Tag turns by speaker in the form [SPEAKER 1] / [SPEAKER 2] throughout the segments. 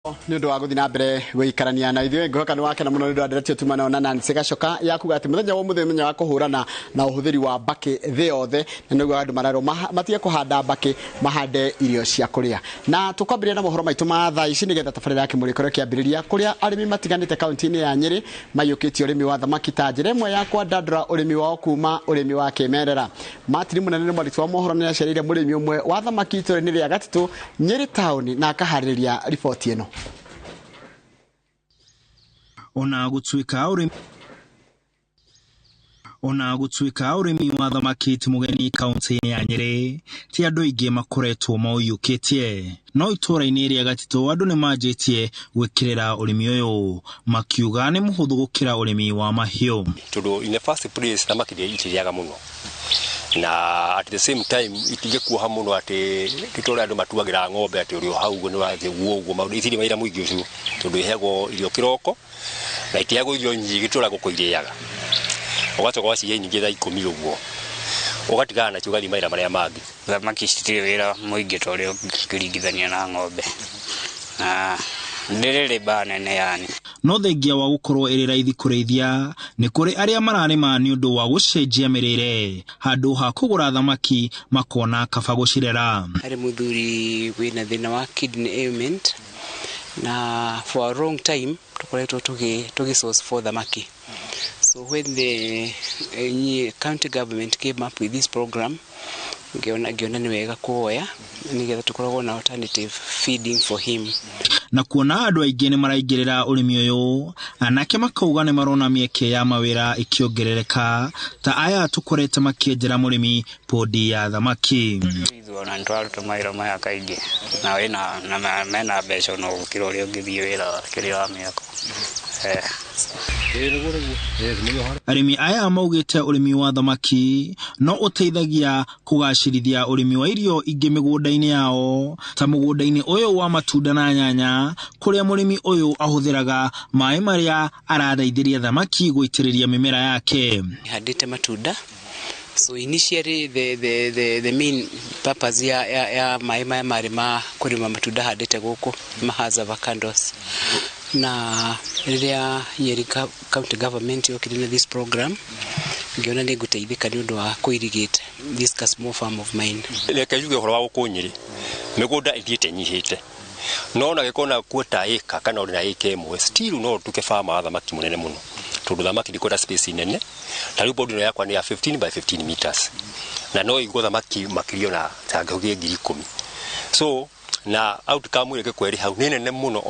[SPEAKER 1] Nĩ ũndũ wa gũthiĩ na mbere gũikarania na ithuĩ, ngũhoka nĩ wakena mũno nĩ ũndũ wa nderetio tuma nayo na Nancy Gacoka ya kuga atĩ mũthenya wa ũmũthĩ nĩ mũthenya wa kũhũrana na ũhũthĩri wa mbakĩ thĩ yothe, na nĩguo andũ marerwo matige kũhanda mbakĩ, mahande irio cia kũrĩa. Na tũkwambĩrĩria na mohoro maitũ ma thaa ici nĩgetha tabarĩra ya Kĩmũrĩ ĩkorwo ĩkĩambĩrĩria kũrĩa arĩmi matiganĩte kaunti-inĩ ya Nyĩrĩ maiyũkĩtie ũrĩmi wa thamaki ta njĩra ĩmwe ya kwandandũra ũrĩmi wao kuma ũrĩmi wa kĩmerera. Martin Mũnene nĩ mwandĩki wa mohoro, nĩ acereire mũrĩmi ũmwe wa thamaki itũũra-inĩ rĩa Gatitũ, Nyĩrĩ taũni, na akaharĩrĩria riboti ĩno.
[SPEAKER 2] Ona gũtuĩka ũrĩmi wa thamaki ti mũgeni kaunti-inĩ ya Nyĩrĩ, ti andũ aingĩ makoretwo maũiyũkĩtie. No itũũra-inĩ rĩa Gatitũ andũ nĩ manjĩtie gwĩkĩrĩra ũrĩmi ũyũ, makiuga nĩ mũhũthũ gũkĩra ũrĩmi wa mahiũ.
[SPEAKER 3] Tondũ in the first place thamaki itirĩaga mũno, na at the same time itingĩkuoha mũno atĩ ti ta ũrĩa andũ matuagĩra ng'ombe atĩ ũrĩ o hau ũguo nĩ wathiĩ ũguo ũguo maũndũ itirĩ wĩra mũingĩ ũcio, tondũ iheagwo irio kĩroko na itiheagwo irio nyingĩ ta ũrĩa ngũkũ irĩaga. Ũgacoka ũgacihe nyingĩ thaa 10 ũguo, ũgatigana nacio, ũgathiĩ mawĩra marĩa mangĩ.
[SPEAKER 4] Thamaki citirĩ wĩra mũingĩ ta ũrĩa ũngĩringithania na ng'ombe, na ndĩrĩ rĩba nene yani.
[SPEAKER 2] No thengia wa gũkorwo ĩrĩ raithi kũrĩithia, nĩ kũrĩ arĩa mararĩma nĩ ũndũ wa gũcenjia mĩrĩre. Handũ ha kũgũra thamaki, makona kaba gũcirera.
[SPEAKER 5] Harĩ mũthuri wĩna thĩna wa kidney ailment, na for a long time tũkoretwo tũgĩ source for thamaki. So when the county government came up with this program, ngĩona nĩ wega kuoya nĩgetha tũkoragwo na alternative feeding for him.
[SPEAKER 2] Na kuona andũ aingĩ nĩ maraingĩrĩra ũrĩmi ũyũ, anake makauga nĩ marona mĩeke ya mawĩra ĩkĩongerereka ta aya tũkorete makĩenjera mũrĩmi podi ya thamaki.
[SPEAKER 4] Ithuĩ ona nĩ tũraruta mawĩra maya kaingĩ na wĩna na mena mbeca ona gũkĩra ũrĩa ũngĩthiĩ wĩra kĩrĩa wa mĩako.
[SPEAKER 2] Arĩmi aya maugĩte ũrĩmi wa thamaki no ũteithagia kũgacĩrithia ũrĩmi wa irio ingĩ mĩgũnda-inĩ yao, ta mũgũnda-inĩ ũyũ wa matunda na nyanya, kũrĩa mũrĩmi ũyũ ahũthĩraga maĩ marĩa arathaithĩria thamaki gũitĩrĩria mĩmera yake.
[SPEAKER 5] Handĩte matunda. So initially the main purpose ya maĩ maya marĩ ma kũrĩma matunda handĩte gũkũ ma avocados. Na rĩrĩa Nyeri county government yokire na this program, ngĩona nĩ ngũteithĩka nĩ ũndũ wa kũ irrigate this small farm of mine.
[SPEAKER 3] Reke njuge ũhoro wa gũkũ Nyĩrĩ, mĩgũnda ĩthiĩte ĩnyihĩte, no ona gĩkorwo na quarter ĩka kana ũrĩ na ĩka 1, still no ũtuĩke farmer wa thamaki mũnene mũno, tondũ thamaki ndĩkwenda space nene. Ta rĩu pond ĩno yakwa nĩ ya 15 by 15 meters, na no ĩigwo thamaki makĩria ona ta ngĩhũthie 10,000. So na outcome ĩrĩa ĩngĩkorwo ĩrĩ hau nĩ nene mũno,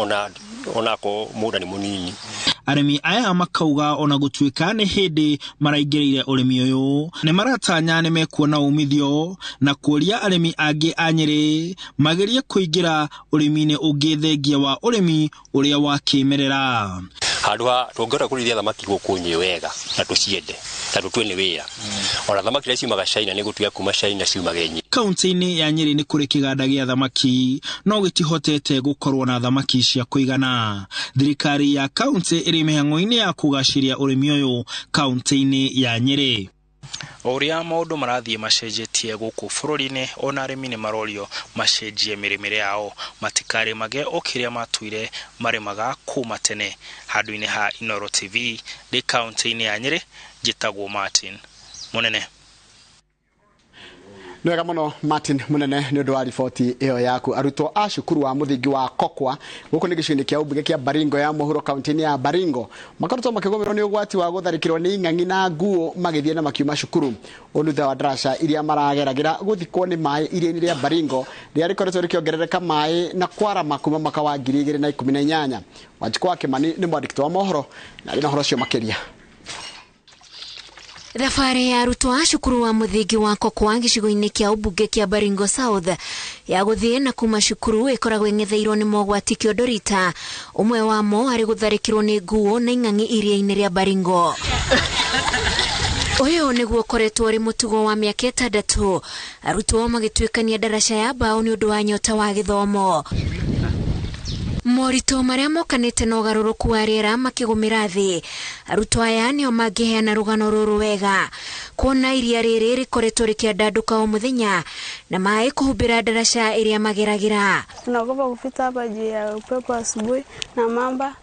[SPEAKER 3] ona akorwo mũgũnda nĩ mũnini.
[SPEAKER 2] Arĩmi aya makauga ona gũtuĩka nĩ hĩndĩ maraingĩrĩire ũrĩmi ũyũ, nĩ maratanya nĩ mekuona umithio, na kũria arĩmi angĩ a Nyĩrĩ magerie kũingĩra ũrĩmi-inĩ ũngĩ thengia wa ũrĩmi ũrĩa wa kĩmerera.
[SPEAKER 3] Handũ ha tũngĩhota kũrĩithia thamaki gũkũ Nyĩrĩ wega na tũciende, na tũtue nĩ wĩra, ona thamaki iria ciumaga China nĩ gũtuĩka kuma China ciumaga Nyĩrĩ.
[SPEAKER 2] Kaunti-inĩ ya Nyĩrĩ nĩ kũrĩ kĩganda gĩa thamaki, no gĩtihotete gũkorwo na thamaki cia kũigana. Thirikari ya kaunti ĩrĩ mĩhang'o-inĩ ya kũgacĩria ũrĩmi ũyũ kaunti-inĩ ya Nyĩrĩ.
[SPEAKER 6] O ũrĩa maũndũ marathiĩ macenjetie gũkũ bũrũri-inĩ, ona arĩmi nĩ marorio macenjie mĩrĩmĩre yao, matikarĩmage o kĩrĩa matuire marĩmaga kuma tene. Handũ-inĩ ha Inooro TV ndĩ kaunti-inĩ ya Nyĩrĩ, njĩtagwo Martin Mũnene.
[SPEAKER 1] Nĩ wega mũno, Martin Mũnene, nĩ ũndũ wa riboti ĩyo yaku. Arutwo a cukuru wa mũthingi wa Kokwa, gũkũ nĩ gĩcigo-inĩ kĩa ũmbunge kĩa Baringo ya mũhuro, kaunti-inĩ ya Baringo, makoretwo makĩgũmĩrwo nĩ ũgwati wa gũtharĩkĩrwo nĩ ing'ang'i na nguo magĩthiĩ na makiuma cukuru, ũũ thutha wa ndaraca iria marageragĩra gũthikwo nĩ maĩ iria-inĩ rĩa Baringo rĩrĩa rĩkoretwo rĩkĩongerereka maĩ na kwarama kuma mwaka wa 2018. Wanjikũ wa Kĩmani nĩ mwandĩki wa mohoro na arĩ na ũhoro ũcio makĩria.
[SPEAKER 7] Thabarĩ ya arutwo a cukuru wa mũthingi wa Kokwa gĩcigo-inĩ kĩa ũmbunge kĩa Baringo South ya gũthiĩ na kuma cukuru ĩkoragwo ĩng'etheirwo nĩ mogwati kĩondo rita, ũmwe wamo arĩ gũtharĩkĩrwo nĩ nguo na ing'ang'i iria-inĩ rĩa Baringo. Ũyũ nĩguo ũkoretwo ũrĩ mũtugo wa mĩaka 6, arutwo magĩtuĩkania ndaraca ya mbaũ nĩ ũndũ wa nyota wa gĩthomo. Moritũ marĩa mokanĩte na ũgarũrũku wa rĩera makĩgũmĩra thĩ, arutwo aya nĩo mangĩheana rũgano rũrũ wega, kuona iria rĩrĩ rĩkoretwo rĩkĩandandũka o mũthenya na maĩ kũhumbĩra ndaraca ĩrĩa mageragĩra.
[SPEAKER 8] Tunaogopa kupita hapa juu ya upepo asubuhi na mamba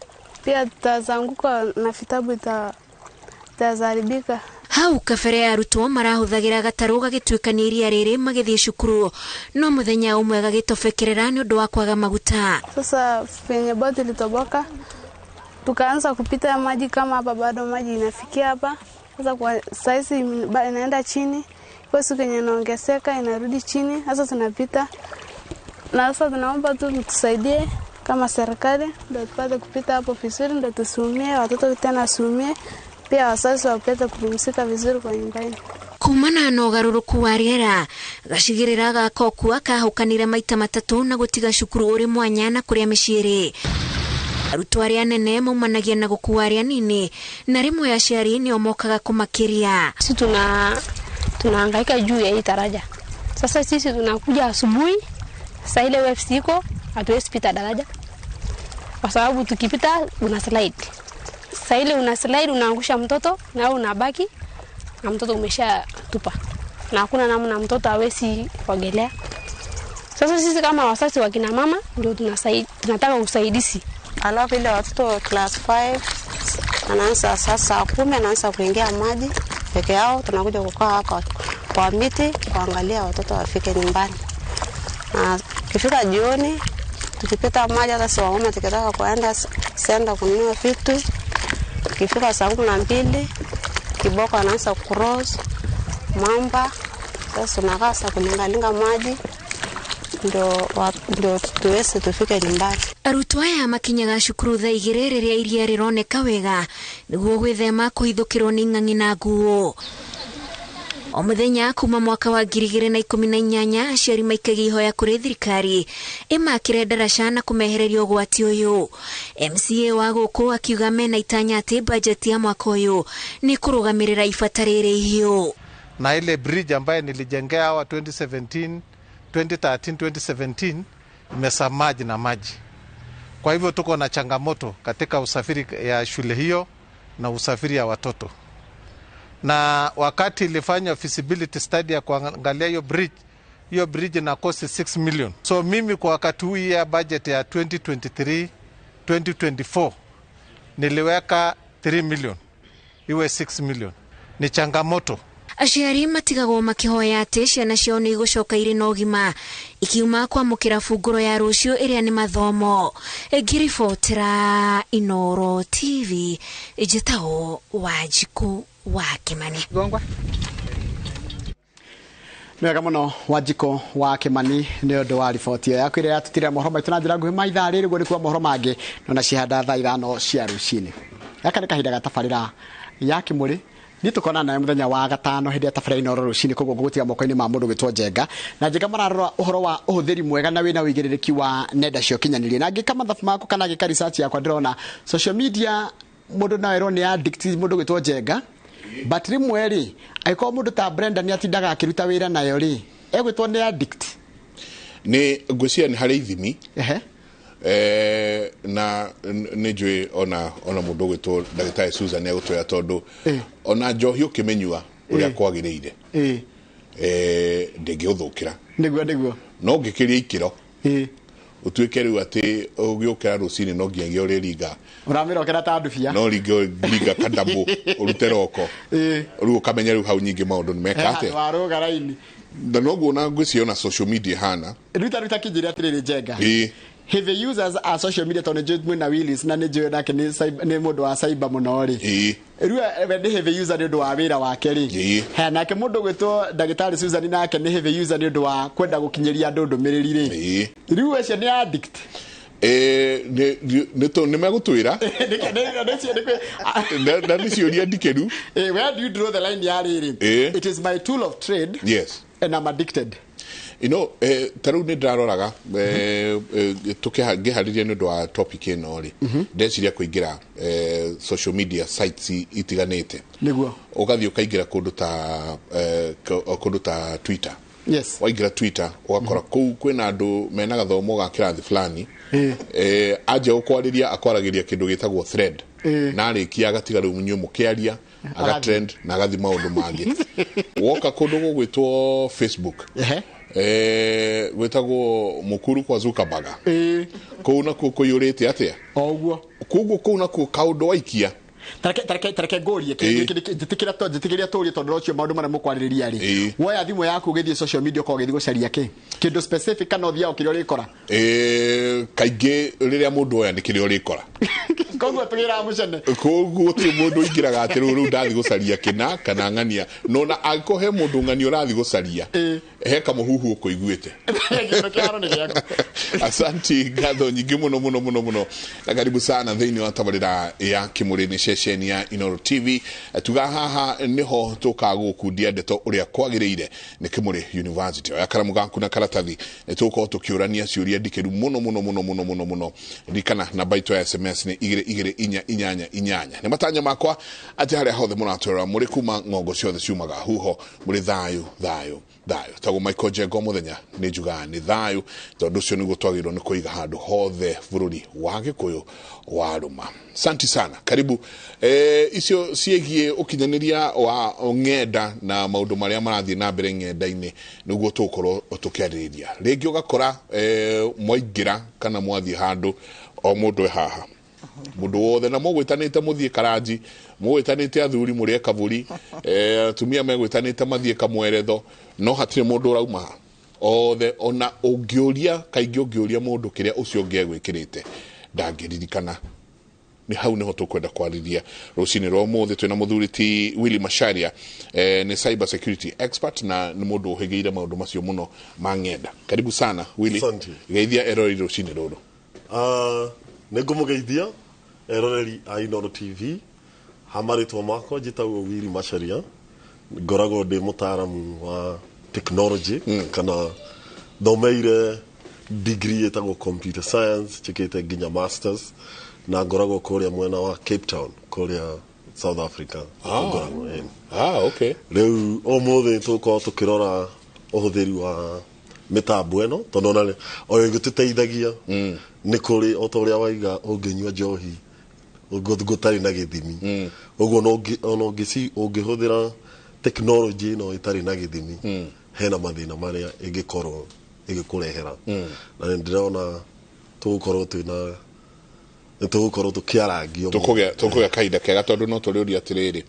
[SPEAKER 8] pia, tutazanguka na vitabu itaharibika.
[SPEAKER 7] Hau kabere arutwo marahũthagĩra gatarũ gagĩtuĩkania iria rĩrĩ magĩthiĩ cukuru, no mũthenya ũmwe gagĩtobekerera nĩ ũndũ wa kwaga maguta.
[SPEAKER 8] Sasa penye boti ilitoboka, tukaanza kupita maji kama hapa, bado maji inafikia hapa. Sasa kwa saizi inaenda chini, kwa siku yenye inaongezeka inarudi chini. Sasa tunapita na sasa tunaomba tu mtusaidie kama serikali, ndio tupate kupita hapo vizuri, ndio tusiumie, watoto tena wasiumie, pia wazazi wapate kupumzika vizuri kwa nyumbani.
[SPEAKER 7] Kumana na ũgarũrũku wa rĩera, gacigĩrĩra ga Kokua kahũkanire maita matatũ na gũtiga cukuru ũrĩ mwanya na kũrĩa mĩciĩ ĩrĩ. Arutwo arĩa anene maumanagia na gũkua arĩa anini na rĩmwe aciari nĩo mokaga kũmakĩria.
[SPEAKER 9] Sisi tunahangaika juu ya hii daraja. Sasa sisi tunakuja asubuhi, sasa ile waves iko, hatuwezi pita daraja kwa sababu tukipita una slide. Sasa ile una slide unaangusha mtoto na unabaki na mtoto umeshatupa, na hakuna namna, mtoto hawezi kuogelea. Sasa sisi kama wazazi wa kina mama ndio tunataka usaidizi.
[SPEAKER 10] Alafu ile watoto class 5 anaanza sasa saa 10 anaanza kuingia maji peke yao, tunakuja kukaa hapa kwa miti kuangalia watoto wafike nyumbani. Na kifika jioni tukipita maji, hata si wamama tukitaka kuenda senda kununua vitu, kifika saa 12 kiboko anaanza cross mamba. Sasa tunakaa sasa kulingalinga maji ndio tuweze tufike nyumbani.
[SPEAKER 7] Arutwo aya makinyaga cukuru thaa 2 rĩrĩa iria rĩroneka wega nĩguo gwĩthema kũhithũkĩrwo nĩ ng'ang'i na nguo. O mũthenya kuma mwaka wa 2018 aciari maikagia ihoya kũrĩ thirikari ĩmakĩre ndaraca na kũmehereria ũgwati ũyũ. MCA wa gũkũ akiuga mena itanya atĩ bajeti ya mwaka ũyũ nĩ kũrũgamĩrĩra ibata rĩrĩ ihiũ.
[SPEAKER 11] Na ile bridge ambaye nilijengea hawa 2017 2013 2017 imesamaji na maji. Kwa hivyo tuko na changamoto katika usafiri ya shule hiyo na usafiri ya watoto. Na wakati ilifanya feasibility study ya kuangalia hiyo bridge na cost 6 million. So mimi kwa wakati huu ya budget ya 2023 2024 niliweka 3 million iwe 6 million. Ni changamoto.
[SPEAKER 7] Aciari matigagwo makihoya atĩ ciana ciao nĩ igũcoka irĩ na ũgima ikiuma kwamũkĩra bungũro ya rũciũ ĩrĩa nĩ mathomo. Ngĩribotera Inooro TV, njĩtagwo Wanjikũ wa Kĩmani.
[SPEAKER 1] Nĩ wega mũno Wanjikũ wa Kĩmani nĩ ũndũ wa riboti ĩyo yaku ĩrĩa yatũtĩra mohoro maitũ na njĩra nguhĩ ma ithaa rĩrĩ. Ũguo nĩ kuga mohoro mangĩ no na cihanda thaa 5 cia rũcinĩ. Gaka nĩ kahinda ga tabarĩra ya Kĩmũrĩ. Niĩ tũkona nawe mũthenya wa gatano hĩndĩ ya tabarĩra Inooro rũcinĩ, koguo ngũgũtiga moko-inĩ ma mũndũ gwĩtwo Njenga. Na Njenga mararora ũhoro wa ũhũthĩri mwega na wĩna ũigĩrĩrĩki wa nenda cia ũkinyanĩria. Na ngĩka mathabu makwa kana ngĩka research yakwa ndĩrona social media mũndũ no erwo nĩ addict mũndũ gwĩtwo Njenga, but rĩmwe rĩ angĩkorwo mũndũ ta Brenda nĩ atindaga akĩruta wĩra nayo rĩ egwĩtwo nĩ addict.
[SPEAKER 12] Nĩ ngwĩciria nĩ harĩ ithimi. Na nĩ njũĩ ona mũndũ ũgwĩtwo ndagĩtarĩ Susan nĩ egũtwĩra tondũ ona njohi ũkĩmĩnyua ũrĩa kwagĩrĩire ndĩngĩũthũkĩra.
[SPEAKER 1] Nĩguo
[SPEAKER 12] no ũngĩkĩria ikĩro ũtuĩke rĩu atĩ ũgĩũkĩra rũcinĩ no nginyagia ũrĩringa
[SPEAKER 1] ũramĩrokera ta ndubia,
[SPEAKER 12] no ringa kandamũ ũrute roko rĩu ũkamenya rĩu hau nyingĩ maũndũ nĩ meka atĩa
[SPEAKER 1] warũga raini.
[SPEAKER 12] Na noguo na ngwĩciria ona social media hana
[SPEAKER 1] ruta kĩnjĩre atĩrĩrĩ Njenga, heavy users a social media tondũ nĩ mwĩna Willis na nĩ njũĩ nake nĩ mũndũ wa cyber mũno rĩ, rĩu we nĩ heavy user nĩ ũndũ wa wĩra wake rĩ. He nake mũndũ gwĩtwo ndagĩtarĩ Susan nake nĩ heavy user nĩ ũndũ wa kwenda gũkinyĩria andũ ndũmĩrĩri rĩ, rĩu acio nĩ addict.
[SPEAKER 12] Nĩ megũtwĩra na nĩ ciũria ndikĩru.
[SPEAKER 1] Where do you draw the line ya rĩrĩ? It is my tool of trade.
[SPEAKER 12] Yes.
[SPEAKER 1] And I'm addicted.
[SPEAKER 12] You know, ta rĩu nĩ ndĩraroraga ngĩharĩria nĩ ũndũ wa topic ĩno rĩ, ndeciria kũingĩra social media sites itiganĩte.
[SPEAKER 1] Nĩguo
[SPEAKER 12] ũgathiĩ ũkaingĩra kũndũ ta Twitter.
[SPEAKER 1] Yes.
[SPEAKER 12] Waingĩra Twitter ũgakora kũu kwĩna andũ mena gathomo ga kĩrathi fulani. Anjia gũkwarĩria, akwaragĩria kĩndũ gĩtagwo thread, na arĩkia agatiga rĩu inyuĩ mũkĩaria, aga trend na agathi maũndũ mangĩ. Woka kũndũ gũgwĩtwo Facebook, gwĩtagwo Mukuru kwa Zuckerberg, kũu nakuo kũiyũrĩte atĩa?
[SPEAKER 1] O ũguo.
[SPEAKER 12] Koguo kũu nakuo kaũndũ waikia.
[SPEAKER 1] Tareke ngũrie, njĩtĩkĩra tũrie, tondũ ũcio maũndũ marĩa mũkwarĩrĩria rĩ, woya thimũ yaku ũgĩthiĩ social media, ũkorwo ũgĩthiĩ gũcaria kĩ kĩndũ specific, kana ũthiaga o kĩrĩa ũrĩkora?
[SPEAKER 12] Kaingĩ rĩrĩa mũndũ oya nĩ kĩrĩa ũrĩkora.
[SPEAKER 1] Koguo tũgĩraga mũcene.
[SPEAKER 12] Koguo gũtirĩ mũndũ ũingĩraga atĩ rĩu ndathiĩ gũcaria kĩna kana ng'ania, no na angĩkorwo he mũndũ ng'ania ũrathiĩ gũcaria, he kamũhuhu ũkũiguĩte.
[SPEAKER 1] Kĩndũ kĩharo nĩ gĩaku.
[SPEAKER 12] Asanti, ngatho nyingĩ mũno mũno mũno mũno, na karibu sana thĩinĩ wa tabarĩra ya Kĩmũrĩ, nĩ ceceni ya Inooro TV. Tuga haha nĩho tũkaga gũkundia ndeto ũrĩa kwagĩrĩire. Nĩ Kĩmũrĩ University. Oya karamu gaku na karatathi, nĩ tũgũkorwo tũkĩũrania ciũria ndikĩru mũno mũno mũno mũno mũno mũno. Ririkana namba itũ ya SMS nĩ 22488. Nĩ matanya makwa atĩ harĩa hothe mũratwĩrora mũrĩ kuma ng'ongo ciothe ciumaga huho, mũrĩ thayũ thayũ thayũ. Tagwo Michael Njenga, mũthenya nĩ njugaga nĩ thayũ, tondũ ũcio nĩguo twagĩrĩirwo nĩ kũiga handũ hothe bũrũri wa Gĩkũyũ warũma. Santi sana, karibu. Icio ciĩgiĩ ũkinyanĩria wa ng'enda na maũndũ marĩa marathiĩ na mbere ng'enda-inĩ nĩguo tũgũkorwo tũkĩarĩrĩria. Rĩngĩ ũgakora mwaingĩra kana mwathiĩ handũ, o mũndũ e haha, mũndũ wothe, na mũgwĩtanĩte mũthiĩ karanji, mũgwĩtanĩte athuri mũrĩe kaburi, atumia megwĩtanĩte mathiĩ kamweretho, no hatirĩ mũndũ ũrauma haha othe. Ona ũngĩũria, kaingĩ ũngĩũria mũndũ kĩrĩa ũcio ũngĩ egwĩkĩrĩte, ndangĩririkana. Nĩ hau nĩho tũkwenda kwarĩria rũcinĩ rwa ũmũthĩ. Twĩna mũthuri ti Willy Macharia, nĩ cyber security expert na nĩ mũndũ ũhĩgĩire maũndũ macio mũno ma ng'enda. Karibu sana, Willy.
[SPEAKER 13] Asante.
[SPEAKER 12] Geithia eroreri rũcinĩ rũrũ.
[SPEAKER 13] Nĩ ngũmũgeithia eroreri a Inooro TV. Ha marĩtwa makwa njĩtagwo Willy Macharia, ngoragwo ndĩ mũtaaramu wa technology, kana thomeire degree ĩtagwo computer science, njĩkĩte nginya masters, na ngoragwo kũrĩa mwena wa Cape Town, kũrĩa South Africa. Ngoragwo, ĩni.
[SPEAKER 12] Ah, okay.
[SPEAKER 13] Rĩu ũmũthĩ tũgũkorwo tũkĩrora ũhũthĩri wa mĩtambo ĩno, tondũ ona o ĩgĩtũteithagia, nĩ kũrĩ o ta ũrĩa waiga, ũngĩnyua njohi gũtarĩ na gĩthimi, ũguo ona ũngĩhũthĩra technology ĩno ĩtarĩ na gĩthimi, hena mathĩna marĩa ĩngĩkorwo ĩgĩkũrehera. Na nĩ ndĩrona tũgũkorwo twĩna nĩ tũgũkorwo tũkĩarangio.
[SPEAKER 12] Tũkũgĩa kahinda kega, tondũ no tũrĩũria atĩrĩrĩ,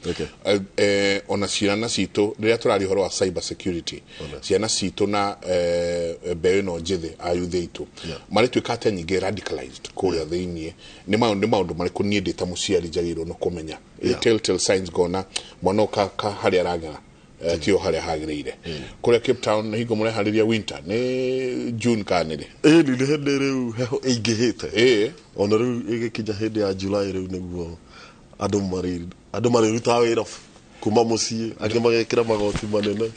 [SPEAKER 12] ona ciana citũ, rĩrĩa tũraria ũhoro wa cyber security, ciana citũ na mbeũ ĩno njĩthĩ, ayuthi aitũ marĩtuĩka atĩa nyingĩ radicalized kũrĩa thĩiniĩ? Nĩ maũndũ marĩkũ niĩ ndĩ ta mũciari njagĩrĩirwo nĩ kũmenya? Telltale signs ngona mwana ũka harĩa aragera tio harĩa hagĩrĩire. Kũrĩa Cape Town nĩ hingo mũreharĩria winter, nĩ June kana nĩ rĩ?
[SPEAKER 13] Ĩni, nĩ hĩndĩ rĩu heho ĩingĩhĩte. Ona rĩu ĩgĩkinya hĩndĩ ya July, rĩu nĩguo andũ marĩrutaga wĩra kuma mũciĩ, angĩ magekĩra magoti manene.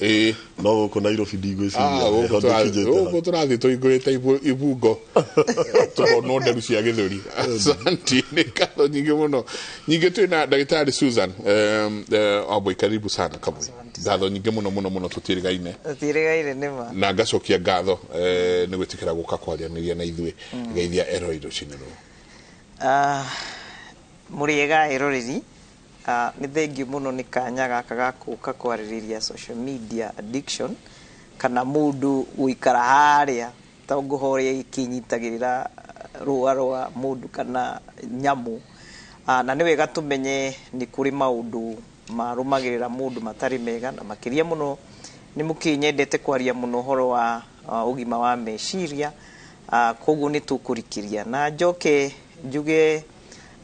[SPEAKER 13] No gũkũ Nairobi ndigwĩciria heho ndĩkinyĩte hau.
[SPEAKER 12] Gũkũ tũrathiĩ tũhingũrĩte ibungo, tũkonwo nderu cia gĩthũri. Asanti, nĩ ngatho nyingĩ mũno nyingĩ. Twĩna ndagĩtarĩ Susan Wambui, karibu sana. Kamui, ngatho nyingĩ mũno mũno mũno, tũtiĩrĩgaine.
[SPEAKER 14] Tũtiĩrĩgaine nĩma.
[SPEAKER 12] Na ngacokia ngatho nĩ gwĩtĩkĩra gũka kwaranĩria na ithuĩ. Geithia eroreri rũcinĩ rũrũ.
[SPEAKER 14] Mũrĩega eroreri. Nĩ thengiũ mũno nĩ kanya gaka ga gũka kwarĩrĩria social media addiction, kana mũndũ gũikara harĩa ta ngũha ũrĩa ĩkĩnyitagĩrĩra rũa rwa mũndũ kana nyamũ. Na nĩ wega tũmenye nĩ kũrĩ maũndũ marũmagĩrĩra mũndũ matarĩ mega, na makĩria mũno nĩ mũkĩnyendete kwaria mũno ũhoro wa ũgima wa meciria. Koguo nĩ tũkũrikĩria na njoke njuge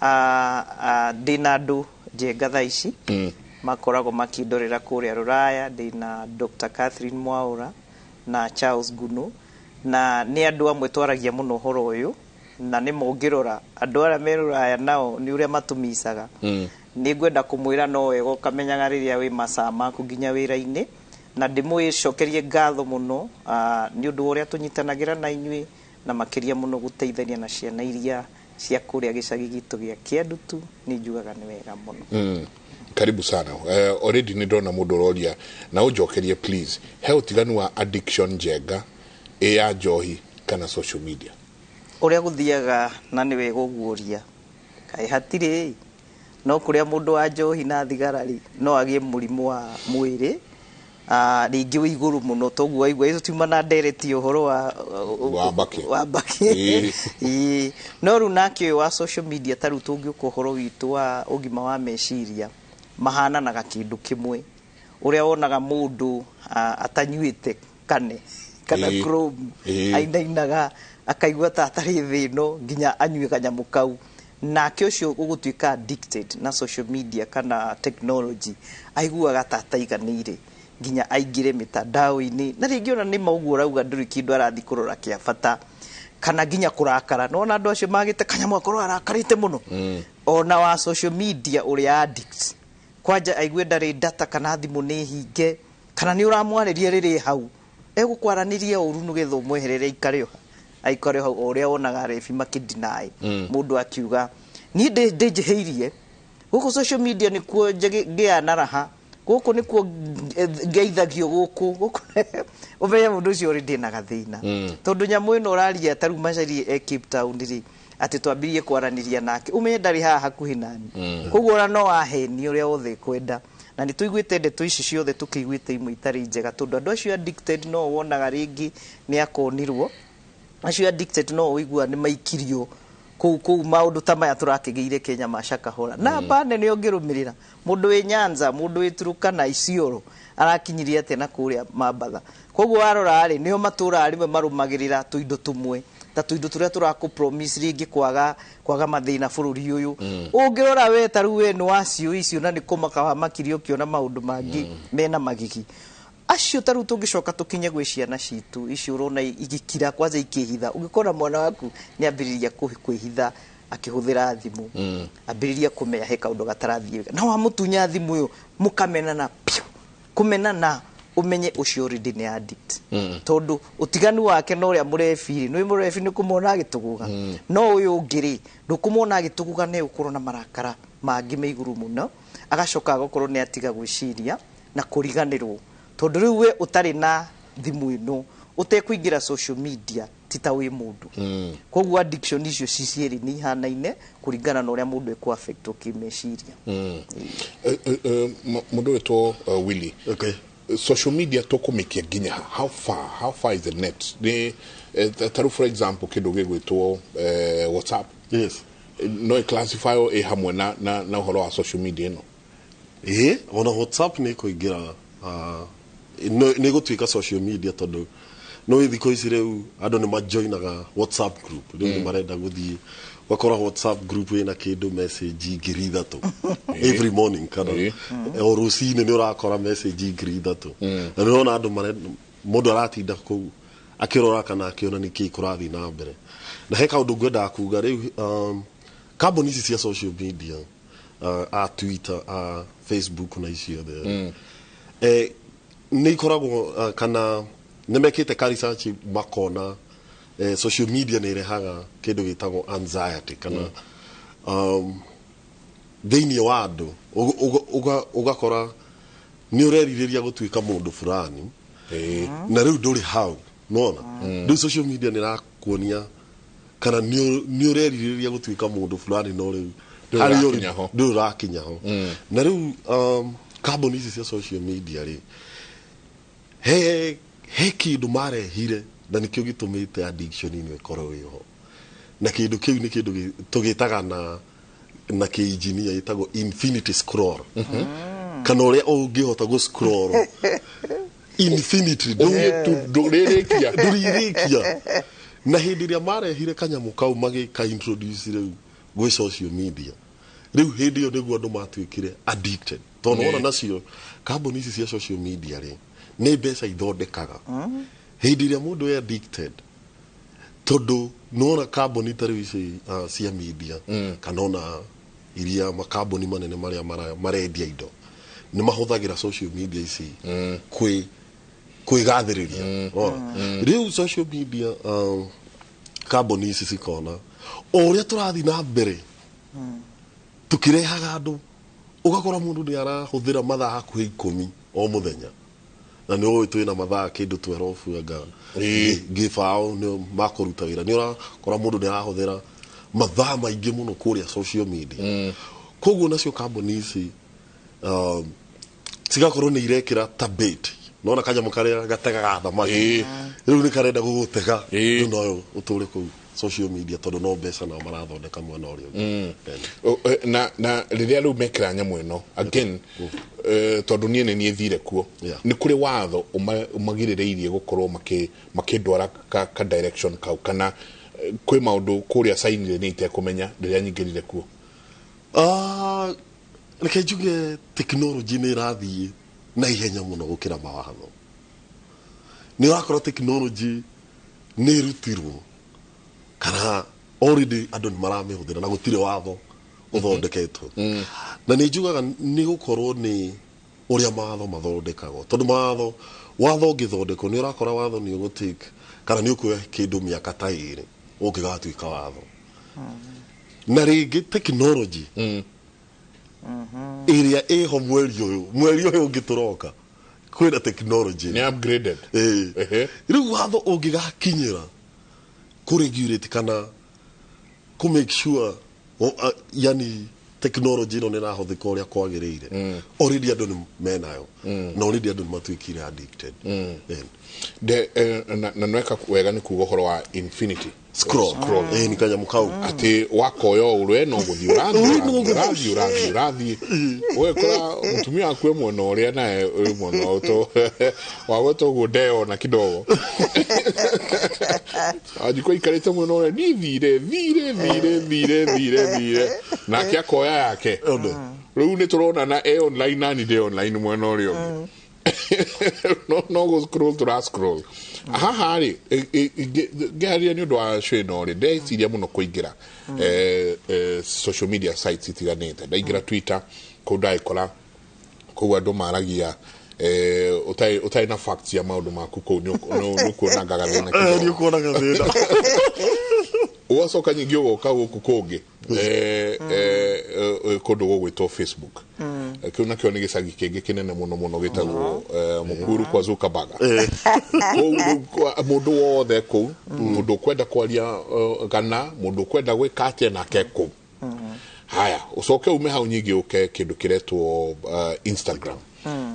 [SPEAKER 14] ndĩna andũ njenga thaa ici makoragwo makĩndorera kũrĩa rũraya. Ndĩna Dr. Catherine Mwaura na Charles Guno, na nĩ andũ amwe twaragia mũno ũhoro ũyũ, na nĩ mũngĩrora andũ arĩa me rũraya nao nĩ ũrĩa matũmicaga. Nĩ ngwenda kũmwĩra no wega ũkamenyaga rĩrĩa wĩ masaa maku nginya wĩra-inĩ, na ndĩmwĩcokerie ngatho mũno nĩ ũndũ wa ũrĩa tũnyitanagĩra na inyuĩ, na makĩria mũno gũteithania na ciana iria cia kũrĩa gĩcagi gitũ gĩa Kĩandutu. Nĩ njugaga nĩ wega mũno.
[SPEAKER 12] Karibu sana. Already nĩ ndona mũndũ ũroria na ũnjokerie please, he ũtiganu wa addiction njenga, ĩ ya njohi kana social media?
[SPEAKER 14] Ũrĩa gũthiaga na nĩ wega ũguũria kaĩ hatirĩ no kũrĩa mũndũ wa njohi na thigara rĩ no agĩe mũrimũ wa mwĩrĩ rĩngĩ wĩ igũrũ mũno toguo waigua icio tiuma na ndereti ũhoro wa
[SPEAKER 12] Wa mbakĩ.
[SPEAKER 14] Wa mbakĩ. Ĩĩ. No rĩu nake ũyũ wa social media, ta rĩu tũngĩũka ũhoro witũ wa ũgima wa meciria, mahananaga kĩndũ kĩmwe. Ũrĩa wonaga mũndũ atanyuĩte kane kana chrome ainainaga akaigua ta atarĩ thĩ ĩno nginya anyue kanyamũ kau, nake ũcio ũgũtuĩka addicted na social media kana technology aiguaga ta ataiganĩire nginya aingĩre mitandao-inĩ, na rĩngĩ ona nĩ ma ũguo ũrauga ndũrĩ kĩndũ arathiĩ kũrora kĩa bata kana nginya kũrakara. Nona andũ acio magĩte kanyamũ akorwo arakarĩte mũno. Ona wa social media ũrĩa addict kwanja aigue ndarĩ data kana thimũ nĩ hinge kana nĩ ũramwarĩria rĩrĩ hau egũkwaranĩria ũru nĩgetha ũmweherere aikare o aikare hau, o ũrĩa wonaga rebi makĩdeny. Mũndũ akiuga niĩ ndĩnjĩhĩirie gũkũ social media nĩkuo ngĩaga na raha, gũkũ nĩkuo ngeithagio, gũkũ gũkũ ũmenye mũndũ ũcio already na gathĩna. Tondũ nyamũ ĩno ũraria ta rĩu Macharia e Cape Town rĩ, atĩ twambirie kwaranĩria nake ũmenye ndarĩ haha hakuhĩ nani. Koguo ona no aheni ũrĩa wothe ekwenda, na nĩ tũiguĩte ndeto ici ciothe tũkĩiguĩte imwe itarĩ njega, tondũ andũ acio addicted no wonaga rĩngĩ nĩ akonirwo, acio addicted no ũigua nĩ maikirio kũu kũu maũndũ ta maya tũrakĩgĩire Kenya ma Shakahola namba nene. Ũngĩrũmĩrĩra mũndũ wĩ Nyanza, mũndũ wĩ Turukana, Isiolo arakinyirie atĩa na kũrĩa Mambatha. Koguo warora rĩ, nĩo matũraga rĩmwe marũmagĩrĩra tũindo tũmwe ta tũindo tũrĩa tũrakũ promise rĩngĩ kwaga kwaga mathĩna bũrũri ũyũ. Ũngĩrora we ta rĩu we nĩ wacio icio na nĩ kũmaka wamakirie ũkĩona maũndũ mangĩ mena magigi acio. Ta rĩu tũngĩcoka tũkinye gwĩ ciana citũ icio ũrona igĩkira kwanza ikĩhitha, ũngĩkora mwana waku nĩ ambĩrĩria kwĩhitha akĩhũthĩra thimũ, ambĩrĩria kũmenya he kaũndũ gatarathiĩ wega na wamũtunya thimũ ĩyo mũkamenana piũ kũmenana, ũmenye ũcio already nĩ addict. Tondũ ũtiganu wake na ũrĩa mũrebi rĩ, nĩ mũrebi nĩ kũmwona agĩtũgũga, no ũyũ ũngĩ rĩ ndũkũmwona agĩtũgũga, nĩ ũkorwo na marakara mangĩ me igũrũ mũno, agacoka agakorwo nĩ atiga gwĩciria na kũriganĩrwo, tondũ rĩu we ũtarĩ na thimũ ĩno ũtekũingĩra social media ti ta wĩ mũndũ. Koguo addiction icio ci cierĩ nĩ ihanaine kũringana na ũrĩa mũndũ ekũ affectwo kĩmeciria.
[SPEAKER 12] Mũndũ wĩtwo Willy.
[SPEAKER 13] Okay.
[SPEAKER 12] Social media tũkũmĩkia nginya how far? How far is the net? Nĩ ta rĩu for example kĩndũ gĩgwĩtwo WhatsApp.
[SPEAKER 13] Yes.
[SPEAKER 12] No ĩclassify ĩ hamwe na ũhoro wa social media ĩno?
[SPEAKER 13] Ĩĩ, ona WhatsApp nĩ ĩkũingĩra, nĩ ĩgũtuĩka social media, tondũ no thikũ ici rĩu andũ nĩ majoinaga WhatsApp group. Rĩu nĩ marenda gũthiĩ ũgakora WhatsApp group ĩna kĩndũ message 3,000 every morning kana o rũcinĩ nĩ ũrakora message 3,000, na nĩ ũrona andũ mũndũ aratinda kũu akĩrora kana akĩona nĩ kĩĩ kũrathiĩ na mbere. Na he kaũndũ ngwendaga kuga rĩu, kambuni ici cia social media, a Twitter, a Facebook na icio ciothe, nĩ ikoragwo kana nĩ mekĩte ka research makona social media nĩ ĩrehaga kĩndũ gĩtagwo anxiety kana thĩinĩ wa andũ. Ũgakora nĩ ũrerirĩria gũtuĩka mũndũ fulani na rĩu ndũrĩ hau nona. Rĩu social media nĩ ĩrakuonia kana nĩ ũrerirĩria gũtuĩka mũndũ fulani no rĩu
[SPEAKER 12] ndũrĩ
[SPEAKER 13] harĩa ũrĩ
[SPEAKER 12] ũrakinya ho.
[SPEAKER 13] Ndũrĩ ũrakinya ho. Na rĩu kambuni ici cia social media rĩ, he kĩndũ marehire na nĩkĩo gĩtũmĩte addiction ĩno ĩkorwo ĩho, na kĩndũ kĩu nĩ kĩndũ tũgĩtaga na kĩinjinia gĩtagwo infinity scroll, kana ũrĩa ũngĩhota gũ scroll infinity.
[SPEAKER 12] Ũthiĩ tu ndũrĩrĩkia.
[SPEAKER 13] Ndũrĩrĩkia. Na hĩndĩ ĩrĩa marehire kanyamũ kau magĩka introduce rĩu gwĩ social media, rĩu hĩndĩ ĩyo nĩguo andũ matuĩkire addicted, tondũ wona nacio kambuni ici cia social media rĩ nĩ mbeca ithondekaga hĩndĩ ĩrĩa mũndũ e addicted, tondũ nĩwona kambuni ta rĩu ici cia media kana ona iria makambuni manene marĩa marendia indo nĩ mahũthagĩra social media ici kwĩgathĩrĩria. Wona rĩu social media kambuni ici cikona o ũrĩa tũrathiĩ na mbere tũkĩrehaga andũ, ũgakora mũndũ nĩ arahũthĩra mathaa hakuhĩ 10 o mũthenya Na nĩ ũĩ twĩna mathaa kĩndũ 12 anga gĩbaũ nĩ makũruta wĩra, nĩ ũrakora mũndũ nĩ arahũthĩra mathaa maingĩ mũno kũrĩa social media. Koguo nacio kambuni ici cigakorwo nĩ irekĩra ta bait, nona kanyamũ karĩa gategaga thamaki, rĩu nĩ karenda gũgũtega, rĩu no ũtũre kũu social media tondũ no mbeca nao marathondeka mwena ũrĩa ũngĩ.
[SPEAKER 12] Na rĩrĩa rĩu mekĩra nyamũ ĩno again, tondũ niĩ nĩ niĩ thire kuo, nĩ kũrĩ watho ũmagirĩrĩirie gũkorwo makĩndwara ka direction kau, kana kwĩ maũndũ kũrĩa cainire nĩ itekũmenya rĩrĩa nyingĩrire kuo?
[SPEAKER 13] Reke njuge technology nĩ ĩrathiĩ na ihenya mũno gũkĩra mawatho. Nĩ ũrakora technology nĩ ĩrutirwo kana already andũ nĩ maramĩhũthĩra na gũtirĩ watho ũthondeketwo. Na nĩ njugaga nĩ gũkorwo nĩ ũrĩa mawatho mathondekagwo, tondũ mawatho, watho ũngĩthondekwo, nĩ ũrakora watho nĩ ũgũtake kana nĩ ũkuoya kĩndũ mĩaka ta 2 ũngĩgatuĩka watho. Na rĩngĩ technology ĩrĩa ĩho mweri ũyũ ũngĩ tũroka kwĩna technology
[SPEAKER 12] nĩ upgraded.
[SPEAKER 13] Rĩu watho ũngĩgakinyĩra kũregulate kana kũ make sure yani technology ĩno nĩ ĩrahũthĩka ũrĩa kwagĩrĩire, already andũ nĩ menayo na already andũ nĩ matuĩkire addicted.
[SPEAKER 12] De, na nweka wega nĩ kuga ũhoro wa infinity
[SPEAKER 13] scroll.
[SPEAKER 12] Scroll.
[SPEAKER 13] Nĩ kanyamũ kau.
[SPEAKER 12] Atĩ wakoya ũrwe no gũthiĩ ũrathiĩ, ũrathiĩ, ũrathiĩ, ũrathiĩ, ũgekora mũtumia waku e mwena ũrĩa naye wĩ mwena ũyũ wagweta ũguo ndeyona kidogo anjikwa ikarĩte mwena ũrĩa niĩ thire thire thire thire thire thire, nake akoya yake. Rĩu nĩ tũronana e online nani ndĩ online mwena ũrĩa ũngĩ, no gũ scroll tũra scroll haha rĩ. Ngĩharĩria nĩ ũndũ wa show ĩno rĩ, ndeciria mũno kũingĩra social media sites itiganĩte. Ndaingĩra Twitter, kũu ndagĩkora kũu andũ maragia ũtarĩ na facts ya maũndũ maku, kũu nĩ ũkuona gathĩna.
[SPEAKER 13] Nĩ ũkuona gathĩna.
[SPEAKER 12] Ũgacoka nyingĩ ũgoka gũkũ kũngĩ, kũndũ gũgwĩtwo Facebook. Kĩu nakĩo nĩ gĩcagi kĩngĩ kĩnene mũno mũno gĩtagwo Mukuru kwa Zuckerberg. Kũu rĩu mũndũ wothe kũu, mũndũ ũkwenda kwaria kana mũndũ ũkwenda gwĩka atĩa nake kũu. Haya, ũcoke ume hau nyingĩ ũke kĩndũ kĩretwo Instagram.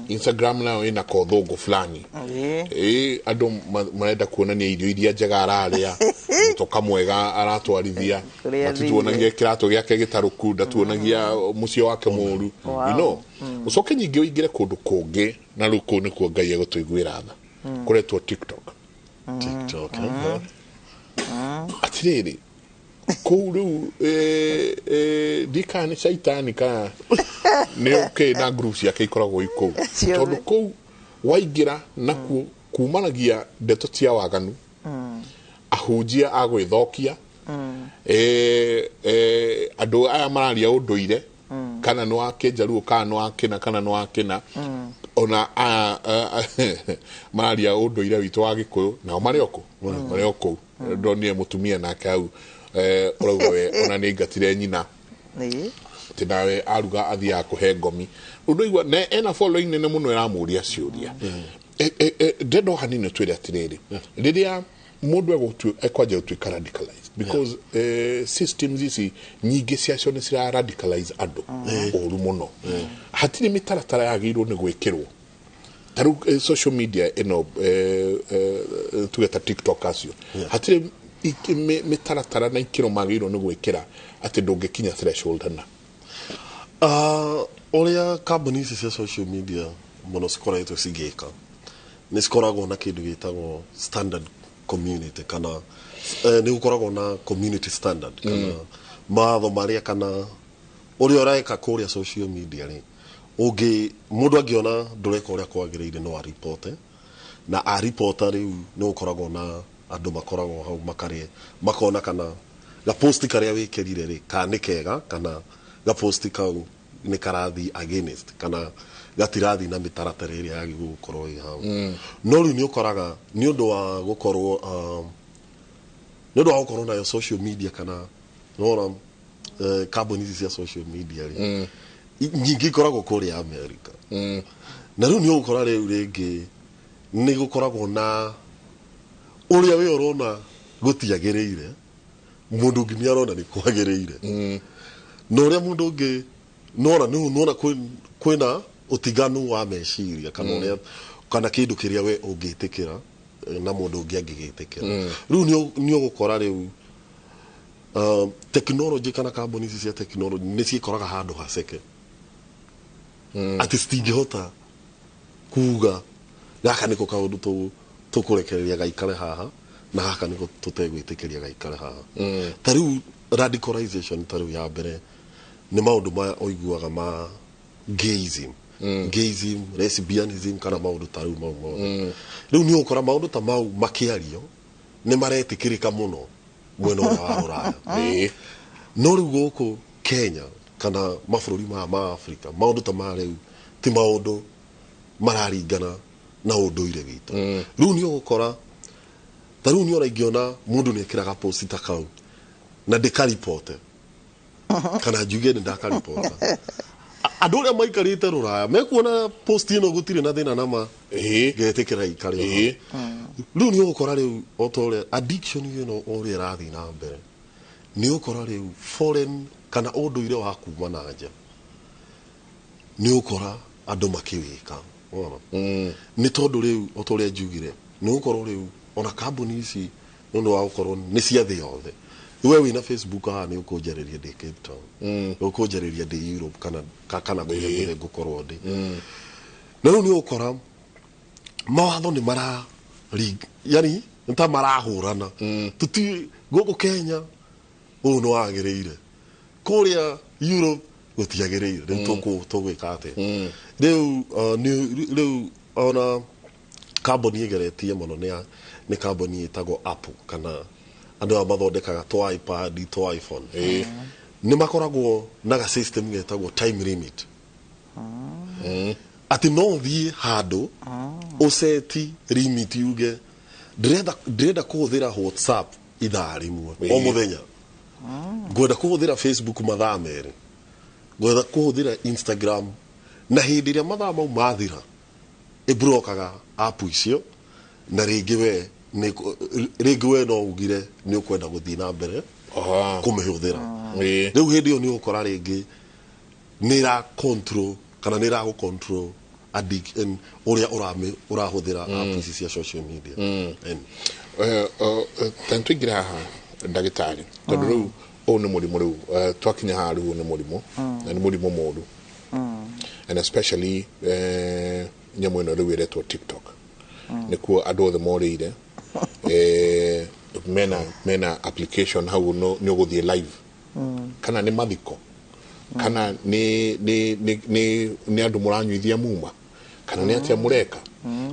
[SPEAKER 12] Instagram nayo ĩna kothũngũ fulani, ĩ andũ marenda kuonania irio iria njega ararĩa, mũtoka mwega aratwarithia.
[SPEAKER 14] Kũrĩa.
[SPEAKER 12] Matituonagia kĩratũ gĩake gĩtarũku, ndatuonagia mũciĩ wake mũru. Ũcoke nyingĩ ũingĩre kũndũ kũngĩ, na rĩu kũu nĩkuo Ngai egũtũiguĩra tha, kũretwo TikTok.
[SPEAKER 13] TikTok.
[SPEAKER 12] Atirĩrĩ, kũu rĩu ndikana nĩ caitani kana nĩ ũkĩ na group ciake ikoragwo i kũu.
[SPEAKER 14] Ciothe.
[SPEAKER 12] Tondũ kũu waingĩra nakuo kumanagia ndeto cia waganu, ahunjia a gwĩthokia, andũ aya mararia ũndũire, kana nĩ wa kĩnjaruo kana nĩ wa kĩna kana nĩ wa kĩna, ona aya mararia ũndũire witũ wa gĩkũyũ nao marĩ o kũ, marĩ o kũu. Ndonire mũtumia nake hau, ũrauga we ona nĩ aingatire nyina atĩ nawe aruga athiaga kũhe ngomi ũndũ igua na ena following nene mũno ĩramũria ciũria. Ndenda o hanini ũtwĩre atĩrĩrĩ, rĩrĩa mũndũ ekwanjia gũtuĩka radicalized, because systems ici nyingĩ ciacio nĩ cira radicalize andũ ũru mũno, hatirĩ mĩtaratara yagĩrĩirwo nĩ gwĩkĩrwo ta rĩu social media ĩno, tuge ta TikTok acio, hatirĩ mĩtaratara na ikĩro magĩrĩirwo nĩ gwĩkĩra atĩ ndũngĩkinya threshold na
[SPEAKER 13] Ũrĩa kambuni ici cia social media mũno cikoretwo cigĩka, nĩ cikoragwo na kĩndũ gĩtagwo standard community kana nĩ gũkoragwo na community standard kana mawatho marĩa kana ũrĩa ũreka kũrĩa social media rĩ, ũngĩ mũndũ angĩona ndũreka ũrĩa kwagĩrĩire no aripote, na aripota rĩu nĩ gũkoragwo na andũ makoragwo hau makarĩa makona kana gaposti karĩa wĩkĩrire rĩ kana nĩ kega kana gaposti kau nĩ karathiĩ against kana gatirathi na mĩtaratara ĩrĩa yagĩrĩirwo gũkorwo ĩ hau. No rĩu nĩ ũkoraga nĩ ũndũ wa gũkorwo nayo social media kana nĩwona kambuni ici cia social media rĩ, nyingĩ ikoragwo kũrĩa America, na rĩu nĩ ũgũkora rĩu rĩngĩ Nĩ gũkoragwo na ũrĩa we ũrona gũtiagĩrĩire, mũndũ ũngĩ nĩ arona nĩ kwagĩrĩire, na ũrĩa mũndũ ũngĩ nona nona kwĩna ũtiganu wa meciria kana ũrĩa kana kĩndũ kĩrĩa we ũngĩtĩkĩra na mũndũ ũngĩ angĩgĩtĩkĩra. Rĩu nĩ ũgũkora rĩu technology kana kambuni ici cia technology nĩ ciĩkoraga handũ haceke atĩ citingĩhota kuga gaka nĩko kaũndũ tũkũrekereria gaikare haha na gaka nĩko tũtegwĩtĩkĩria gaikare haha. Ta rĩu radicalization, ta rĩu ya mbere nĩ maũndũ maya ũiguaga ma gayism, gayism, lesbianism kana maũndũ ta rĩu mau mothe. Rĩu nĩ ũgũkora maũndũ ta mau makĩario nĩ maretĩkĩrĩka mũno mwena ũrĩa wa Rũraya, no rĩu gũkũ Kenya kana mabũrũri maya ma Afrika maũndũ ta maya rĩu ti maũndũ mararingana na ũndũire witũ. Rĩu nĩ ũgũkora ta rĩu nĩ ũraingĩona mũndũ nĩ ekĩraga post ta kau na ndĩkaripote kana njuge nĩ ndakaripota. Andũ arĩa maikarĩte Rũraya mekuona post ĩno gũtirĩ na thĩna nama getĩkĩra ikare ho. Rĩu nĩ ũgũkora rĩu o ta ũrĩa addiction ĩno ũrĩa ĩrathiĩ na mbere, nĩ ũgũkora rĩu foreign kana ũndũire wa kuma na nja nĩ ũgũkora andũ makĩwĩka wona, nĩ tondũ rĩu o ta ũrĩa njugire nĩ ũgũkorwo rĩu ona kambuni ici nĩ ũndũ wa gũkorwo nĩ cia thĩ yothe. We wĩna Facebook haha nĩ ũkũnjarĩria ndĩ Cape Town, ũkũnjarĩria ndĩ Europe kana kana kũrĩa guothe ngũkorwo ndĩ. Na rĩu nĩ ũgũkora mawatho nĩ mara yani nĩ ta marahũrana tuti gũkũ Kenya ũũ nĩ wagĩrĩire, kũrĩa Europe gũtiagĩrĩire. Rĩu tũgwĩka atĩa? Rĩu rĩu ona kambuni ĩgeretie mũno nĩ kambuni ĩtagwo Apple kana andũ aya mathondekaga twa iPad twa iPhone, nĩ makoragwo na ga system getagwo time limit, atĩ no ũthiĩ handũ ũseti limit uge ndĩrenda kũhũthĩra WhatsApp ithaa rĩmwe o mũthenya, ngwenda kũhũthĩra Facebook mathaa 2, ngwenda kũhũthĩra Instagram, na hĩndĩ ĩrĩa mathaa mau mathira ĩbrokaga app icio, na rĩngĩ we rĩngĩ we no ugire nĩ ũkwenda gũthiĩ na mbere kũmĩhũthĩra. Rĩu hĩndĩ ĩyo nĩ ũgũkora rĩngĩ nĩ ĩra control kana nĩ ĩragũ control addiction ũrĩa ũrahũthĩra app ici cia social media.
[SPEAKER 12] Ta nĩtũingĩre haha ndagĩtarĩ, tondũ rĩu ũyũ nĩ mũrimũ, rĩu twakinya haha rĩu nĩ mũrimũ na nĩ mũrimũ mũru, and especially nyamũ ĩno rĩu ĩretwo TikTok, nĩkuo andũ othe morĩire. Mena application hau nĩ ũgũthiĩ live kana nĩ mathiko kana nĩ andũ mũranyuithia muma kana nĩ atĩa mũreka,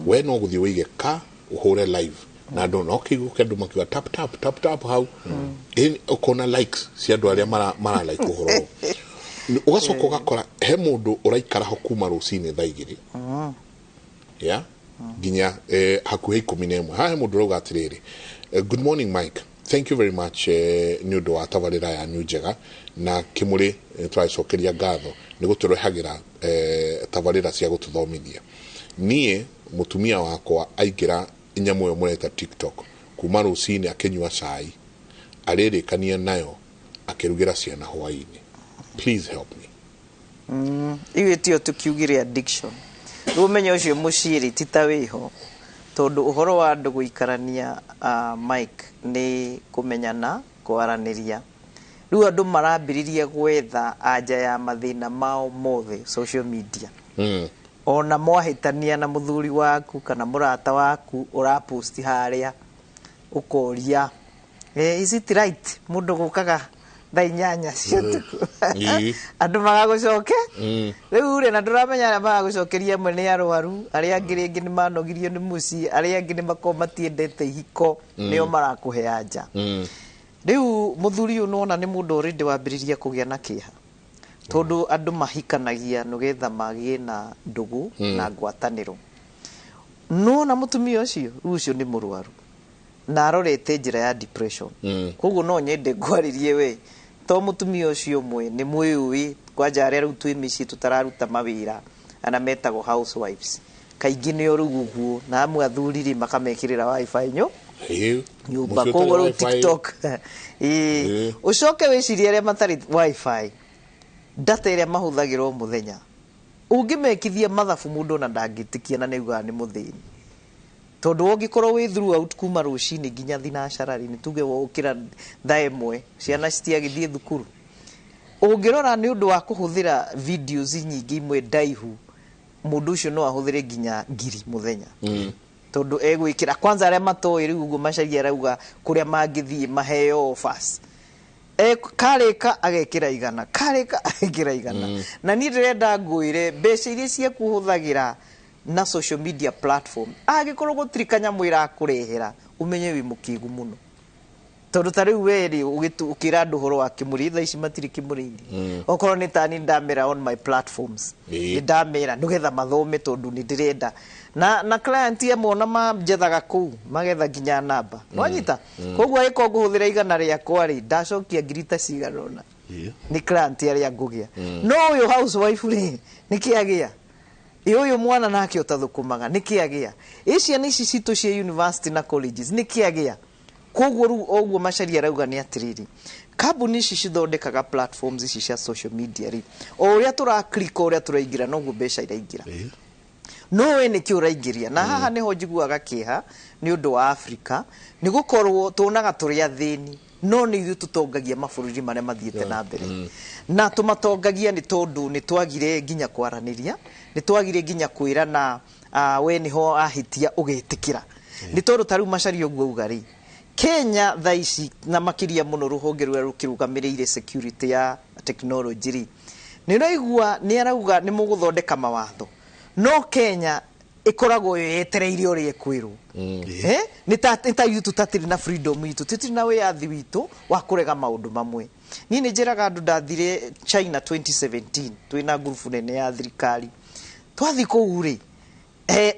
[SPEAKER 12] we no gũthiĩ wĩige ka ũhũre live na andũ no kĩiguke andũ makiuga tap tap tap tap hau, ũkona likes cia andũ arĩa mara like ũhoro ũyũ. Ũgacoka ũgakora he mũndũ ũraikara ho kuma rũcinĩ thaa 2 ya nginya hakuhĩ 11. Haha he mũndũ ũrauga atĩrĩrĩ, "Good morning Mike, thank you very much nĩ ũndũ wa tabarĩra yanyu njega na kĩmũrĩ, tũracokeria ngatho nĩ gũtũrehagĩra tabarĩra cia gũtũthomithia. Niĩ mũtumia wakwa aingĩra nyamũ ĩyo mũreta TikTok kuma rũcinĩ akĩnyua cai arĩrĩkania nayo akĩrugĩra ciana hwaĩ-inĩ. Please help me."
[SPEAKER 14] Icio tio tukiugire addiction. Rĩu ũmenye ũcio mũciĩ rĩ ti ta wĩho, tondũ ũhoro wa andũ gũikarania, Mike, nĩ kũmenyana, kwaranĩria. Rĩu andũ marambĩrĩria gwetha anja ya mathĩna mao mothe social media. Ona mwahĩtania na mũthuri waku kana mũrata waku, ũraposti harĩa ũkoria, "Is it right mũndũ gũkaga thaa 8 cia ũtukũ?" Andũ magagũcoke rĩu rĩ, na ndũramenya arĩa magagũcokeria, amwe nĩ arwaru, arĩa angĩ rĩngĩ nĩ manogirio nĩ mũciĩ, arĩa angĩ nĩ makorwo matiendete ihiko, nĩo marakũhe anja. Rĩu mũthuri ũyũ nĩwona nĩ mũndũ already wambĩrĩria kũgĩa na kĩeha, tondũ andũ mahikanagia nĩgetha magĩe na ndũgũ na ngwatanĩro. Nĩwona mũtumia ũcio rĩu ũcio nĩ mũrwaru na arorete njĩra ya depression. Koguo no nyende ngwarĩrie we to mũtumia ũcio ũmwe nĩ mwĩũĩ, kwanja arĩa rĩu twĩ mĩciĩ tũtararuta mawĩra ana metagwo housewives. Kaingĩ nĩo rĩu ũguo, na amwe athuri rĩ makamekĩrĩra wifi nyũmba.
[SPEAKER 12] Mũciĩ
[SPEAKER 14] Koguo
[SPEAKER 12] ũtarĩ
[SPEAKER 14] rĩu
[SPEAKER 12] wifi.
[SPEAKER 14] TikTok, ĩĩ, ũcoke wĩcirie arĩa matarĩ wifi, data ĩrĩa mahũthagĩra o mũthenya, ũngĩmekithia mathabu mũndũ ona ndangĩtĩkia, na nĩaugaga nĩ mũthĩni, tondũ ũngĩkorwo wĩ throughout kuma rũcinĩ nginya thinacara rĩ, nĩ tuge wokĩra thaa 1, ciana citiagĩthiĩ thukuru, ũngĩrora nĩ ũndũ wa kũhũthĩra videos nyingĩ imwe ndaihu, mũndũ ũcio no ahũthĩre nginya 1,000 mũthenya, tondũ egwĩkĩra kwanza arĩa matoĩ rĩu ũguo Macharia arauga kũrĩa mangĩthiĩ maheo offers. Karĩka agekĩra 100, karĩka agekĩra 100. Na niĩ ndĩrenda ngwĩre, mbeca iria ciaku ũhũthagĩra na social media platform, angĩkorwo gũtirĩ kanyamũ ĩrakũrehera, ũmenye wĩ mũkĩgu mũno, tondũ ta rĩu we rĩ, ũkĩra andũ ũhoro wa kĩmũrĩ, thaa ici matirĩ kĩmũrĩ-inĩ. Okorwo nĩ tani ndamera on my platforms, nĩ ndamera nĩgetha mathome, tondũ nĩ ndĩrenda na client amwe ona manjethaga kũu magetha nginya namba nwanyita. Koguo angĩkorwo ngũhũthĩra 100 rĩakwa rĩ, ndacokia ngiri ta cigana ũna nĩ client arĩa ngũgĩa. No ũyũ housewife rĩ, nĩkĩ agĩa? Ĩ ũyũ mwana nake ũtathũkũmaga, nĩkĩ agĩa? Ĩ ciana ici citũ cia university na colleges, nĩkĩ agĩa? Koguo rĩu ũguo Macharia arauga nĩ atĩrĩrĩ, kambuni ici cithondekaga platforms ici cia social media rĩ, o ũrĩa tũra click, o ũrĩa tũraingĩra, noguo mbeca iraingĩra. No we nĩkĩ ũraingĩria? Na haha nĩho njiguaga kĩeha nĩ ũndũ wa Afrika, nĩ gũkorwo tuonaga tũrĩ athĩni, no nĩ ithuĩ tũtongagia mabũrũri marĩa mathiĩte na mbere. Na tũmatongagia nĩ tondũ nĩ twagire nginya kwaranĩria, nĩ twagire nginya kwĩrana, we nĩho ahĩtia ũgetĩkĩra. Nĩ tondũ ta rĩu Macharia ũguo auga rĩ, Kenya thaa ici, na makĩria mũno rũhonge rũrĩa rũkĩrũgamĩrĩire security ya technology rĩ, nĩ ũraigua nĩ arauga nĩ mũgũthondeka mawatho, no Kenya ĩkoragwo yo yetereire ũrĩa ĩkwĩrwo. Eh? Nĩ ta ithuĩ tũtatirĩ na freedom itũ, tũtirĩ na wĩyathi witũ wa kũrega maũndũ mamwe. Niĩ nĩ njĩraga andũ, ndathire China 2017 twĩna ngurubu nene ya thirikari. Twathi kũu rĩ,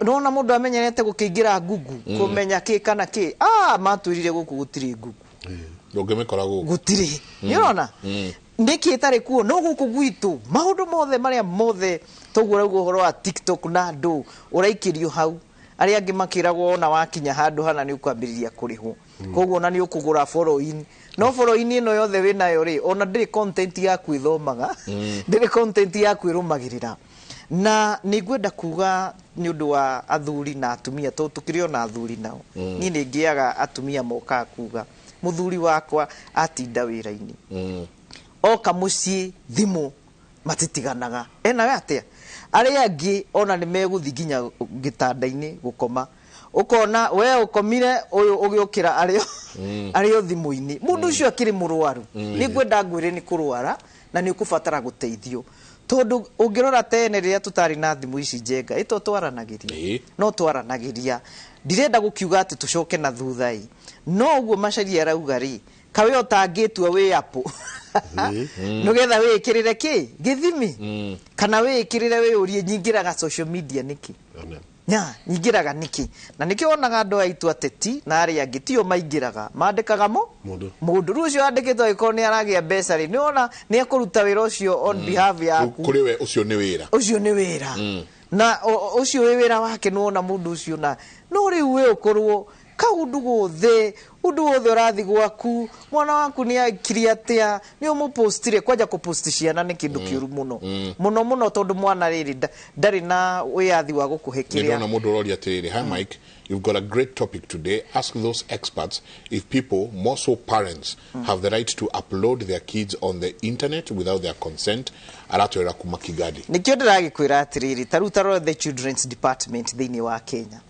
[SPEAKER 14] nona mũndũ amenyerete gũkĩingĩra Google, kũmenya kĩ kana kĩ, matwĩrire gũkũ gũtirĩ Google.
[SPEAKER 12] Ndũngĩmĩkora gũkũ.
[SPEAKER 14] Gũtirĩ. Nĩ ũrona nĩkĩ ĩtarĩ kuo? No gũkũ gwitũ maũndũ mothe marĩa mothe toguo ũrauga ũhoro wa TikTok na andũ ũraikĩrio hau, arĩa angĩ makĩragwo ona wakinya handũ hana nĩ ũkwambĩrĩria kũrĩhwo. Koguo ona nĩ ũkũgũra following, no following ĩno yothe wĩnayo rĩ, ona ndĩrĩ content yaku ĩthomaga, ndĩrĩ content yaku ĩrũmagĩrĩra. Na nĩ ngwenda kuga nĩ ũndũ wa athuri na atumia, tondũ tũkĩrĩ ona athuri nao. Niĩ nĩ ngĩaga atumia mokaga kuga, mũthuri wakwa atinda wĩra-inĩ, oka mũciĩ thimũ matitiganaga, enawe atĩa? Arĩa angĩ ona nĩ megũthiĩ nginya gĩtanda-inĩ gũkoma, ũkona we ũkomire, ũyũ ũgĩũkĩra arĩ arĩ o thimũ-inĩ. Mũndũ ũcio akĩrĩ mũrwaru. Nĩ ngwenda ngwĩre nĩ kũrwara na nĩ ũkũbatara gũteithio, tondũ ũngĩrora tene rĩrĩa tũtarĩ na thimũ ici njenga ĩto twaranagĩria, no twaranagĩria. Ndirenda gũkiuga atĩ tũcoke na thutha ĩ, no ũguo Macharia arauga rĩ, kawe ũtangĩtua wĩ apo nĩgetha wĩĩkĩrĩre kĩ gĩthimi, kana wĩĩkĩrĩre wĩyũrie, nyingĩraga social media nĩkĩ? Nya nyingĩraga nĩkĩ? Na nĩkĩo wonaga andũ aitũ ateti na arĩa angĩ tio maingĩraga, mandĩkaga mo
[SPEAKER 13] Mũndũ.
[SPEAKER 14] Mũndũ rĩu ũcio wandĩkĩtwo, angĩkorwo nĩ aragĩa mbeca rĩ, nĩ wona nĩ ekũruta wĩra ũcio on behalf yaku.
[SPEAKER 12] Kũrĩ we ũcio nĩ wĩra.
[SPEAKER 14] Ũcio nĩ wĩra, na ũcio wĩ wĩra wake. Nĩ wona mũndũ ũcio na no rĩu we ũkorwo kaũndũ gothe, ũndũ wothe ũrathiĩ gwaku, mwana waku nĩ akiri atĩa, nĩ ũmũpostire. Kwanja kũposti ciana nĩ kĩndũ kĩũru mũno mũno mũno, tondũ mwana rĩrĩ ndarĩ na wĩyathi wa gũkũhe kĩrĩa.
[SPEAKER 12] Nĩndona mũndũ ũroria atĩrĩrĩ, "Hi Mike, you've got a great topic today. Ask those experts if people, more so parents, have the right to upload their kids on the internet without their consent." Aratwĩra kuma Kigali.
[SPEAKER 14] Nĩkĩo ndĩragĩkwĩra atĩrĩrĩ, ta rĩu ta rora the children's department thĩinĩ wa Kenya,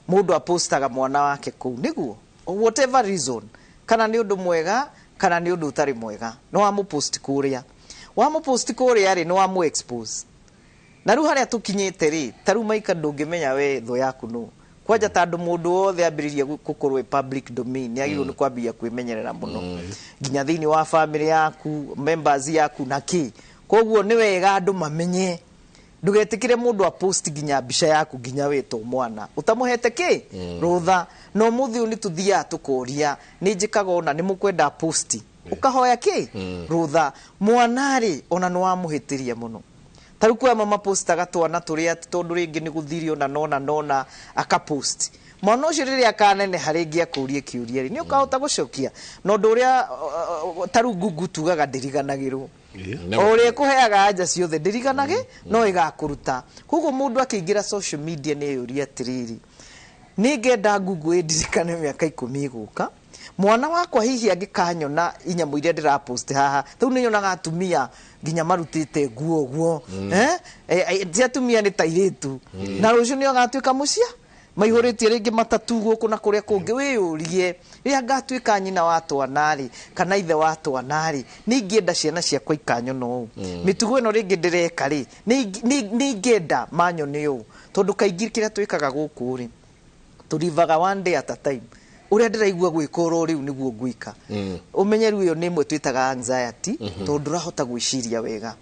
[SPEAKER 14] mũndũ apostaga mwana wake kũu nĩguo whatever reason, kana nĩ ũndũ mwega kana nĩ ũndũ ũtarĩ mwega, nĩ wamũpost kũrĩa, wamũpost kũrĩa rĩ, nĩ wamũ expose. Na rĩu harĩa tũkinyĩte rĩ, ta rĩu maika ndũngĩmenya we thũ yaku nũ. Kwanja tondũ mũndũ wothe ambĩrĩria gũkorwo ĩ public domain, nĩ agĩrĩirwo nĩ kwambĩrĩria kwĩmenyerera mũno, nginya thĩinĩ wa family yaku, members yaku na kĩ. Koguo nĩ wega andũ mamenye, ndũgetĩkĩre mũndũ apost nginya mbica yaku, nginya wĩtwo mwana ũtamũhete kĩ rũtha. Na ũmũthĩ ũyũ nĩ tũthiaga tũkoria, nĩ njĩkaga ona nĩ mũkwenda posti, ũkahoya kĩ rũtha. Mwana rĩ, ona nĩ wamũhĩtĩria mũno, Ta rĩu kwĩ amwe mapostaga twana tũrĩa atĩ tondũ rĩngĩ nĩ gũthirio na nona nona akapost. Mwana ũcio rĩrĩa akaneneha rĩngĩ akũrie kĩũria rĩ, nĩ ũkahota gũcokia? Na ũndũ ũrĩa ta rĩu Google tugaga ndĩriganagĩrwo. O ũrĩa ĩkũheaga anja ciothe ndĩriganage, no ĩgakũruta. Koguo mũndũ akĩingĩra social media nĩ eyũrie atĩrĩrĩ, nĩ ngenda Google ĩndirikane mĩaka 10 ĩgũka? Mwana wakwa hihi angĩkanyona inyamũ iria ndĩrapost haha, rĩu nĩ nyonaga atumia nginya marutĩte nguo ũguo. Eh? Ti atumia, nĩ ta airĩtu. Na rũciũ nĩ agatuĩka mũcia maihũrĩtie rĩngĩ matatu gũkũ na kũrĩa kũngĩ. Wĩyũrie, rĩrĩa ngatuĩka nyina wa twana rĩ, kana ithe wa twana rĩ, nĩ ingĩenda ciana ciakwa ikanyona ũũ? Mĩtugo ĩno rĩngĩ ndĩreka rĩ, nĩ ingĩenda manyone ũũ? Tondũ kaingĩ kĩrĩa twĩkaga gũkũ rĩ, tũrivaga one day at a time. Ũrĩa ndĩraigua gwĩka oro rĩu nĩguo ngwĩka. Ũmenyeru ĩyo nĩ ĩmwe twĩtaga anxiety, tondũ ndũrahota gwĩciria wega.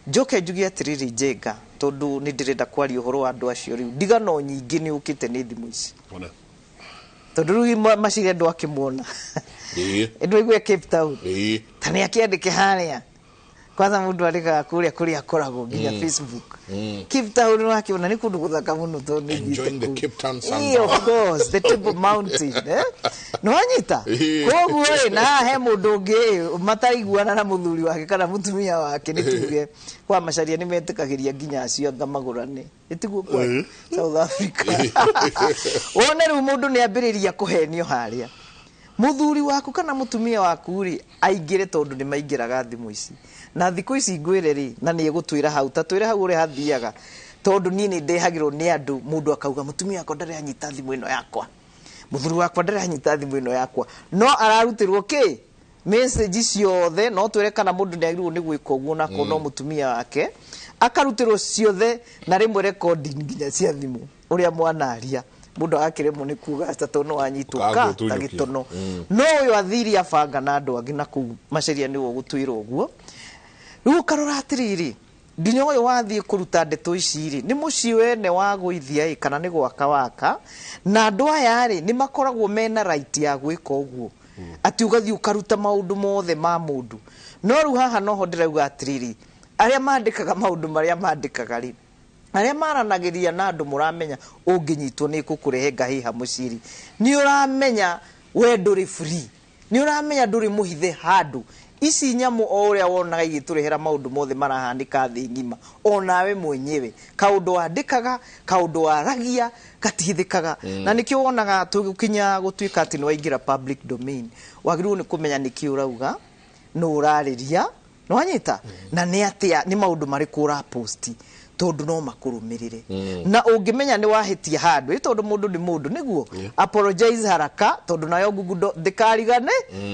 [SPEAKER 14] Njoke njuge atĩrĩrĩ, Njenga, tondũ nĩ ndĩrenda kwaria ũhoro wa andũ acio rĩu, ndigano nyingĩ nĩ ũkĩte nĩ thimũ ici, tondũ rĩu Maciria ndwakĩmuona, ndwaigua Cape Town, ta nĩ akĩandĩke harĩa kwanza mũndũ andĩkaga kũrĩa kũrĩa akoragwo nginya Facebook. Cape Town wakĩona nĩ kũndũ gũthaka mũno tondũ nĩ thiĩte
[SPEAKER 12] Enjoying the
[SPEAKER 14] kũu.
[SPEAKER 12] Cape Town
[SPEAKER 14] Ĩĩ, of
[SPEAKER 12] sundown.
[SPEAKER 14] course, the Table Mountain, eh? Nĩ wanyita? Koguo ĩ, na haha he mũndũ ũngĩ ĩ, mataraiguana na mũthuri wake kana mũtumia wake, nĩ tuge kwa Macaria nĩ metĩkagĩria nginya acio anga magũrane, ĩtiguo kwa South Africa. Wone rĩu mũndũ nĩ ambĩrĩria kũhenio harĩa mũthuri waku kana mũtumia waku rĩ aingĩre, tondũ nĩ maingĩraga thimũ ici na thikũ ici ngwĩre rĩ, na nĩ egũtwĩra hau, ta twĩre hau ũrĩa hathiaga, tondũ niĩ nĩ ndehagĩrwo nĩ andũ, mũndũ akauga mũtumia wakwa ndaranyita thimũ ĩno yakwa, mũthuri wakwa ndaranyita thimũ ĩno yakwa, no ararutĩrwo kĩ message ciothe. No twĩre kana mũndũ nĩ agĩrĩirwo nĩ gwĩka ũguo na no mũtumia wake akarutĩrwo ciothe, na rĩmwe recording nginya cia thimũ ũrĩa mwanaria, mũndũ agakĩremwo nĩ kuga aca tondũ no wanyitwo ka ta
[SPEAKER 12] Ũkagũtunyũkia.
[SPEAKER 14] gĩtono. No ũyũ athiri abanga na andũ angĩ na kũu Macaria nĩwe ũgũtwĩra ũguo. Rĩu ũkarora atĩrĩrĩ, nginya ũyũ wathiĩ kũruta ndeto ici rĩ, nĩ mũciĩ wene wa gũithia ĩ, kana nĩ gwaka waka? Na andũ aya rĩ, nĩ makoragwo mena right ya gwĩka ũguo, atĩ ũgathiĩ ũkaruta maũndũ mothe ma mũndũ? No rĩu haha noho ndĩrauga atĩrĩrĩ, arĩa mandĩkaga maũndũ marĩa mandĩkaga rĩ, arĩa maranagĩria na andũ, mũramenya ũngĩnyitwo nĩ kũkũrehe ngahĩha mũciĩ rĩ, nĩ ũramenya we ndũrĩ free, nĩ ũramenya ndũrĩ mũhithe handũ. Ici nyamũ o ũrĩa wonaga igĩtũrehera maũndũ mothe marahanĩka thĩ ng'ima, onawe mwenyewe kaũndũ wandĩkaga, kaũndũ waragia gatihithĩkaga. Na nĩkĩo wonaga tũgĩkinya gũtuĩka atĩ nĩ waingĩra public domain, wagĩrĩirwo nĩ kũmenya nĩkĩ ũrauga, nũ ũrarĩria, nĩ wanyita, na nĩ atĩa, nĩ maũndũ marĩkũ ũraposti, tondũ no makũrũmĩrĩre. Na ũngĩmenya nĩ wahĩtia handũ ĩ, tondũ mũndũ nĩ mũndũ, nĩguo apologize haraka, tondũ nayo Google ndĩkarigane,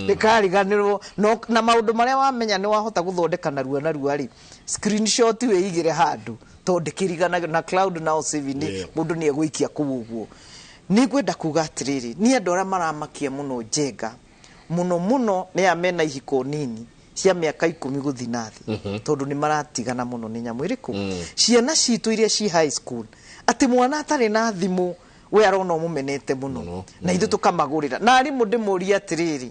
[SPEAKER 14] ndĩkariganĩrwo. No na maũndũ marĩa wamenya nĩ wahota gũthondeka narua narua rĩ, screenshot wĩigĩre handũ, tondũ ndĩkĩriganagĩrwo na cloud now saving. Mũndũ nĩ egũikia kũu ũguo. Nĩ ngwenda kuga atĩrĩrĩ, niĩ andũ arĩa maramakia mũno, Njenga, mũno mũno nĩ aya mena ihiko nini cia mĩaka 10 gũthiĩ na thĩ, tondũ nĩ maratigana mũno nĩ nyamũ ĩrĩkũ. Ciana citũ iria ci high school, atĩ mwana atarĩ na thimũ we arona ũmũmenete mũno, na ithuĩ tũkamagũrĩra. Na arimũ ndĩmũrie atĩrĩrĩ,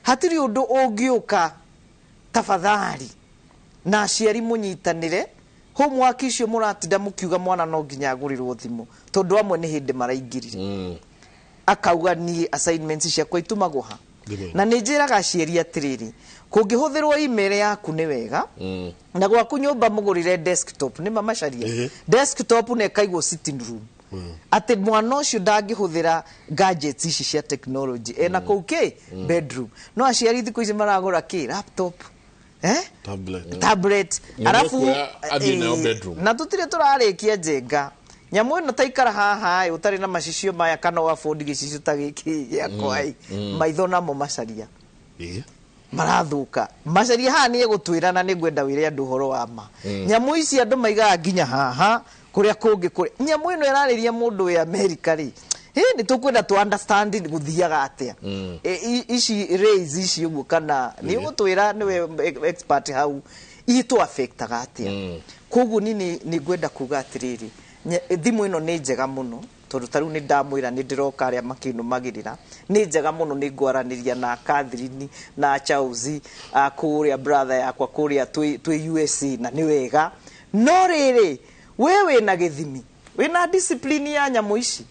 [SPEAKER 14] hatirĩ ũndũ ũngĩũka tafadhali na aciari mũnyitanĩre homework icio mũratinda mũkiuga mwana no nginya agũrĩrwo thimũ, tondũ amwe nĩ hĩndĩ maraingĩrire, akauga niĩ assignments ciakwa itumagwo ha?
[SPEAKER 13] Thimũ-inĩ.
[SPEAKER 14] Na nĩ njĩraga aciari atĩrĩrĩ, kũngĩhũthĩrwo email yaku nĩ wega, na gwaku nyũmba mũgũrĩre desktop, nĩ mamacaria desktop na ĩkaigwo sitting room, atĩ mwana ũcio ndangĩhũthĩra gadgets ici cia technology ena kũu kĩ bedroom. No aciari thikũ ici maragũra kĩ laptop, eh?
[SPEAKER 13] Tablet.
[SPEAKER 14] Tablet.
[SPEAKER 12] Nyamũ
[SPEAKER 14] Arabu
[SPEAKER 12] ĩkuoya athiĩ nayo bedroom.
[SPEAKER 14] Na tũtirĩ tũrarĩkia, Njenga, nyamũ ĩno taikara haha ĩ, ũtarĩ na macicio maya kana ũafford gĩcicio ta gĩkĩ gĩakwa ĩ, maitho namo Macaria marathũka. Macaria haha nĩ egũtwĩra, na nĩ ngwenda wĩre andũ ũhoro wa ma. Nyamũ ici andũ maigaga nginya haha kũrĩa kũngĩ, kũrĩa nyamũ ĩno ĩrarĩria mũndũ wĩ America rĩ, ĩ nĩ tũkwenda tũ understand gũthiaga atĩa. Ici rays ici ũguo, kana nĩ ũgũtwĩra, nĩwe expert hau, itũ affectaga atĩa? Koguo niĩ nĩ ngwenda kuga atĩrĩrĩ, thimũ ĩno nĩ njega mũno, tondũ ta rĩu nĩ ndamwĩra nĩ ndĩroka arĩa makĩnũmagĩrĩra, nĩ njega mũno, nĩ ngwaranĩria na Catherine na Charles, kũrĩa brother yakwa kũrĩa twĩ USA, na nĩ wega. No rĩrĩ, we wĩna gĩthimi, wĩna discipline ya nyamũ ici,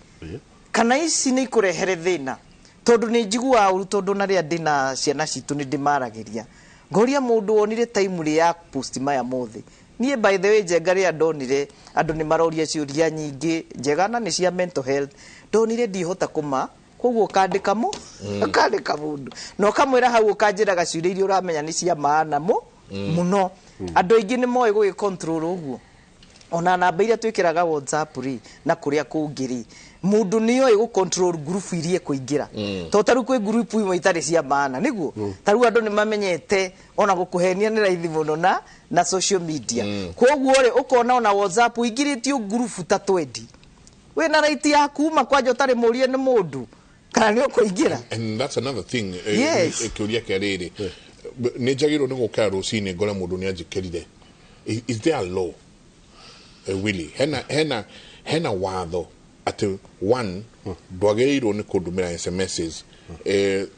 [SPEAKER 14] kana ici nĩ ikũrehere thĩna? Tondũ nĩ njiguaga ũru, tondũ na rĩrĩa ndĩna ciana citũ nĩ ndĩmaragĩria, ngoria mũndũ wonire time rĩ ya post maya mothe. Niĩ, by the way, Njenga, rĩrĩa ndonire andũ nĩ maroria ciũria nyingĩ njega na nĩ cia mental health, ndonire ndihota kũma, koguo ũkandĩka mũ ũkandĩka mũndũ na ũkamwĩra hau, ũkanjĩraga ciũria iria ũramenya nĩ cia maana mũ mũno. Andũ aingĩ nĩ moĩ gũgĩ control ũguo, ona namba iria twĩkĩraga WhatsApp rĩ na kũrĩa kũngĩ rĩ, mũndũ nĩ oĩ gũ control group iria ekũingĩra, tondũ ta rĩu kwĩ group imwe itarĩ cia maana, nĩguo ta rĩu andũ nĩ mamenyete ona gũkũhenia nĩ raithi mũno na social media. Koguo rĩ, ũkona ona WhatsApp ũingĩrĩtio group ta 20, wĩna right ya kuma kwanja ũtarĩ mũrie nĩ mũndũ kana nĩ ũkũingĩra.
[SPEAKER 12] And that's another thing. Kĩũria kĩa rĩrĩ, nĩ njagĩrĩirwo nĩ gũkĩra rũcinĩ ngore mũndũ nĩ anjĩkĩrire? Is there a law, Willy, hena watho atĩ one ndwagĩrĩirwo nĩ kũndũmĩra SMSs,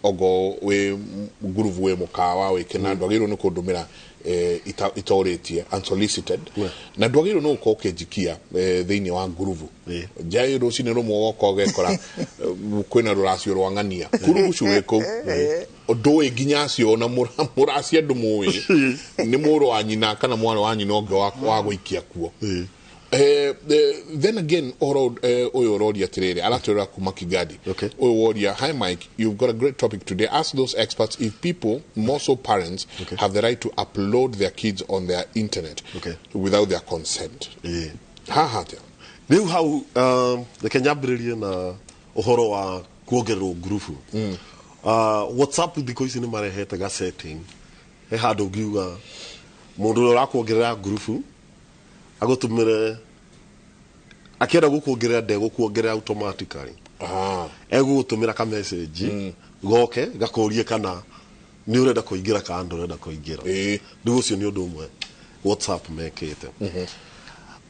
[SPEAKER 12] ogo wĩ ngurubu, wĩ mũkawa, wĩ kĩna, ndwagĩrĩirwo nĩ kũndũmĩra itorĩtie, unsolicited, na ndwagĩrĩirwo nĩ gũkorwo ũkĩnjikia thĩinĩ wa ngurubu njai rũcinĩ rũmwe woka ũgekora kwĩna rũracio rwa ng'ania kurugucu wĩ kũu, ndũĩ nginya acio ona mũracia ndũmũĩ nĩ mũrũ wa nyina kana mwarĩ wa nyina ũngĩ wa gũikia kuo. Then again, ũhoro ũyũ ũroria atĩrĩrĩ, aratwĩra kuma Kigadi ũyũ woria, "Hi Mike, you've got a great topic today. Ask those experts if people, more so parents, have the right to upload their kids on their internet without their consent." Haha atĩa?
[SPEAKER 13] Rĩu hau, reke nyambĩrĩrie na ũhoro wa kuongererwo ngurubu. WhatsApp thikũ ici nĩ marehete ga setting, he handũ ũngiuga mũndũ ũrĩa ũrakuongerera ngurubu agũtũmĩre, akĩenda gũkuongerera ndegũkuongerera automatically, egũgũtũmĩra ka message goke gakũrie kana nĩ ũrenda kũingĩra kana ndũrenda kũingĩra. Rĩu ũcio nĩ ũndũ ũmwe WhatsApp mekĩte.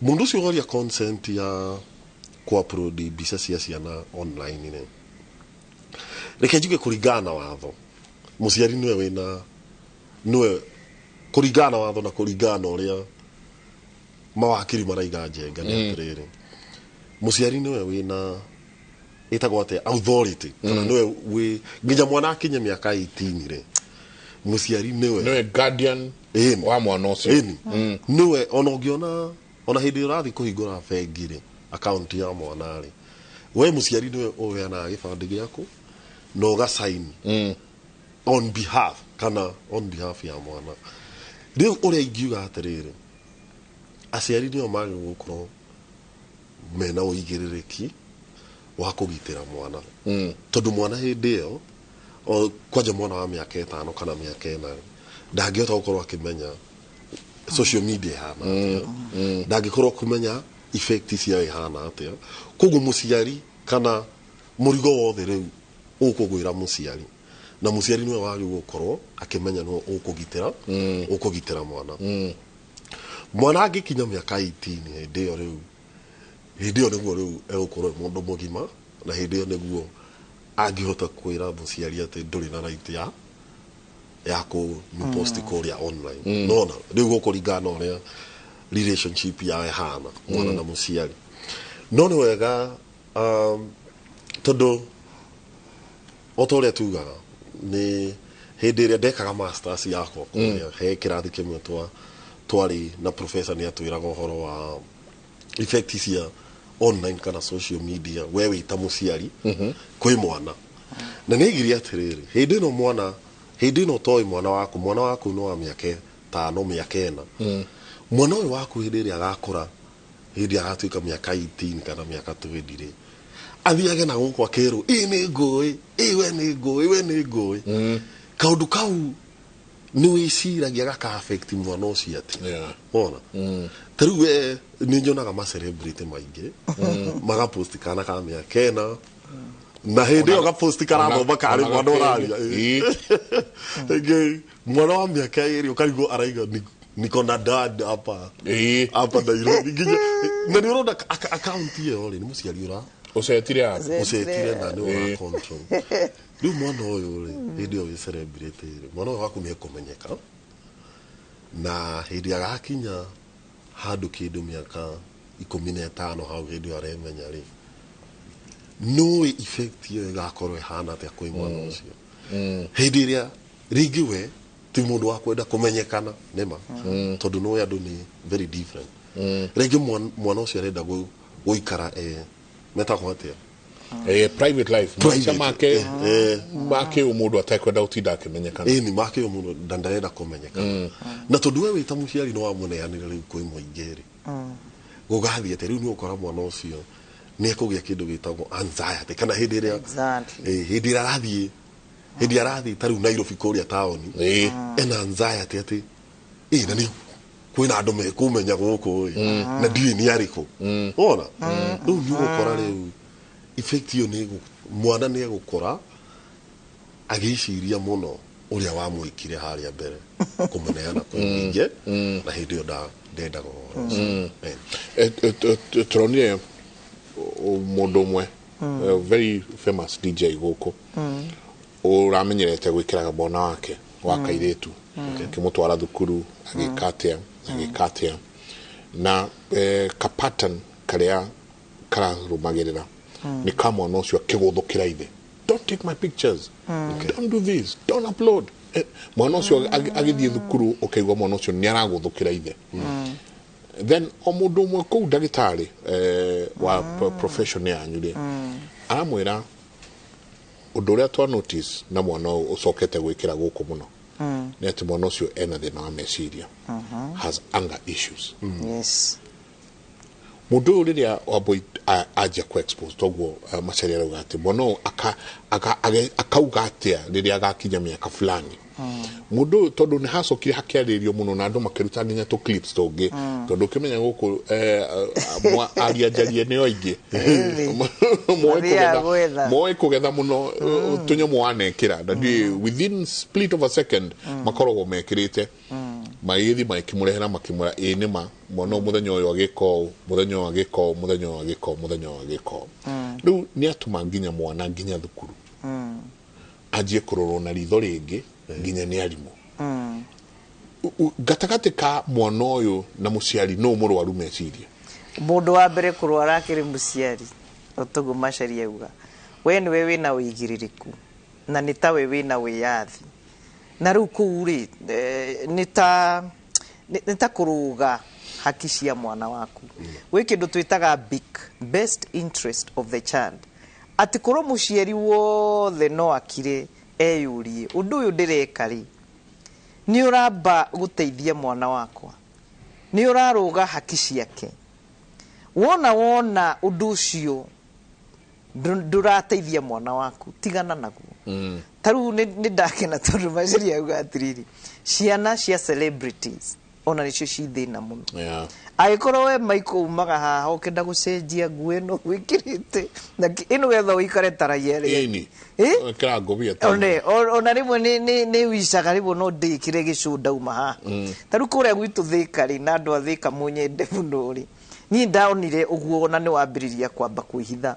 [SPEAKER 13] Mũndũ ũcio woria consent ya ku-upload mbica cia ciana online rĩ, reke njuge kũringana na watho mũciari nĩwe wĩna, nĩwe kũringana na watho na kũringana na ũrĩa mawakiri maraiga, Njenga, nĩ atĩrĩrĩ, mũciari nĩwe wĩna, ĩtagwo atĩa, authority, kana nĩwe wĩ nginya mwana akinye mĩaka 18 rĩ, mũciari nĩwe
[SPEAKER 12] nĩwe guardian wa mwana ũcio.
[SPEAKER 13] Ĩni, nĩwe. Ona ũngĩona ona hĩndĩ ĩrĩa ũrathiĩ kũhingũra bengi rĩ, akaunti ya mwana rĩ, we mũciari nĩwe ũheanaga gĩbandĩ gĩaku na ũgasign on behalf, kana on behalf ya mwana. Rĩu ũrĩa ingiuga atĩrĩrĩ, aciari nĩo magĩrĩirwo gũkorwo mena ũigĩrĩrĩki wa kũgitĩra mwana, tondũ mwana hĩndĩ ĩyo kwanja mwana wa mĩaka 5 kana mĩaka 4 ndangĩhota gũkorwo akĩmenya social media ĩhana atĩa, ndangĩkorwo kũmenya effect ciayo ihana atĩa. Koguo mũciari, kana mũrigo wothe rĩu ũkũgwĩra mũciari, na mũciari nĩwe wagĩrĩirwo gũkorwo akĩmenya nĩwe ũkũgitĩra mwana. Mwana angĩkinya mĩaka 18, hĩndĩ ĩyo rĩu, hĩndĩ ĩyo nĩguo rĩu egũkorwo e mũndũ mũgima, na hĩndĩ ĩyo nĩguo angĩhota kwĩra mũciari atĩ ndũrĩ na right ya kũ post kũrĩa online. Nona rĩu gũkũringana na ũrĩa relationship yao ĩhana, mwana na mũciari. No nĩ wega, tondũ o ta ũrĩa tugaga, nĩ hĩndĩ ĩrĩa ndekaga masters yakwa kũrĩa, he kĩrathi kĩmwe twarĩ na professor, nĩ atwĩraga ũhoro wa effect cia online kana social media we wĩ ta mũciari kwĩ mwana, na nĩ aigire atĩrĩrĩ, hĩndĩ ĩno mwana, hĩndĩ ĩno toĩ mwana waku, mwana waku nĩ wa mĩaka 5, mĩaka 4, mwana ũyũ waku hĩndĩ ĩrĩa agakũra, hĩndĩ agatuĩka mĩaka 18 kana mĩaka 20 rĩ, athiage na gũkũ akerwo ĩ nĩ ngũĩ, ĩ we nĩ ngũĩ, we nĩ ngũĩ. Kaũndũ kau nĩ wĩciragia gaka affect mwana ũcio atĩ wona ta rĩu we nĩ nyonaga ma celebrity maingĩ magapost kana ka mĩaka 4, na hĩndĩ ĩyo gapost karathoma karĩ
[SPEAKER 12] ona
[SPEAKER 13] mwana
[SPEAKER 12] gakĩrĩ.
[SPEAKER 13] ũraria ĩngĩ mwana wa mĩaka 2, ũkarigwo araiga niko na dad hapa hapa Nairobi nginya, na nĩ ũrona account ĩyo rĩ, nĩ mũciari ũra
[SPEAKER 12] ũcetire app.
[SPEAKER 13] Ũcetire na nĩ ũra control. Rĩu mwana ũyũ rĩ, hĩndĩ ĩyo wĩ celebrity rĩ, mwana ũyũ waku nĩ ekũmenyeka, na hĩndĩ agakinya Handũ kĩndũ mĩaka 15 hau hĩndĩ ĩyo aremenya rĩ, nũĩ effect ĩyo ĩgakorwo ĩhana atĩa kwĩ mwana ũcio hĩndĩ ĩrĩa rĩngĩ we ti mũndũ wa kwenda kũmenyekana nĩma, tondũ nũĩ andũ nĩ very different. Rĩngĩ mwana ũcio arenda gũikara metagwo atĩa?
[SPEAKER 12] Private life, maica
[SPEAKER 13] Private,
[SPEAKER 12] make make ũmũndũ atekwenda gũtinda akĩmenyekana.
[SPEAKER 13] Ĩni make mũno na ndarenda kũmenyekana, na tondũ we wĩ ta mũciari nĩ wamũneanĩra rĩu kwĩ mũingĩ rĩ, gũgathiĩ atĩa? Rĩu nĩ ũgũkora mwana ũcio nĩ ekũgĩa kĩndũ gĩtagwo anxiety, kana hĩndĩ ĩrĩa hĩndĩ ĩrĩa arathiĩ, hĩndĩ ĩrĩa arathiĩ ta rĩu Nairobi kũrĩa taũni, ena anxiety atĩ ĩ na nĩ kwĩna andũ mekũmenya gũkũ ĩ, na ndiũĩ nĩ arĩkũ. Wona rĩu nĩ ũgũkora rĩu effect ĩyo nĩ mwana nĩ egũkora agĩciria mũno ũrĩa wamwĩkire harĩa mbere kũmũneana kwĩ mũingĩ, na hĩndĩ ĩyo ndendaga ũhoro ũcio.
[SPEAKER 12] Tũronire mũndũ ũmwe, very famous DJ gũkũ, ũramenyerete gwĩkĩraga mwana wake wa kairĩtu, akĩmũtwara thukuru, agĩka atĩa, agĩka atĩa, na ka pattern karĩa kararũmagĩrĩra nĩ ka mwana ũcio akĩgũthũkĩra ithe, "Don't take my pictures, don't do this, don't upload." Mwana ũcio agĩthiĩ thukuru, ũkaigua mwana ũcio nĩ aragũthũkĩra ithe. Then o mũndũ ũmwe kũu, ndagĩtarĩ wa profession yanyu rĩ, aramwĩra ũndũ ũrĩa twa notice na mwana ũyũ ũcokete gwĩkĩra gũkũ mũno nĩ atĩ mwana ũcio ena thĩna wa meciria, has anger issues. Mũndũ ũyũ rĩrĩa wambui anjia ku expose toguo, Macharia arauga atĩ mwana ũyũ akauga atĩa rĩrĩa agakinya mĩaka fulani, mũndũ ũyũ, tondũ nĩ hacokire hakĩarĩrio mũno na andũ makĩruta nginya tũ clips tũngĩ, tondũ ũkĩmenya gũkũ aria njarie nĩo aingĩ. Moĩ
[SPEAKER 14] Mathiaga
[SPEAKER 12] kũgetha
[SPEAKER 14] gwetha.
[SPEAKER 12] Moĩ kũgetha mũno tũnyamũ wanekĩra, na ndiũĩ within split of a second makoragwo mekĩrĩte, magĩgĩthiĩ magĩkĩmũrehera, makĩmwĩra ĩ nĩma mwana ũyũ mũthenya ũyũ agĩka ũũ, mũthenya ũyũ agĩka ũũ, mũthenya ũyũ agĩka ũũ, mũthenya ũyũ agĩka ũũ. Rĩu nĩ atũma nginya mwana nginya thukuru anjie kũrorwo na ritho rĩngĩ nginya nĩ arimũ. Gatagatĩ ka mwana ũyũ na mũciari, nũ mũrwaru meciria?
[SPEAKER 14] Mũndũ wa mbere kũrwara akĩrĩ mũciari. Otoguo Macharia auga, we nĩwe wĩna ũigĩrĩrĩku na nĩ tawe wĩna wĩyathi, na rĩu kũu rĩ, nĩ ta kũrũga haki cia mwana waku. Gwĩ kĩndũ twĩtaga BIC, best interest of the child, atĩ korwo mũciari wothe no akire eyũrie, ũndũ ũyũ ndĩreka rĩ, nĩ ũramba gũteithia mwana wakwa, nĩ ũrarũga haki ciake? Wona ũndũ ũcio ndũrateithia mwana waku, tigana naguo. Ta rĩu nĩ ndakena tondũ Macharia auga atĩrĩrĩ, ciana cia celebrities ona nĩcio ci thĩna mũno. Angĩkorwo we Michael umaga haha ũkĩenda gũcenjia nguo ĩno wĩkĩrĩte na ĩno getha ũikare ta raia ĩrĩa
[SPEAKER 12] Ĩni.
[SPEAKER 14] Ĩ?
[SPEAKER 12] Ĩkĩra ngũbia ta
[SPEAKER 14] One ona rĩmwe nĩ wicaga rĩmwe no ndĩkĩre gĩcũ ndauma haha. Ta rĩu kũrĩa gwitũ Thĩka rĩ, na andũ a Thĩka mũnyende mũno rĩ, niĩ ndonire ũguo ona nĩ wambĩrĩria kwamba kwĩhitha,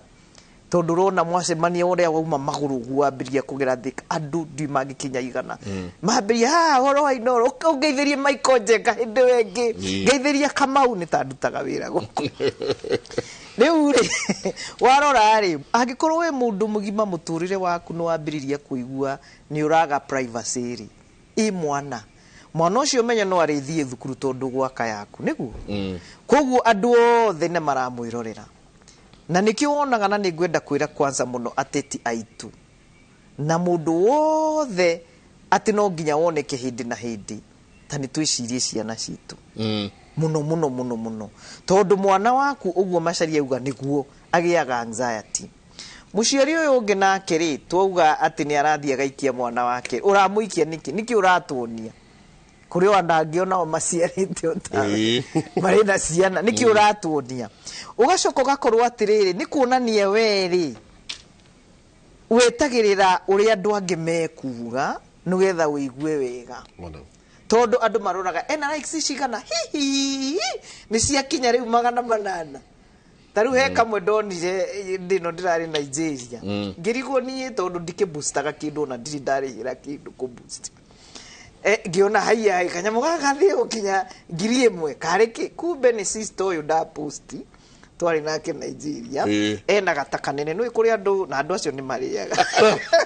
[SPEAKER 14] tondũ ũrona mwacemania ũrĩa wauma magũrũ ũguo wambĩrĩria kũgera Thĩka, andũ ndiũĩ mangĩkinya 100 mambĩrĩria haha ũhoro wa Inooro, ũngeithĩrie Michael Njenga hĩndĩ ĩyo ĩngĩ, ngeithĩria Kamau nĩ ta ndutaga wĩra gũkũ. Rĩu rĩ, warora rĩ, angĩkorwo wĩ mũndũ mũgima, mũtũrĩre waku nĩ wambĩrĩria kũigua nĩ ũraga privacy rĩ, ĩ mwana ũcio menye no arĩthiĩ thukuru tondũ gwaka yaku nĩguo. Koguo andũ othe nĩ maramwĩrorera, na nĩkĩo wonaga, na nĩ ngwenda kwĩra kwanza mũno ateti aitũ na mũndũ wothe atĩ no nginya woneke hĩndĩ na hĩndĩ, ta nĩ twĩcirie ciana citũ mũno mũno mũno mũno, tondũ mwana waku ũguo Macharia auga nĩguo agĩaga anxiety. Mũciari ũyũ ũngĩ nake rĩ, twauga atĩ nĩ arathiĩ agaikia mwana wake, ũramũikia nĩkĩ? Nĩkĩ ũratuonia kũrĩ o andũ angĩ onao maciarĩte otawe marĩ na ciana? Nĩkĩ ũratuonia? Ũgacoka ũgakorwo atĩrĩrĩ, nĩ kuonania we rĩ wetagĩrĩra ũrĩa andũ angĩ mekuga nĩgetha ũigue wega, tondũ andũ maroraga ena likes cigana, hihi nĩ ciakinya rĩu 800. Ta rĩu he kamwe ndonire ndĩno ndĩrarĩ Nigeria, ngĩrigwo niĩ tondũ ndikĩboostaga kĩndũ, ona ndirĩ ndarĩhĩra kĩndũ kũboost. Ngiona haiya kanyamũ gaka gathiĩ gũkinya 1000 karĩ kĩ kumbe nĩ sister ũyũ ndaposti twarĩ nake Nigeria. Ena gata kanene nĩ kũrĩ andũ na andũ acio nĩ marĩaga.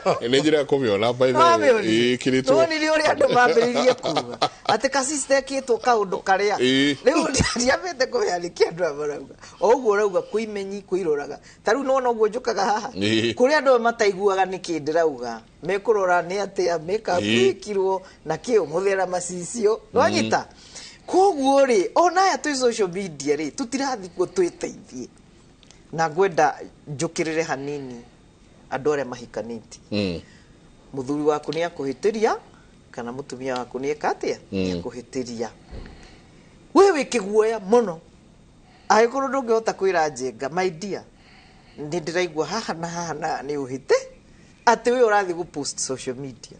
[SPEAKER 12] Nĩ njĩra ya kũmĩona by the way ĩkĩrĩtwo.
[SPEAKER 14] Nonire ũrĩa andũ mambĩrĩirie kuga atĩ kasista ekĩtwo kaũndũ karĩa rĩu ndiambĩte kũmenya nĩkĩ andũ aya marauga o ũguo ũrauga kwĩmenyi kwĩroraga ta rĩu nĩwona ũguo njũkaga haha kũrĩ andũ mataiguaga nĩkĩ ndĩrauga mekũrora nĩ atĩa makeup ĩkirwo na kĩ ũmũthĩ macicio nwanyita. Koguo rĩ ona aya twĩ social media rĩ tũtirathiĩ kuo twĩteithie na ngwenda njũkĩrĩre hanini andũ arĩa mahikanĩtie. Mũthuri waku nĩ akũhĩtĩria kana mũtumia waku nĩ eka atĩa nĩ akũhĩtĩria we wĩ kĩguoya mũno angĩkorwo ndũngĩhota kwĩra Njenga my dear nĩ ndĩraigua haha na haha na nĩ ũhĩte atĩ we ũrathiĩ gũ post social media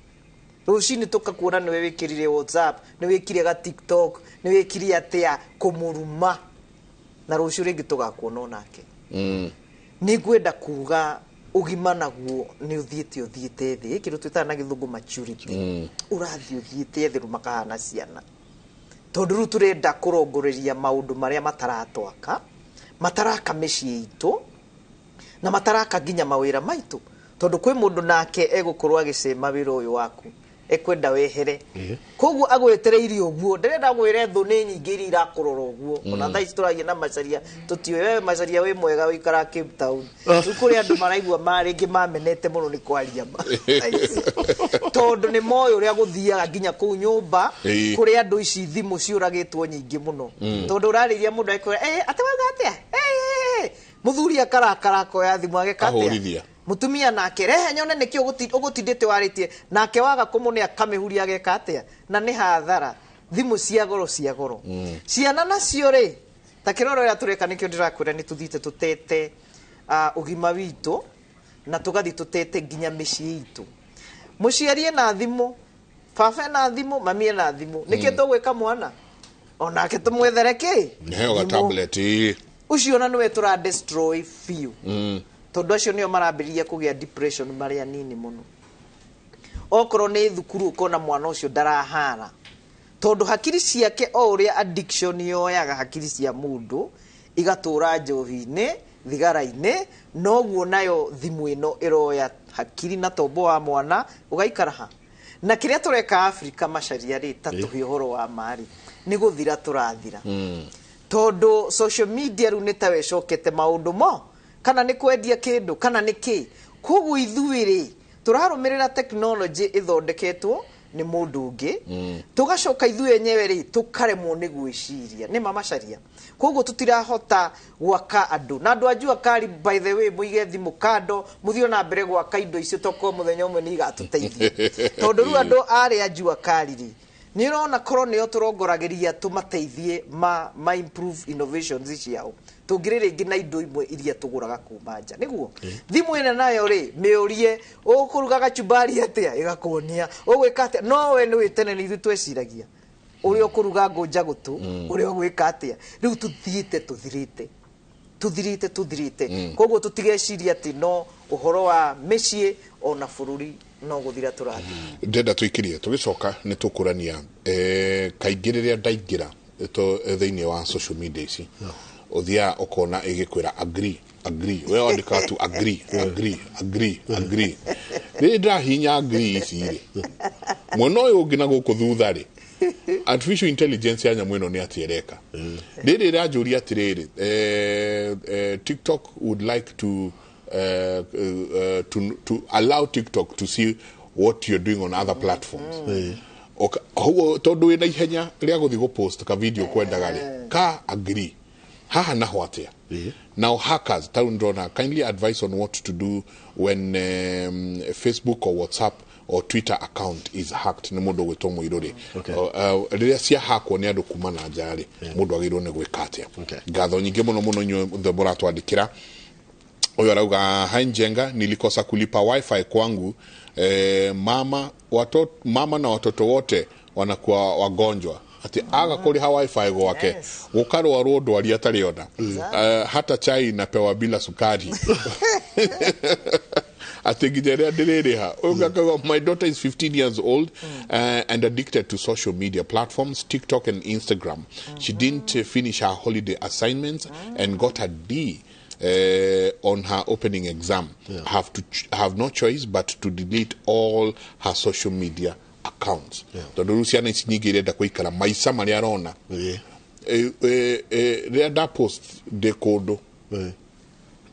[SPEAKER 14] rũcinĩ tũkakuona nĩwe wĩkĩrire WhatsApp nĩ wĩkire ga TikTok nĩ wĩkire atĩa kũmũruma na rũciũ rĩngĩ tũgakuona onake. Nĩ ngwenda kuga ũgima naguo nĩ ũthiĩte ũthiĩte thĩ kĩndũ twĩtaga na gĩthũngũ maturity. Ũrathiĩ ũthiĩte thĩ rĩu makahana ciana tondũ rĩu tũrenda kũrongoreria maũndũ marĩa mataratwaka mataraka mĩciĩ itũ na mataraka nginya mawĩra maitũ tondũ kwĩ mũndũ nake egũkorwo agĩcema wĩra ũyũ waku ekwenda wehere koguo agwetereirie ũguo ndĩrenda ngwĩre thũ nĩ nyingĩ iria irakũrora ũguo ona thaa ici tũragia na Macharia tũtiũĩ we Macharia wĩ mwega ũikaraga Cape Town rĩu kũrĩ andũ maraigua rĩngĩ mamenete mũno nĩ kwaria ma tondũ nĩ moĩ ũrĩa gũthiaga nginya kũu nyũmba kũrĩ andũ ici thimũ ciũragĩtwo nyingĩ mũno tondũ ũrarĩria mũndũ akwĩra atĩ wauga atĩa mũthuri akarakara akoya thimũ ageka atĩa mutumia nake rehe nyone nĩkĩ ũgũtindĩte warĩtie nake waga kũmũne akamĩhuria ageka atĩa na nĩ hathara thimũ cia goro cia goro. Ciana nacio rĩ ta kĩroro ũrĩa tũreka nĩkĩo ndĩrakwĩra nĩ tũthiĩte tũtete ũgima witũ na tũgathiĩ tũtete nginya mĩciĩ itũ. Mũciari ena thimũ baba ena thimũ mami ena thimũ nĩkĩ tũgwĩka mwana onake tũmwethere kĩ
[SPEAKER 12] heo ga tablet
[SPEAKER 14] ũcio ona nĩwe tũra destroy biũ tondũ acio nĩo marambĩrĩria kũgĩa depression marĩa nini mũno. Okorwo nĩ thukuru ũkona mwana ũcio ndarahara tondũ hakiri ciake o ũrĩa addiction yoyaga hakiri cia mũndũ igatũra njohi-inĩ thigara-inĩ noguo nayo thimũ ĩno ĩroya hakiri na tombo wa mwana ũgaikara ha. Na kĩrĩa tũreka Afrika Macharia rĩ ta tũhe ũhoro wa marĩ nĩ gũthira tũrathira tondũ social media rĩu nĩ tawe ĩcokete maũndũ mo kana nĩ kwendia kĩndũ kana nĩ kĩ koguo ithuĩ rĩ tũrarũmĩrĩra technology ĩthondeketwo nĩ mũndũ ũngĩ tũgacoka ithuĩ enyewe rĩ tũkaremwo nĩ gwĩciria nĩ ma Macharia koguo tũtirahota gwaka andũ na andũ a Jua Kali by the way mũige thimũ kando mũthiĩ na mbere gwaka indo icio tokorwo mũthenya ũmwe nĩ igatũteithia tondũ rĩu andũ arĩa Jua Kali rĩ nĩ ũrona korwo nĩo tũrongoragĩria tũmateithie ma improve innovations ciao tũngĩrĩ rĩngĩ na indo imwe iria tũgũraga kuma nja nĩguo thimũ ĩno nayo rĩ mĩũrie ũkũruga gachumbari atĩa ĩgakuonia ũgwĩka atĩa no we nĩ tene nĩ ithuĩ tweciragia ũrĩa ũkũruga ngũnja gũtũ ũrĩa ũgwĩka atĩa rĩu tũthiĩte tũthirĩte tũthirĩte tũthirĩte koguo tũtigeciria atĩ no ũhoro wa mĩciĩ ona bũrũri no gũthira tũrathiĩ.
[SPEAKER 12] Ndenda tũikirie tũgĩcoka nĩ tũkũrania kaingĩ rĩrĩa ndaingĩra thĩinĩ wa social media ici ũthiaga ũkona ĩgĩkwĩra agree agree we wandĩkaga tu agree agree agree agree rĩrĩa ndĩrahihinya agree ici rĩ mwena ũyũ ũngĩ na gũkũ thutha rĩ artificial intelligence ya nyamũ ĩno nĩ atĩ ĩreka rĩrĩ ĩranjũria atĩrĩrĩ TikTok would like to allow TikTok to see what you're doing on other platforms. Tondu wina ihenya ria guthi gu post ka video kwendaga ri ka agree haha naho atia. Now hackers town ndona kindly advice on what to do when Facebook or WhatsApp or Twitter account is hacked. Ni mundu gwitwo Muiruri riria cia hackwo ni andu kuma na nja ri mundu agirwo ni gwika atia. Ngatho nyingi muno muno inyuĩ muratwandikira. Huyo arauga hai Njenga, nilikosa kulipa wifi kwangu, mama na watoto wote wanakuwa wagonjwa. Ati aga kuriha wifi gwake gukarwarwo ndwari atarĩ ona. Hata chai napewa bila sukari. Atä nginya ä rä a ndä rä rä ha. My daughter is 15 years old and addicted to social media platforms, TikTok and Instagram. She didn't finish her holiday assignments and got a D on her opening exam. Have no choice but to delete all her social media accounts. Tondå rä u ciana ici nyingä irenda kå ikara maica marä a arona. Rä a nda post ndä kå ndå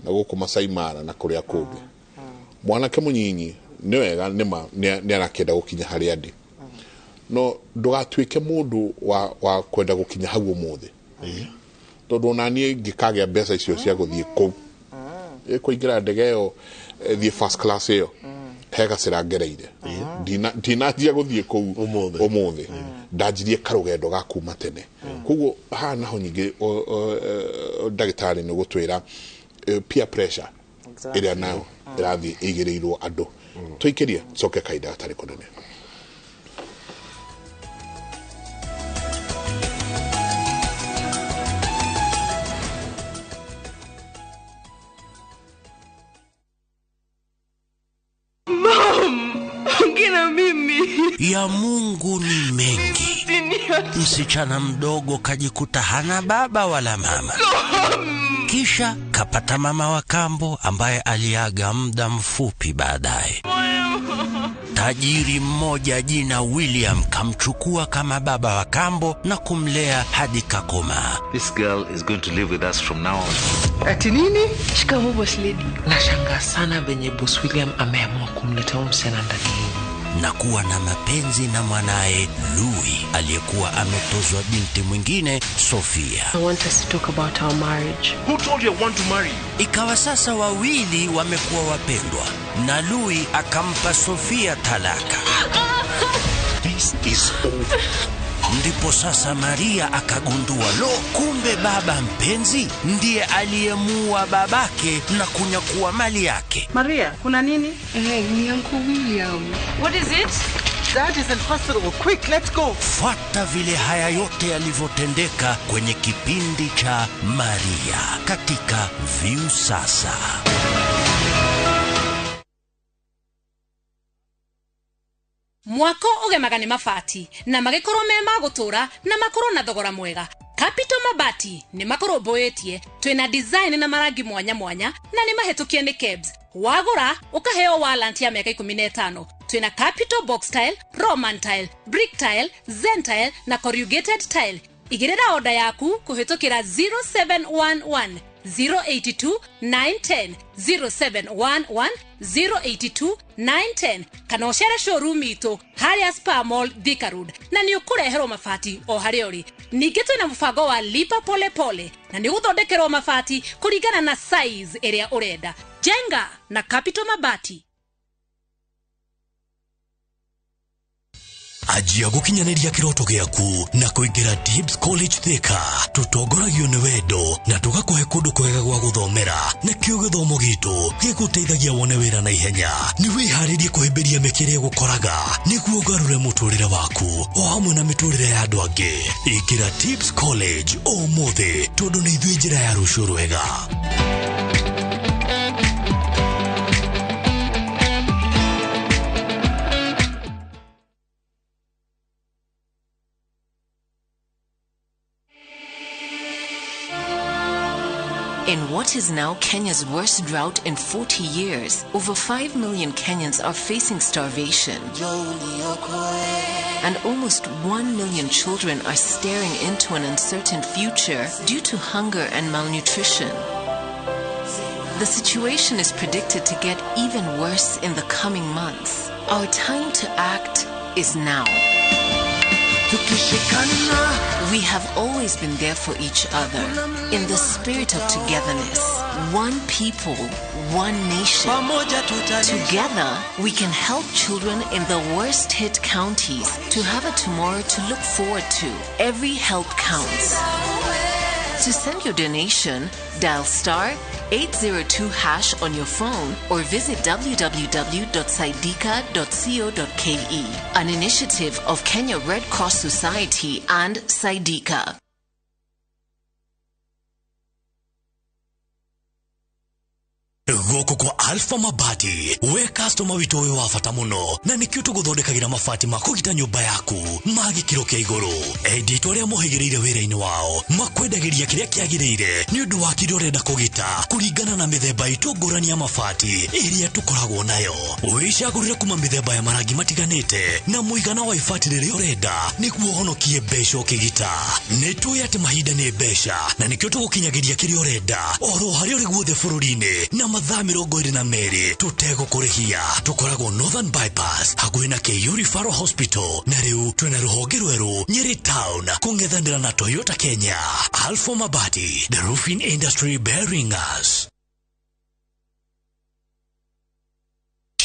[SPEAKER 12] na gå kå Masai Mara na kå rä a kå ngä, mwanake må nyinyi nä wega nä arakenda gå kinya harä a ndä, no ndågatuä ke må ndå wa kwenda gå kinya hau å må thä, tondå onaniä ngä kagä a mbeca icio cia gå thiä kå u kå ingä ra ndege ä yo thiä first class ä yo he gacĩra ngereire. Ndinanjia gũthiĩ kũu ũmũthĩ, ndanjirie karũgendo ga kuma tene. Koguo haha naho nyingĩ ndagĩtarĩ nĩ gũtwĩra peer pressure ĩrĩa nayo ĩrathiĩ ĩigĩrĩirwo andũ. Tũikĩrie coke kahinda gatarĩ kũnene.
[SPEAKER 15] Ya Mungu ni mengi. Msichana mdogo kajikuta hana baba wala mama. Kisha kapata mama wa kambo ambaye aliaga muda mfupi baadaye. Tajiri mmoja jina William kamchukua kama baba wa kambo na kumlea hadi kakomaa.
[SPEAKER 16] This girl is going to live with us from now on.
[SPEAKER 17] Ati nini? Shikamoo boss lady. Nashangaa sana venye boss William ameamua kumleta huyu msichana ndani
[SPEAKER 15] na kuwa na mapenzi na mwanae Louis aliyekuwa ametozwa binti mwingine Sofia.
[SPEAKER 17] I want us to talk about our marriage.
[SPEAKER 16] Who told you I want to marry you?
[SPEAKER 15] Ikawa sasa wawili wamekuwa wapendwa na Louis akampa Sofia talaka.
[SPEAKER 16] This is over.
[SPEAKER 15] Ndipo sasa Maria akagundua, lo, kumbe baba mpenzi ndiye aliyemuua babake na kunyakua mali yake.
[SPEAKER 18] Maria, kuna nini?
[SPEAKER 17] Ni Uncle William.
[SPEAKER 18] What is it? Dad is in hospital. Quick, let's go.
[SPEAKER 15] Fuata vile haya yote yalivyotendeka kwenye kipindi cha Maria katika Viusasa.
[SPEAKER 19] Mwako ũgemaga nĩ mabati na magĩkorwo me ma gũtũra na makorwo na thogora mwega. Capital Mabati nĩ makũrũmbũĩtie, twĩna design na marangi mwanya mwanya na nĩ mahĩtũkie nĩ KEBS. Wagũra ũkaheo warranty ya mĩaka 15. Twĩna Capital Box Tile, Roman Tile, Brick Tile, Zen Tile na Corrugated Tile. Igĩrĩra oda yaku kũhĩtũkĩra 0711 082 910 0711 082 910 kana ũcere showroom itũ harĩa Spa Mall Thika Road na nĩ ũkũreherwo mabati o harĩa ũrĩ. Ningĩ twĩna mũbango wa lipa pole pole na nĩ ũgũthondekerwo mabati kũringana na size ĩrĩa ũrenda. Jenga na Capital Mabati.
[SPEAKER 20] Anjia gukinyaniria kiroto giaku na kuingira Tips College Thika. Tutongoragio ni wendo na tugakuhe kundu kwega gwa guthomera, nakio githomo gitu giguteithagia wone wira na ihenya. Ni wiharirie kuhimbiria mikire gukoraga niguo ugarure muturire waku o hamwe na miturire ya andu angi. Ingira Tips College umuthi tondu ni ithuĩ njĩra ya rũciũ rwega.
[SPEAKER 21] In what is now Kenya's worst drought in 40 years, over 5 million Kenyans are facing starvation. And almost 1 million children are staring into an uncertain future due to hunger and malnutrition. The situation is predicted to get even worse in the coming months. Our time to act is now. We have always been there for each other in the spirit of togetherness. One people, one nation. Together, we can help children in the worst hit counties to have a tomorrow to look forward to. Every help counts. To send your donation, dial star 802# on your phone or visit www.saidika.co.ke. An initiative of Kenya Red Cross Society and Saidika.
[SPEAKER 20] Gũkũ kwa Alpha Mabati, we customer witũ wĩ wa bata mũno, na nĩkĩo tũgũthondekagĩra mabati ma kũgita nyũmba yaku ma gĩkĩro kĩa igũrũ. Endia aitũ arĩa mohĩgĩrĩire wĩra-inĩ wao makwendagĩria kĩrĩa kĩagĩrĩire nĩ ũndũ wa kĩrĩa ũrenda kũgita kũringana na mĩthemba itũ ngũrani ya mabati ĩrĩa tũkoragwo nayo. Wĩcagũrĩre kuma mĩthemba ya marangi matiganĩte na mũigana wa ibati rĩrĩa ũrenda nĩguo ũhonokie mbeca ũkĩgita. Nĩ tũĩ atĩ mahinda nĩ mbeca na nĩkĩo tũgũkinyagĩria kĩrĩa ũrenda oro harĩa ũrĩ guothe bũrũri-inĩ na mathaa 22 tũtegũkũrĩhia. Tũkoragwo Northern Bypass hakuhĩ na KU Referral Hospital, na rĩu twĩna rũhonge rwerũ Nyeri Town kũng'ethanĩra na Toyota Kenya. Alpha Mabati, the roofing industry bearing us.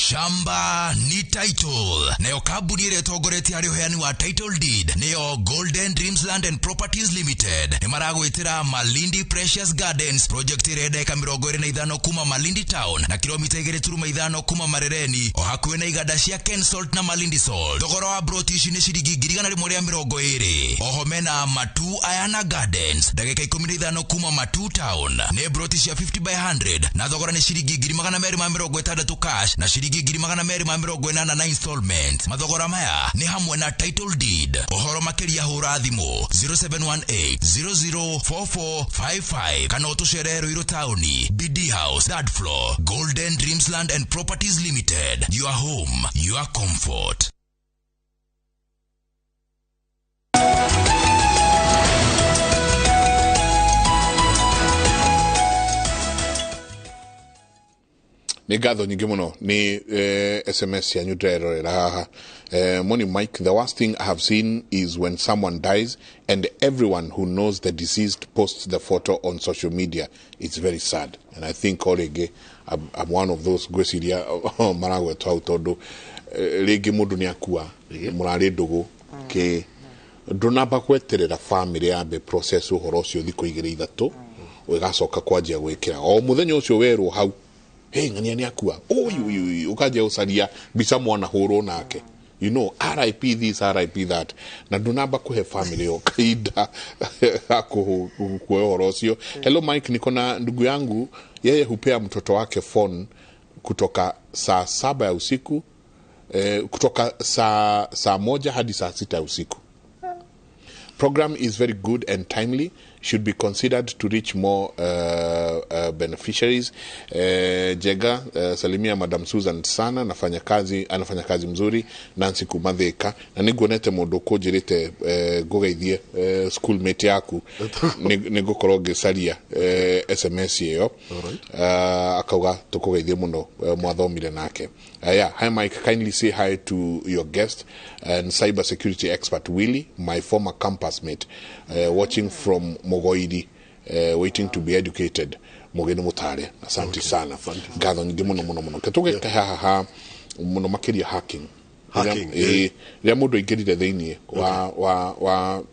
[SPEAKER 4] Shamba ni title. Nayo kambuni ĩrĩa ĩtongoretie harĩ ũheani wa title deed nĩyo Golden Dreams Land and Properties Limited. Nĩ maragwĩtĩra Malindi Precious Gardens project ĩrĩa ndagĩka 25 kuma Malindi Town na kilomita 2.5 kuma Marereni, o hakuhĩ na iganda cia Kensalt na Malindi Salt. Thogora wa broti ici nĩ ciringi 120,000. Oho mena Matu Ayana Gardens ndagĩka 15 kuma Matu Town, nĩ broti cia 50 by 100 na thogora nĩ ciringi 260,000 cash na ciringi 280,000 na installment. Mathogora maya nĩ hamwe na title deed. Ũhoro makĩria hũra thimũ 0718 004455 kana ũtũcerere Ruiru Taũni, BD House, third floor, Golden Dreams Land and Properties Limited. Your home, your comfort.
[SPEAKER 12] Nĩ ngatho nyingĩ mũno nĩ SMS yanyu ndĩrerorera haha. Morning Mike, the worst thing I have seen is when someone dies and everyone who knows the deceased posts the photo on social media. It's very sad. And I think o rĩngĩ I'm one of those ngwĩciria maragwetwo hau tondũ rĩngĩ mũndũ nĩ akua mũrarĩ ndũgũ kĩ ndũnamba gweterera family yambe process ũhoro ũcio thikũ igĩrĩ ithatũ ũgacoka kwanjia gwĩkĩra o mũthenya ũcio werwo hau, hey, ng'ania nĩ akua, uyu ukanjia gũcaria mbica mwana hũrwo nake, you know, RIP this, RIP that, na ndũnamba kũhe family yo kahinda ga kuoya ũhoro ũcio. Hello Mike, niko na ndugu yangu, yeye hupea mtoto wake phone kutoka saa 7 ya usiku, kutoka saa 1 hadi saa 6 ya usiku. Program is very good and timely, should be considered to reach more beneficiaries. Jega, salimia Madam Susan sana, anafanya kazi mzuri. Nancy Kumatheka, na niguonete mundu kunjirite ngugeithie schoolmate yaku nigukorwo ngicaria SMS iyo akauga tukugeithie muno mwathomire nake. Yeah, hi Mike, kindly say hi to your guest and cyber security expert Willie, my former campus mate, watching from Mogoidi, waiting to be educated. Mugeni Mutare, asante sana. Ngatho nyingĩ mũno mũno mũno. Tũgĩka haha mũno makĩria hacking. Rĩrĩa mũndũ aingĩrire thĩinĩ wa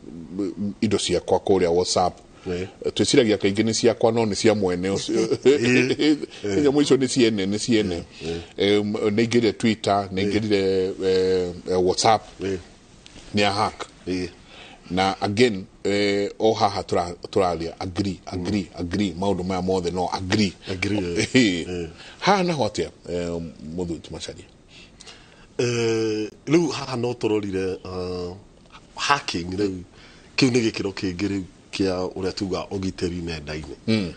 [SPEAKER 12] indo ciakwa kũrĩa WhatsApp, twĩciragia kaingĩ nĩ ciakwa no nĩ cia mwene ũcio. Nyamũ icio nĩ ciene, nĩ ciene. Nĩ aingĩrire Twitter, nĩ aingĩrire WhatsApp, nĩ a hack. Na again o haha tũraria agree agree agree maũndũ maya mothe no agree. Haha naho atĩa mũthuri Macharia?
[SPEAKER 13] Rĩu haha no tũrorire hacking rĩu kĩu nĩ gĩkĩro kĩngĩ rĩu kĩa ũrĩa tuga ũgitĩri nenda-inĩ.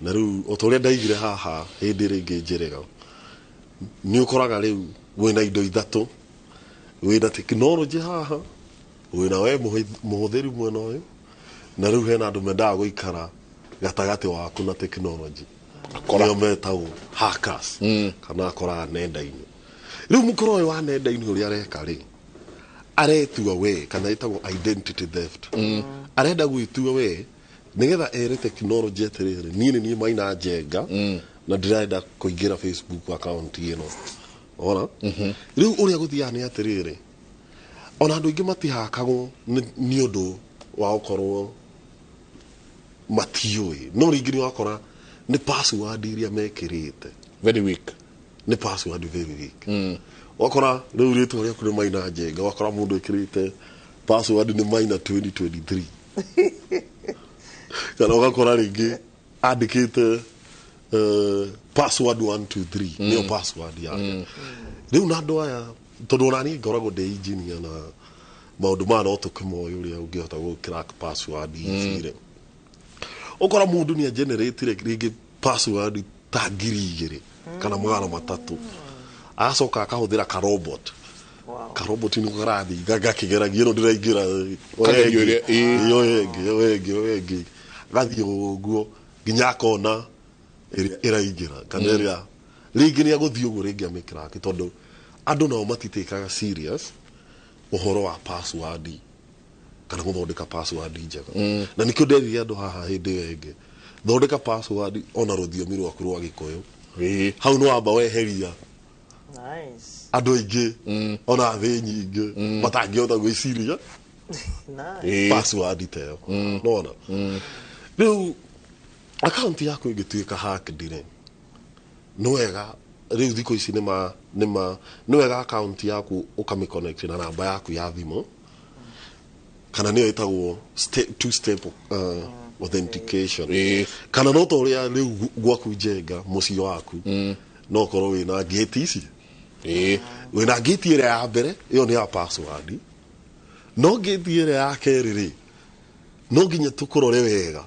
[SPEAKER 13] Na rĩu o ta ũrĩa ndaigire haha hĩndĩ ĩrĩa ĩngĩ njĩrĩga, nĩ ũkoraga rĩu wĩna indo ithatũ, wĩna tekinoronjĩ haha, wĩna we mũhũthĩri mwena ũyũ, na rĩu hena andũ mendaga gũikara gatagatĩ waku na tekinoronjĩ, nĩo metagwo hackers kana akora nenda-inĩ. Rĩu mũkora ũyũ wa nenda-inĩ ũrĩa areka rĩ, aretua we kana ĩtagwo identity theft. Arenda gwĩtua we nĩgetha ere tekinoronjĩ atĩrĩrĩ, niĩ nĩ niĩ Maina Njenga na ndĩrenda kũingĩra Facebook account ĩno. Ona rĩu ũrĩa gũthiaga nĩ atĩrĩrĩ, ona andũ aingĩ matihakagwo nĩ ũndũ wa gũkorwo matiũĩ, no rĩngĩ nĩ wakora nĩ password iria mekĩrĩte
[SPEAKER 12] very weak,
[SPEAKER 13] nĩ password very weak. Wakora rĩu rĩtwa rĩaku nĩ Maina Njenga, wakora mũndũ ĩkĩrĩte password nĩ Maina 2023, kana ũgakora rĩngĩ andĩkĩte Password 1 2 3 nĩyo password yake. Rĩu na andũ aya, tondũ ona niĩ ngoragwo ndĩ engineer na maũndũ maya no tũkĩmoĩ ũrĩa ũngĩhota gũ crack password ici rĩ, ũkora mũndũ nĩ ageneratire rĩngĩ password ta 2,300, agacoka akahũthĩra karobot. Karobot nĩko karathiĩ gakĩgeragia ĩno ndĩraingĩra,
[SPEAKER 12] Kagerio ĩrĩa, ĩĩ.
[SPEAKER 13] Ĩyo ĩngĩ, ĩyo ĩngĩ, ĩyo ĩngĩ, agathiĩ ũguo nginya akona ĩrĩa ĩraingĩra kana ĩrĩa rĩngĩ nĩ agũthiĩ ũguo rĩngĩ amĩcrack, tondũ andũ nao matitĩkaga serious ũhoro wa password kana gũthondeka password njega. Na nĩkĩo nderire andũ haha hĩndĩ ĩyo ĩngĩ, thondeka password ona rũthiomi rwaku rwa Gĩkũyũ. Hau nĩ wamba weheria
[SPEAKER 14] Nice.
[SPEAKER 13] andũ aingĩ ona thĩ nyingĩ matangĩhota gwĩciria
[SPEAKER 14] Nice.
[SPEAKER 13] Password ta ĩyo. Nona rĩu akaunti yaku ĩngĩtuĩka hacked rĩ, nĩ wega rĩu thikũ ici nĩma nĩ wega akaunti yaku ũkamĩconnect na namba yaku ya thimũ, kana nĩyo ĩtagwo two step authentication, kana no ta ũrĩa rĩu gwaku Njenga mũciĩ waku no ũkorwo wĩna ngĩti ici, wĩna ngĩti ĩrĩa ya mbere, ĩyo nĩ ya password, no ngĩti ĩrĩa ya kerĩ rĩ, no nginya tũkũrore wega,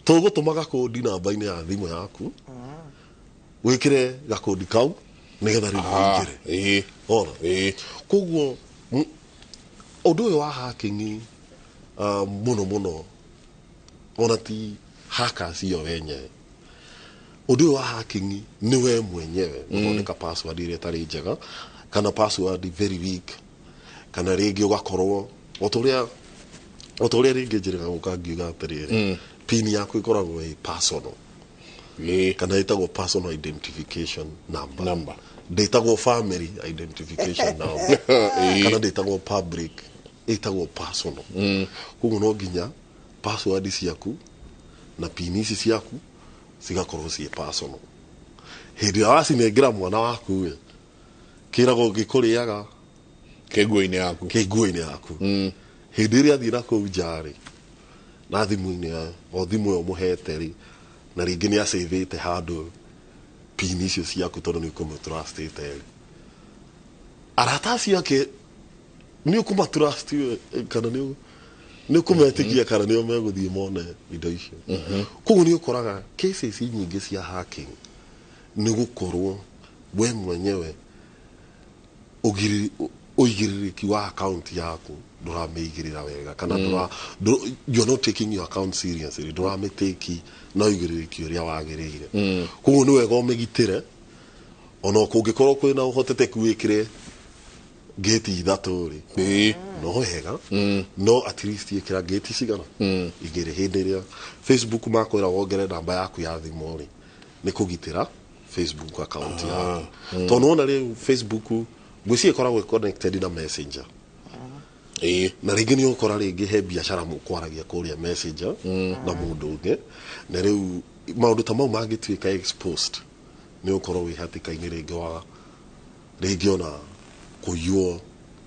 [SPEAKER 13] tũgũtũma gakũndi namba-inĩ ya thimũ yaku, wĩkĩre gakũndi kau nĩgetha rĩu ũingĩre ona. Koguo ũndũ ũyũ wa hacking, mũno mũno ona ti hackers iyo wenyewe, ũndũ ũyũ wa hacking nĩ we mwenyewe gũthondeka password ĩrĩa ĩtarĩ njega kana password very weak, kana rĩngĩ ũgakorwo o ta ũrĩa rĩngĩ njĩrĩga gũka ngiuga atĩrĩrĩ, PIN yaku ĩkoragwo ĩ personal kana ĩtagwo personal identification number.
[SPEAKER 12] Number.
[SPEAKER 13] Ndĩtagwo family identification number kana ndĩtagwo public, ĩtagwo personal. Koguo no nginya password ciaku na PIN ici ciaku cigakorwo ciĩ personal. Hĩndĩ ĩrĩa wacinengera mwana waku ĩ, kĩragwo gĩkũrĩaga
[SPEAKER 12] kĩ nguo-inĩ yaku.
[SPEAKER 13] Kĩ nguo-inĩ yaku. Hĩndĩ ĩrĩa athiĩ na kũu nja rĩ, na thimũ-inĩ o thimũ ĩyo mũhete rĩ, na rĩngĩ nĩ acĩvĩte handũ PIN icio ciaku tondũ nĩ ũkũmũtrustĩte rĩ, arata acio ake nĩ ũkũmatrust kana nĩ ũkũmetĩkia kana nĩo megũthiĩ mone indo icio? Koguo nĩ ũkoraga cases nyingĩ cia hacking nĩ gũkorwo we mwenyewe ũigĩrĩrĩki wa account yaku ndũramĩigĩrĩra wega kana you are not taking your account seriously, ndũramĩtĩki na ũigĩrĩrĩki ũrĩa wagĩrĩire. Koguo nĩ wega ũmĩgitĩre, ona kũngĩkorwo kwĩna ũhotekeku wĩkĩre ngĩti ithatũ rĩ, no wega, no at least ĩkĩra ngĩti cigana igĩrĩ. Hĩndĩ ĩrĩa Facebook makwĩra wongere namba yaku ya thimũ rĩ, nĩ kũgitĩra Facebook account yaku, tondũ wona rĩu Facebook ngwĩciria ĩkoragwo connected na Messenger, na rĩngĩ nĩ ũkora rĩngĩ he biacara mũkwaragia kũrĩa Messenger na mũndũ ũngĩ, na rĩu maũndũ ta mau mangĩtuĩka exposed, nĩ ũkorwo wĩ hatĩka-inĩ rĩngĩ wa rĩngĩ ona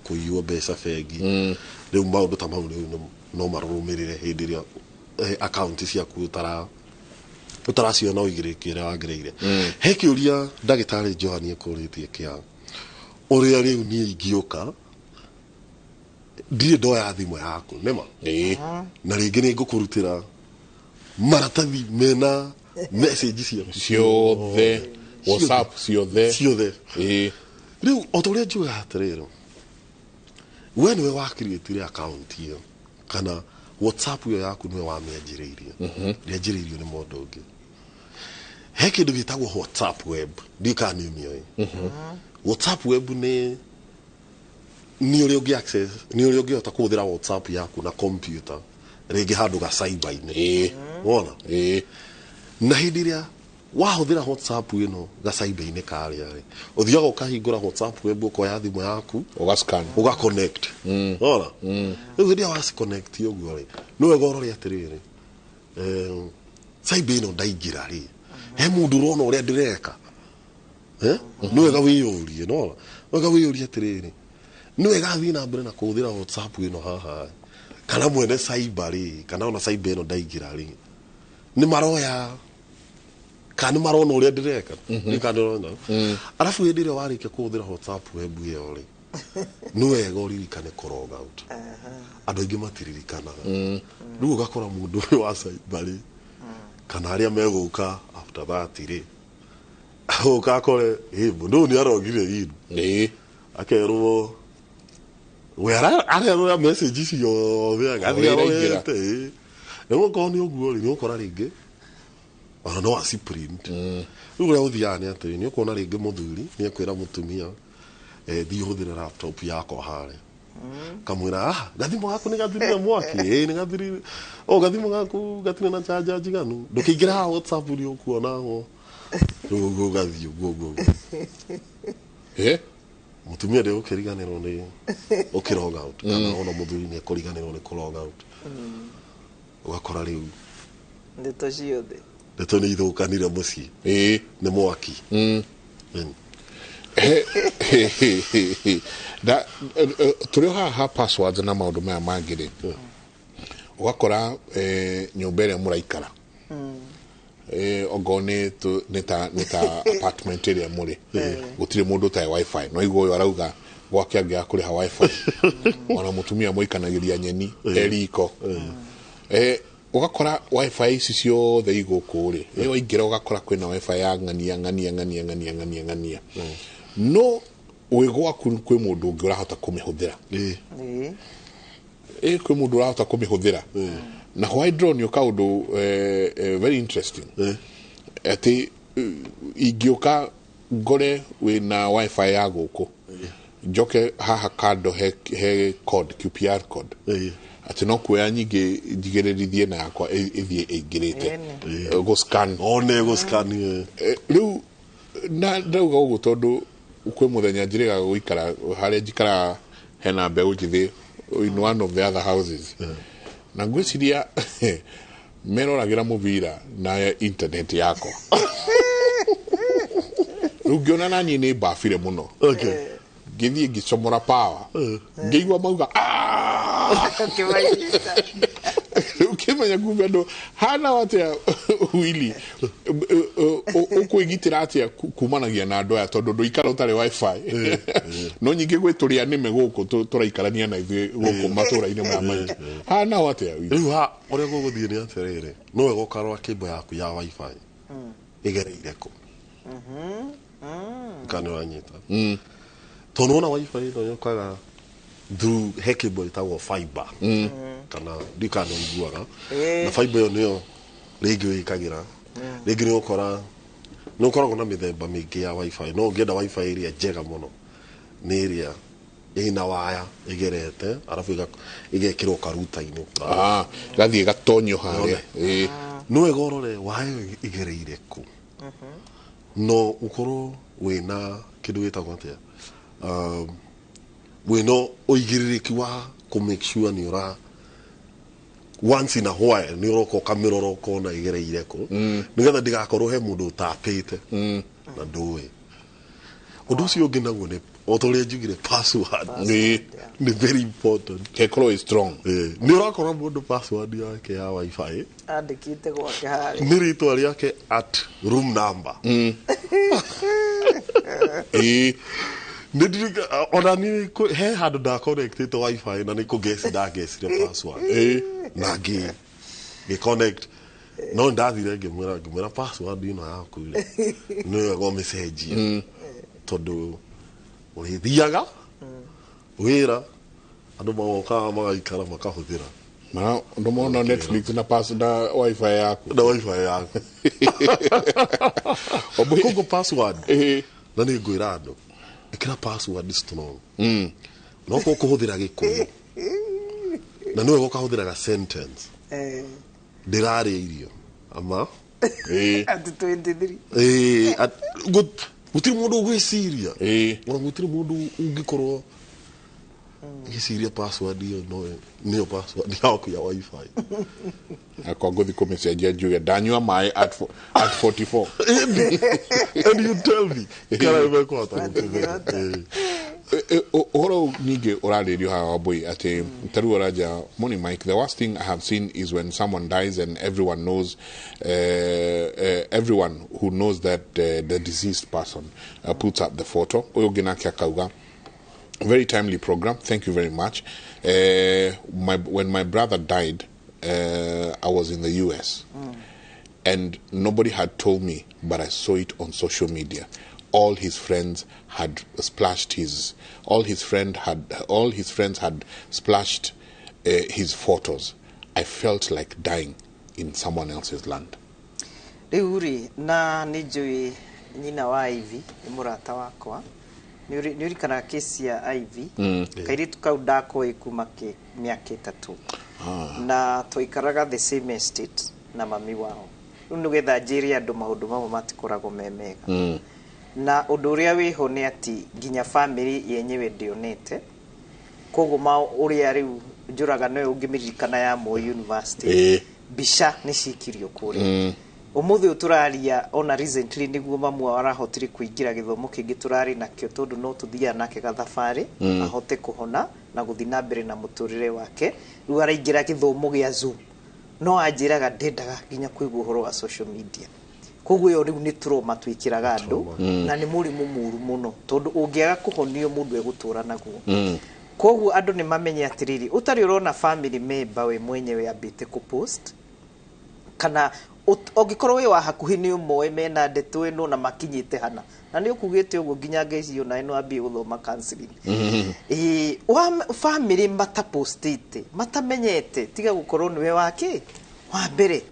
[SPEAKER 13] kũiywo mbeca bengi. Rĩu maũndũ ta mau rĩu no marũmĩrĩre hĩndĩ ĩrĩa account ciaku ũtaraciona ũigĩrĩki ũrĩa wagĩrĩire. He kĩũria ndagĩtarĩ Johan ekũrĩtie kĩa ũrĩa rĩu niĩ ingĩũka ndirĩ ndoya thimũ yaku nĩma, na rĩngĩ nĩ ngũkũrutĩra maratathi mena message ciaku.
[SPEAKER 12] Ciothe, WhatsApp ciothe.
[SPEAKER 13] Ciothe. Rĩu o ta ũrĩa njugaga atĩrĩrĩ, we nĩwe wakiriĩtire account ĩyo kana WhatsApp ĩyo yaku, nĩwe wamĩanjĩrĩirie, ndĩanjĩrĩirio nĩ mũndũ ũngĩ. He kĩndũ gĩtagwo WhatsApp Web, ndiũĩ kana nĩ ũmĩoĩ. WhatsApp Web nĩ ũrĩa ũngĩ access, nĩ ũrĩa ũngĩhota kũhũthĩra WhatsApp yaku na computer rĩngĩ handũ ga cyber-inĩ, wona? Na hĩndĩ ĩrĩa wahũthĩra WhatsApp ĩno ga cyber-inĩ karĩa rĩ, ũthiaga ũkahingũra WhatsApp Web, ũkoya thimũ yaku,
[SPEAKER 12] ũgascan,
[SPEAKER 13] ũgaconnect, wona? Rĩu hĩndĩ ĩrĩa waciconnect ũguo rĩ, nĩ wega ũrore atĩrĩrĩ, cyber ĩno ndaingĩra rĩ, he mũndũ ũrona ũrĩa ndĩreka? Nĩ wega wĩyũrie, nona wega wĩyũrie atĩrĩrĩ, nĩ wega thiĩ na mbere na kũhũthĩra WhatsApp ĩno haha, kana mwene cyber rĩ, kana ona cyber ĩno ndaingĩra rĩ, nĩ maroya Kana nĩ marona ũrĩa ndĩreka? Kana nĩ marona? Arabu hĩndĩ ĩrĩa warĩkia kũhũthĩra WhatsApp web ĩyo rĩ, nĩ wega ũririkane kũ log out. Andũ aingĩ matiririkanaga. Rĩu ũgakora mũndũ ũyũ wa cyber rĩ, kana arĩa megũka after that rĩ, ũka akore ĩ mũndũ ũyũ nĩ arogire in, akerwo we arerwo message ciothe agathiĩ
[SPEAKER 12] Ũrĩa iraingĩra.
[SPEAKER 13] arorete. Ĩ. Rĩu okorwo nĩ ũguo rĩ, nĩ ũkora rĩngĩ ona no aciprint. Rĩu ũrĩa ũthiaga nĩ atĩrĩ, nĩ ũkuona rĩngĩ mũthuri nĩ ekwĩra mũtumia, thiĩ ũhũthĩre laptop yakwa harĩa. Kamwĩra, ah, gathimũ gaku nĩ gathirire mwaki. Ĩ, nĩ gathirire. O gathimũ gaku gatirĩ na charger njiganu, ndũkĩingĩra haha WhatsApp nĩ ũkuona ho. Rĩu ũguo ũgathiĩ ũguo ũguo ũguo. Mũtumia ndegũkĩriganĩrwo nĩ ũkĩ log out, kana ona mũthuri nĩ ekũriganĩrwo nĩ kũ log out. Ũgakora rĩu
[SPEAKER 14] ndeto ciothe
[SPEAKER 13] ndeto nĩ ithũkanire mũciĩ nĩ mwaki.
[SPEAKER 12] Da tũrĩ o haha passwords na maũndũ maya mangĩ rĩ, ũgakora nyũmba ĩrĩa mũraikara, ongorwo nĩ ta apartment ĩrĩa mũrĩ, gũtirĩ mũndũ ũtarĩ WiFi. No igua ũyũ arauga gwake angĩaga kũrĩha WiFi, ona mũtumia mũikanagĩria nyeni eriko. Ũgakora WiFi ici ciothe igũkũ rĩ, waingĩra ũgakora kwĩna WiFi ya ng'ania ng'ania ng'ania ng'ania ng'ania ng'ania, no wĩ gwaku kwĩ mũndũ ũngĩ ũrahota kũmĩhũthĩra. Ĩ, kwĩ mũndũ ũrahota kũmĩhũthĩra. Na why ndĩronio kaũndũ very interesting, atĩ ingĩũka ngore wĩna WiFi ya gũkũ, njoke haha kando he code, QPR code, atĩ no kuoya nyingĩ njigĩrĩrithie na yakwa ĩthiĩ ĩingĩrĩte. Gũ scan.
[SPEAKER 13] One gũ scan.
[SPEAKER 12] Rĩu na ndauga ũguo tondũ kwĩ mũthenya njĩrĩga gũikara harĩa njikaraga hena mbeũ njĩthĩ in one of the other houses, na ngwĩciria meroragĩra mũbira na internet yakwa. Rĩu ngĩona naniĩ nĩ mbabire mũno, ngĩthiĩ ngĩcomora power, ngĩigua mauga "Ah!" Rĩu ngĩmenya kumbe andũ hana atĩa. Wili, ũkwĩgitĩra atĩa kumanagia na andũ aya, tondũ ndũikara ũtarĩ WiFi? No nyingĩ gwĩ tũrĩa nĩme gũkũ tũraikarania na ithuĩ gũkũ matũra-inĩ maya maitũ, hana atĩa, Willy?
[SPEAKER 13] Rĩu ha ũrĩa gũgũthiĩ nĩ atĩrĩrĩ, no wega ũkarora cable yaku ya WiFi ĩgereire kũ, kana ũranyita? Tondũ wona WiFi ĩno yũkaga through he cable ĩtagwo fiber, kana ndikana ũiguaga. Na fiber ĩyo nĩyo rĩngĩ wĩkagĩra, rĩngĩ nĩ ũkora nĩ ũkoragwo na mĩthemba mĩingĩ ya WiFi, no ũngĩenda WiFi ĩrĩa njega mũno nĩ ĩrĩa ĩna waya ĩgerete arabu ĩgekĩrwo karuta-inĩ.
[SPEAKER 12] Ah, gathiĩ gatonyo harĩa. Ĩ.
[SPEAKER 13] Nĩ wega ũrore waya ĩyo ĩgereire kũ, no ũkorwo wĩna kĩndũ gĩtagwo atĩa, wĩna ũigĩrĩrĩki wa kũ make sure nĩ ũra once in a while nĩ ũroka ũkamĩrora ũkona ĩgereire kũ, nĩgetha ndĩgakorwo he mũndũ ũtapĩte na ndũĩ. Ũndũ ũcio ũngĩ naguo nĩ o ta ũrĩa njugire, password nĩ very important.
[SPEAKER 12] Ĩkorwo ĩ strong.
[SPEAKER 13] Nĩ ũrakora mũndũ password yake ya WiFi
[SPEAKER 14] andĩkĩte gwake harĩa
[SPEAKER 13] nĩ rĩtwa rĩake at room number. Nĩ ona niĩ he handũ ndaconnectĩte WiFi na nĩ kũgesi ndagesire password na ngĩ connect, no ndathire ngĩmwĩra password ĩno yaku rĩ, nĩ wega ũmĩcenjie, tondũ ũrĩthiaga wĩra andũ magokaga magaikara makahũthĩra.
[SPEAKER 12] Na ndũmona Netflix na pass na WiFi yaku.
[SPEAKER 13] Na WiFi yaku. Koguo password, na nĩ ngwĩra andũ, ĩkĩra password strong. No korwo kũhũthĩra Gĩkũyũ, na nĩ wega ũkahũthĩra sentence, ndĩrarĩa irio ama
[SPEAKER 14] Ati 23.
[SPEAKER 13] Ĩĩ, gũtirĩ mũndũ ũgwĩciria, ona gũtirĩ mũndũ ũngĩkorwo gĩciria password ĩyo no nĩyo password yaku ya WiFi.
[SPEAKER 12] Akwa ngũthi kũmĩcenjia njuge ndanyua maĩ at 44.
[SPEAKER 13] And you tell me kana nĩmekũhota gũkĩmenya.
[SPEAKER 12] Uhoro ningĩ ũrarĩrio haha Wambui atĩ ta rĩu ũranja Money Mike, the worst thing I have seen is when someone dies and everyone knows, everyone who knows that the deceased person puts up the photo. Ũyũ ũngĩ nake akauga, very timely program, thank you very much. When my brother died, I was in the US. And nobody had told me, but I saw it on social media. All his friends had splashed his, all his friend had, all his friends had splashed his photos. I felt like dying in someone else's land.
[SPEAKER 14] Rĩu rĩ, na nĩ njũĩ nyina wa Ivy nĩ mũrata wakwa. Nĩ ũririkanaga kesi ya Ivy? Kairĩtu kau ndakoĩ kuma mĩaka 3. Na twaikaraga the same estate na mami wao. Rĩu nĩgetha njĩre andũ maũndũ mamwe matikoragwo me mega. Na ũndũ ũrĩa wĩho nĩ atĩ nginya family yenyewe ndĩonete. Koguo ũrĩa rĩu njũraga nĩwe ũngĩmĩririkana ya Moi University. Mbica nĩ cikirio kũrĩa. Ũmũthĩ ũyũ tũraria ona recently nĩguo mamu wao arahotire kũingĩra gĩthomo kĩngĩ tũrarĩ nakĩo, tondũ no tũthiaga nake gathabarĩ ahote kũhona na gũthiĩ na mbere na mũtũrĩre wake. Rĩu araingĩra gĩthomo gĩa Zoom. No anjĩraga ndendaga nginya kũigua ũhoro wa social media. Koguo ĩyo rĩu nĩ trauma twĩkĩraga andũ, na nĩ mũrimũ mũru mũno, tondũ ũngĩaga kũhonio mũndũ egũtũra naguo. Koguo andũ nĩ mamenye atĩrĩrĩ, ũtarĩ ũrona family member we mwenyewe ambĩte kũ-post, kana ũngĩkorwo wĩ wa hakuhĩ nĩ ũmoĩ mena ndeto ĩno na makinyĩte hana, na nĩ ũkugĩte ũguo nginya ngeci ona ĩno ambie gũthoma counseling. Family matapostĩte, matamenyete, tiga gũkorwo nĩwe wake wa mbere,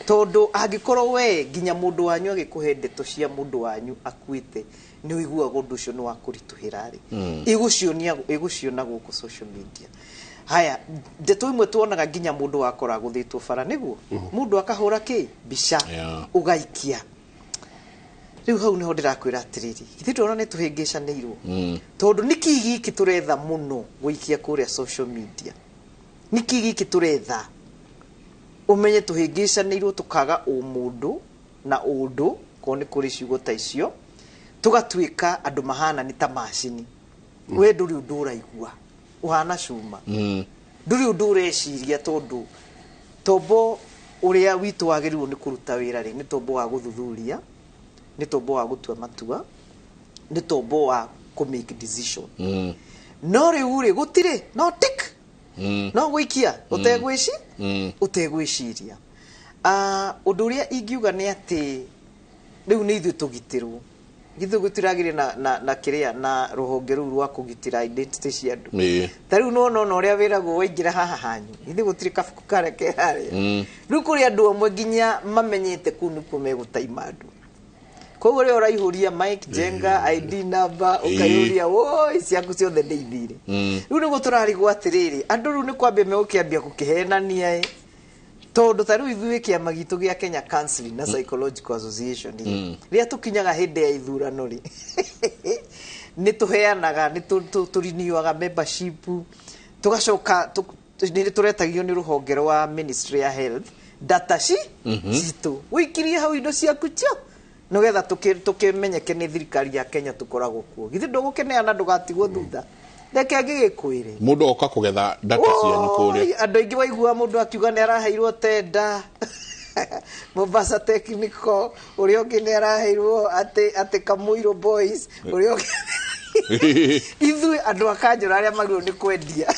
[SPEAKER 14] tondũ angĩkorwo we nginya mũndũ wanyu agĩkũhe ndeto cia mũndũ wanyu akuĩte, nĩ ũiguaga ũndũ ũcio nĩ wa kũritũhĩra rĩ, ĩgũciona gũkũ social media. Haya, ndeto imwe tuonaga nginya mũndũ wakora gũthĩtwo bara, nĩguo mũndũ akahũra kĩ mbica ũgaikia. Rĩu hau nĩho ndĩrakwĩra atĩrĩrĩ, ithuĩ ndĩrona nĩ tũhĩngĩcanĩirwo, tondũ nĩkĩ gĩkĩ tũretha mũno gũikia kũrĩa social media? Nĩkĩ gĩkĩ tũretha? Ũmenye tũhĩngĩcanĩirwo, tũkaga ũmũndũ na ũndũ, korwo nĩ kũrĩ ciugo ta icio, tũgatuĩka andũ mahana nĩ ta macini. We ndũrĩ ũndũ ũraigua, ũhana cuma, ndũrĩ ũndũ ũreciria, tondũ tombo ũrĩa witũ wagĩrĩirwo nĩ kũruta wĩra rĩ, nĩ tombo wa gũthuthuria, nĩ tombo wa gũtua matua, nĩ tombo wa kũ make decision. No rĩu rĩ, gũtirĩ, no tick, no gũikia ũtegwĩciria. Ũndũ ũrĩa ingiuga nĩ atĩ rĩu nĩ ithuĩ tũgitĩrwo. Githĩ gũtiragĩrĩ na kĩrĩa na rũhonge rũu rwa kũgitĩra identity cia andũ. Ta rĩu nĩwona ona ũrĩa wĩragwo waingĩra haha hanyu, githĩ gũtirĩ kabuku karĩa ke harĩa. Rĩu kũrĩ andũ amwe nginya mamenyete kũu nĩkuo megũtaima andũ. Koguo rĩrĩa ũraihũria Mike Jenga ID number, ũkaihũria woi ciaku ciothe nĩ ithire. Rĩu nĩguo tũrarigwo atĩrĩrĩ, andũ rĩu nĩ kwambia megũkĩambia gũkĩhenania, tondũ ta rĩu ithuĩ kĩama gitũ gĩa Kenya Counseling na Psychological Association rĩ, rĩrĩa tũkinyaga hĩndĩ ya ithurano rĩ, nĩ tũheanaga, nĩ tũriniuaga membership, tũgacoka nĩ tũretagio nĩ rũhonge rwa Ministry ya Health data citũ, ũikirie hau indo ciaku cio, nĩgetha tũkĩmenyeke nĩ thirikari ya Kenya tũkoragwo kuo. Githĩ ndũgũkĩneana ndũgatigwo thutha. Reke ngĩgĩkwĩre,
[SPEAKER 12] mũndũ oka kũgetha data cianyu kũrĩa.
[SPEAKER 14] Andũ aingĩ waigua mũndũ akiuga nĩ araheirwo tenda Mombasa Technical, ũrĩa ũngĩ nĩ araheirwo atĩ Kamũirũ Boys, ũrĩa ũngĩ ithuĩ andũ a kanjũra arĩa magĩrĩirwo nĩ kwendia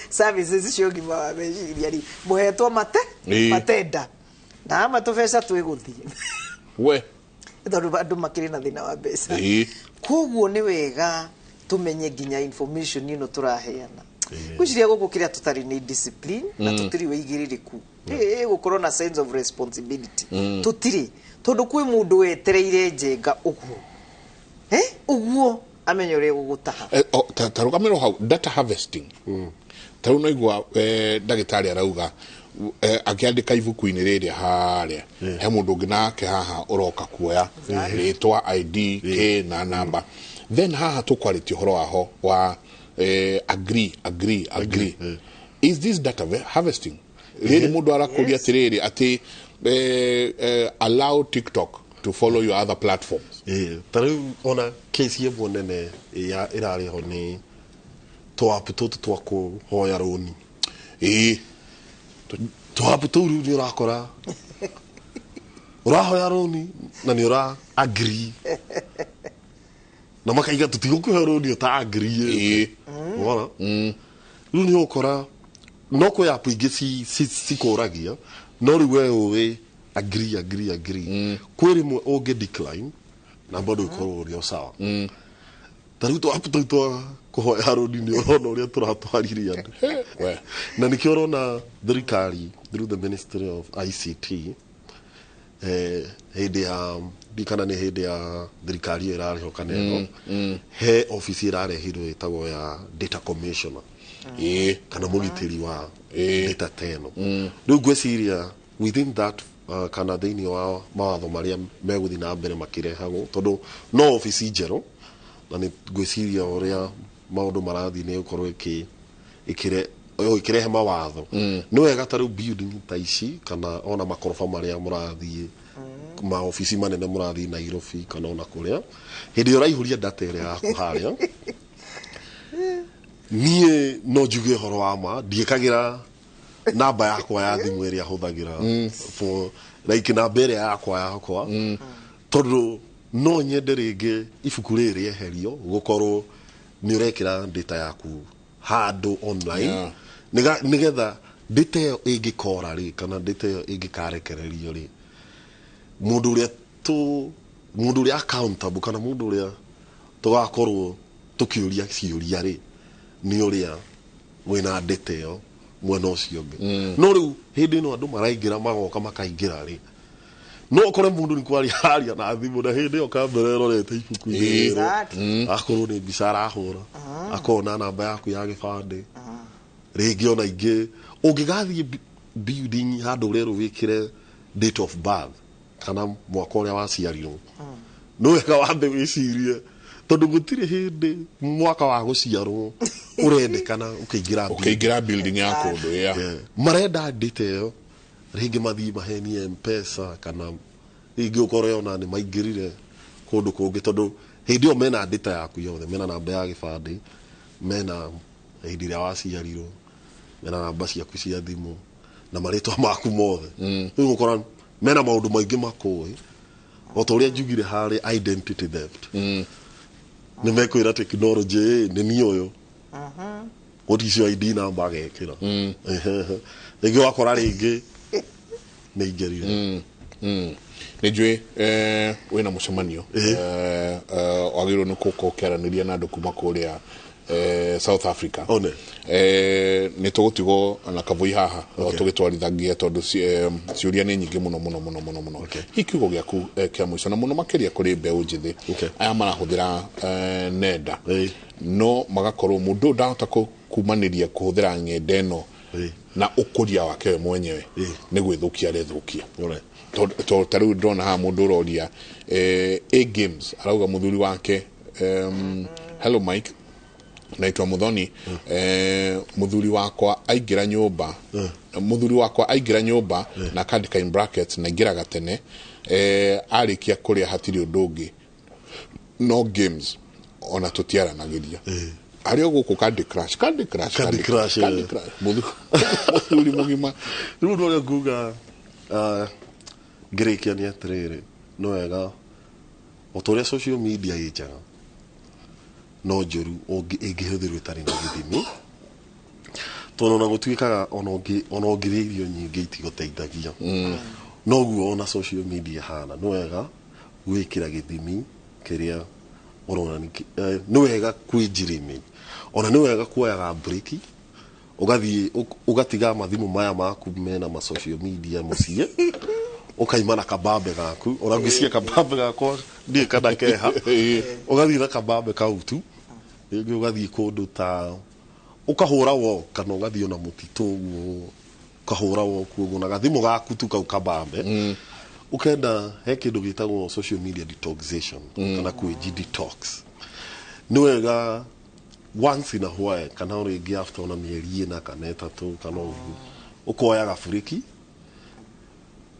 [SPEAKER 14] services cia ũgima wa meciria rĩ, mũhetwo matenda na ama tũbeca twĩgũthiĩ
[SPEAKER 12] we,
[SPEAKER 14] tondũ andũ makĩrĩ na thĩna wa mbeca. Koguo nĩ wega tumenye nginya information ĩno tũraheana. Ngwĩciria gũkũ kĩrĩa tũtarĩ nĩ discipline na tũtirĩ wĩigĩrĩrĩku, gũkorwo na sense of responsibility tũtirĩ, tondũ kwĩ mũndũ wetereire Njenga ũguo, ũguo amenye ũrĩa gũgũtaha.
[SPEAKER 12] Ta rũgamĩrwo hau data harvesting. Ta rĩu naigua ndagĩtarĩ arauga akĩandĩka ibuku-inĩ rĩrĩa harĩa, he mũndũ ũngĩ nake haha ũroka kuoya rĩtwa, ID, K na namba. Then haha tũkwarĩtie ũhoro waho wa agree. Is this data harvesting? Rĩrĩ mũndũ arakũria atĩrĩrĩ atĩ allow TikTok To follow your other platforms.
[SPEAKER 13] Ta rĩu ona kesi ĩmwe nene ya ĩrarĩ ho nĩ tũapu tũtũ twa kũhoya rũni. Tũapu tũu rĩu nĩ ũrakora ũrahoya rũni na nĩ ũra agree na makaiga tũtigũkũhe rũni ũta agree. Wona rĩu nĩ ũkora no kwĩ app ingĩ cikũragia no rĩu we ũĩ agree agree agree. Kwĩ rĩmwe ũngĩ decline na bado ũkorwo ũrĩ o sawa. Ta rĩu tũapu tũu twa kũhoya rũni nĩ ũrona ũrĩa tũratwaririe andũ. Na nĩkĩo ũrona thirikari through the Ministry of ICT, hĩndĩ ya ndikana nĩ hĩndĩ ya thirikari ĩyo ĩrarĩho kana ĩno, he obici ĩrarehirwo ĩtagwo ya data commissioner kana mũgitĩri wa data ta ĩno. Rĩu ngwĩciria within that, kana thĩinĩ wa mawatho marĩa megũthiĩ na mbere makĩrehagwo, tondũ no obici njerũ na nĩ ngwĩciria ũrĩa maũndũ marathiĩ nĩ gũkorwo ĩkĩrehe mawatho. Nĩ wega ta rĩu building ta ici kana ona makoroba marĩa mũrathiĩ maobici manene mũrathiĩ Nairobi kana ona kũrĩa, hĩndĩ ĩrĩa ũraihũria data ĩrĩa yaku harĩa, niĩ no njuge ũhoro wa ma ndiĩkagĩra namba yakwa ya thimũ ĩrĩa hũthagĩra for like namba ĩrĩa yakwa tondũ no nyende rĩngĩ ibuku rĩrĩ rĩeherio gũkorwo nĩ ũrekĩra data yaku handũ online. Nĩgetha data ĩyo ĩngĩkora rĩ kana data ĩyo ĩngĩkarekererio rĩ, mũndũ ũrĩa accountable kana mũndũ ũrĩa tũgakorwo tũkĩũria ciũria rĩ nĩ ũrĩa mwĩna data ĩyo mwena ũcio ũngĩ. No rĩu hĩndĩ ĩno andũ maraingĩra magoka makaingĩra rĩ, no ũkore mũndũ nĩ kwaria aria na thimũ na hĩndĩ ĩyo kamera ĩrorete ibuku-inĩ rĩrĩ, akorwo nĩ mbica arahũra, akona namba yaku ya gĩbandĩ rĩngĩ ona ingĩ ũngĩgathiĩ building handũ ũrerwo wĩkĩre date of birth kana mwaka ũrĩa waciarirwo, nĩ wega wambe wĩcirie tondũ gũtirĩ hĩndĩ mwaka wa gũciarwo ũrendekana ũkĩingĩra
[SPEAKER 12] building ya kũndũ.
[SPEAKER 13] Marenda date ĩyo rĩngĩ mathiĩ mahenie M-Pesa kana rĩngĩ ũkore ona nĩ maingĩrire kũndũ kũngĩ tondũ hĩndĩ ĩyo mena data yaku yothe, mena namba ya gĩbandĩ, mena hĩndĩ ĩrĩa waciarirwo, mena namba ciaku cia thimũ na marĩtwa maku mothe. Rĩu ũkora mena maũndũ maingĩ makũĩ o ta ũrĩa njugire harĩ identity theft. Nĩ mekwĩra technology nĩ niĩ ũyũ, what is your ID number agekĩra. Rĩngĩ wakora rĩngĩ nĩ ingĩrire.
[SPEAKER 12] Nĩ njũĩ wĩna mũcemanio wagĩrĩirwo nĩ gũka ũkĩaranĩria na andũ kuma kũrĩa South Africa. Nĩ tũgũtigwo na kavui haha tũgĩtwarithagia tondũ ciũria nĩ nyingĩ mũno mũno mũno mũno mũno. Hihi kiugo gĩaku kĩa mũico na mũno makĩria kũrĩ mbeũ njĩthĩ aya marahũthĩra nenda no magakorwo mũndũ ndahota kumanĩria kũhũthĩra ng'enda ĩno na ũkũria wake we mwenyewe nĩ gwĩthũkia arethũkia. Tondũ ta rĩu ndĩrona haha mũndũ ũroria A Games arauga mũthuri wake, hello Mike, naitwa Muthoni, mũthuri wakwa aingĩra nyũmba, mũthuri wakwa aingĩra nyũmba na akandĩka in brackets na aingĩraga tene, arĩkia kũrĩa hatirĩ ũndũ ũngĩ no games ona tũtiaranagĩria. Harĩ o gũkũ Candy Crush, Candy Crush,
[SPEAKER 13] Candy Crush,
[SPEAKER 12] Candy Crush, mũthuri mũgima.
[SPEAKER 13] Rĩu ũndũ ũrĩa nguga ngĩrĩkia nĩ atĩrĩrĩ, nĩ wega o ta ũrĩa social media ĩ njega no njũru ĩngĩhũthĩrwo ĩtarĩ na gĩthimi, tondũ ona gũtuĩkaga ona ũngĩrĩa irio nyingĩ itigũteithagia. Noguo ona social media hana, nĩ wega gwĩkĩra gĩthimi kĩrĩa ũrona nĩ wega kwĩnjirĩmĩ, ona nĩ wega kuoyaga break ũgathiĩ ũgatiga mathimũ maya maku mena ma social media mũciĩ, ũkaima na kabambe gaku, ona ngwĩciria kabambe gakwa ndiĩ kana keha, ũgathiĩ na kabambe kau tu, rĩngĩ ũgathiĩ kũndũ ta ũkahũra walk kana ũgathiĩ ona mũtitũ ũguo ũkahũra walk ũguo na gathimũ gaku tu kau kabambe. Ũkenda he kĩndũ gĩtagwo social media detoxation kana kwĩji detox. Nĩ wega once in a while kana rĩngĩ after ona mĩeri ĩna kana ĩtatũ kana ũguo ũkoya gaburiki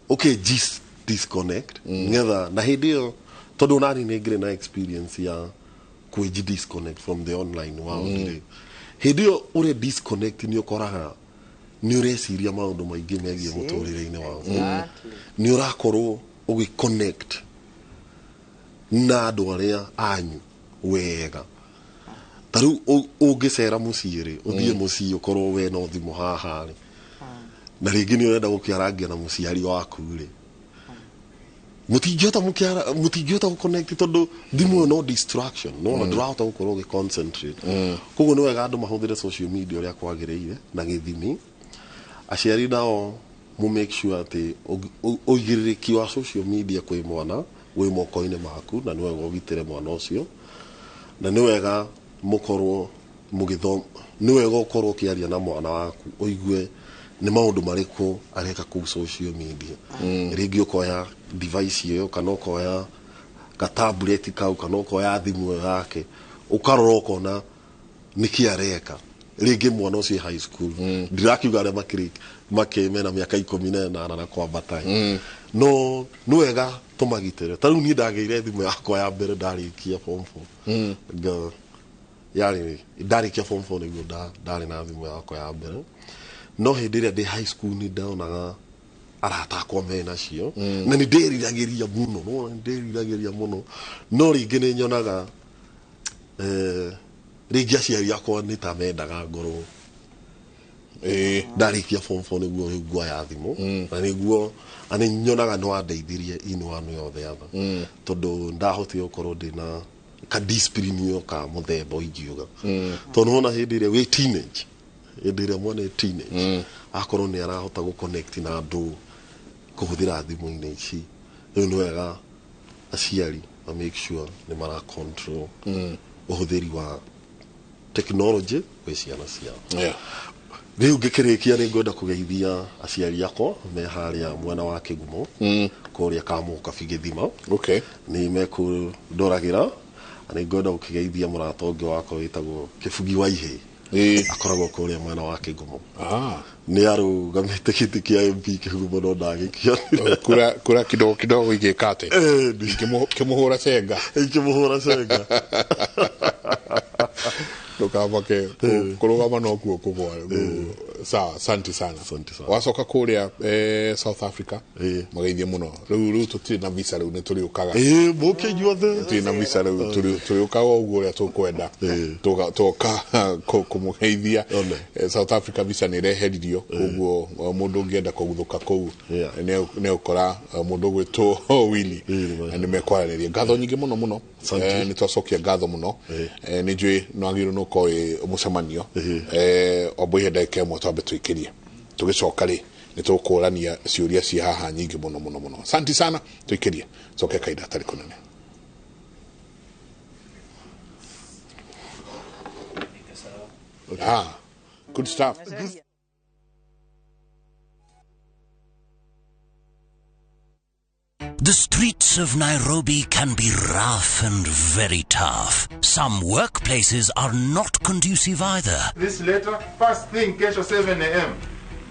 [SPEAKER 13] ũkĩnji Disconnect ngetha na hĩndĩ ĩyo tondũ nani nĩ ngĩrĩ na experience ya kwĩji disconnect from the online world rĩ, hĩndĩ ĩyo ũrĩ disconnect nĩ ũkoraga nĩ ũreciria maũndũ maingĩ megiĩ mũtũrĩre-inĩ waku, nĩ ũrakorwo ũgĩ connect na andũ arĩa anyu wega. Ta rĩu ũngĩcera mũciĩ rĩ, ũthiĩ mũciĩ ũkorwo we no thimũ haha rĩ, na rĩngĩ nĩ ũrenda gũkĩarangia na mũciari waku rĩ, mũtingĩhota mũtingĩhota gũconnect tondũ thimũ ĩyo no distraction, no ndũrahota gũkorwo ũgĩ concentrate. Koguo nĩ wega andũ mahũthĩre social media ũrĩa kwagĩrĩire na gĩthimi. Aciari nao mu make sure atĩ ũigĩrĩrĩki wa social media kwĩ mwana wĩ moko-inĩ maku, na nĩ wega ũgitĩre mwana ũcio, na nĩ wega mũkorwo mũgĩthoma, nĩ wega ũkorwo ũkĩaria na mwana waku ũigue nĩ maũndũ marĩkũ areka kũu social media. Rĩngĩ ũkoya device ĩyo kana ũkoya gatablet kau kana ũkoya thimũ ĩyo yake, ũkarora ũkona nĩkĩ areka. Rĩngĩ mwana ũcio e high school, ndirakiuga arĩa makĩrĩ makĩ mena mĩaka 18 na kwambata, no nĩ wega tũmagitĩre. Ta rĩu niĩ ndagĩire thimũ yakwa ya mbere ndarĩkia form 4. Yarĩ ndarĩkia form 4 nĩguo ndarĩ na thimũ yakwa ya mbere. No hĩndĩ ĩrĩa ndĩ high school nĩ ndonaga arata akwa menacio na nĩ ndĩriragĩria mũno, no nĩ ndĩriragĩria mũno, no rĩngĩ nĩ nyonaga rĩngĩ aciari akwa nĩ ta mendaga ngorwo ndarĩkia form 4 nĩguo rĩu nguoya thimũ, na nĩguo na nĩ nyonaga nĩ wandeithirie in one way or the other, tondũ ndahotire gũkorwo ndĩna ka discipline ĩyo ka mũthemba ingiuga, tondũ nĩwona hĩndĩ ĩrĩa wĩ teenage, hĩndĩ ĩrĩa mwana e teenage akorwo nĩ arahota gũ connect na andũ kũhũthĩra thimũ-inĩ ici, rĩu nĩ wega aciari ma make sure nĩ mara control ũhũthĩri wa technology gwĩ ciana ciao. Rĩu ngĩkĩrĩkia nĩ ngwenda kũgeithia aciari akwa me harĩa mwena wa Kĩgumo, kũrĩa Kamũkabi Gĩthima. Nĩ mekũndoragĩra. Na nĩ ngwenda gũkĩgeithia mũrata ũngĩ wakwa wĩtagwo Kĩbugi wa Ihĩ, akoragwo kũrĩa mwena wa Kĩgumo. Nĩ arũgamĩte gĩtĩ kĩa MP Kĩgumo no ndagĩkĩonire.
[SPEAKER 12] Kura kidogo kidogo igĩka atĩ ikĩmũhũra cenga.
[SPEAKER 13] Ikĩmũhũra cenga.
[SPEAKER 12] Ndũkamake, kũrũgama nokuo kũgwa. Sawa, asante sana. Wacoka kũrĩa South Africa mageithie mũno. Rĩu tũtirĩ na visa, rĩu nĩ tũrĩũkaga.
[SPEAKER 13] Ĩĩ, mũke inyuothe.
[SPEAKER 12] Tũtirĩ na visa rĩu, tũrĩũkaga ũguo ũrĩa tũkwenda. Tũgoka kũmũgeithia. South Africa visa nĩ ĩreheririo, koguo mũndũ ũngĩenda kũguthũka kũu nĩ ũkora mũndũ ũgwĩtwo Willy na nĩ mekwaranĩria. Ngatho nyingĩ mũno mũno. Nĩ twacokia ngatho mũno. Nĩ njũĩ nĩ wagĩrĩirwo nĩ ũkorwo wĩ mũcemanio. Ombo ihe ndagĩka ĩmwe twambe tũikĩrie, tũgĩcoka rĩ nĩ tũkũrania ciũria ci haha nyingĩ mũno mũno mũno. Asante sana, tũikĩrie coke kahinda hatarĩ kũnene. Ah, good stuff.
[SPEAKER 15] The streets of Nairobi can be rough and very tough. Some workplaces are not conducive either.
[SPEAKER 5] This letter, first thing kesho 7 a.m.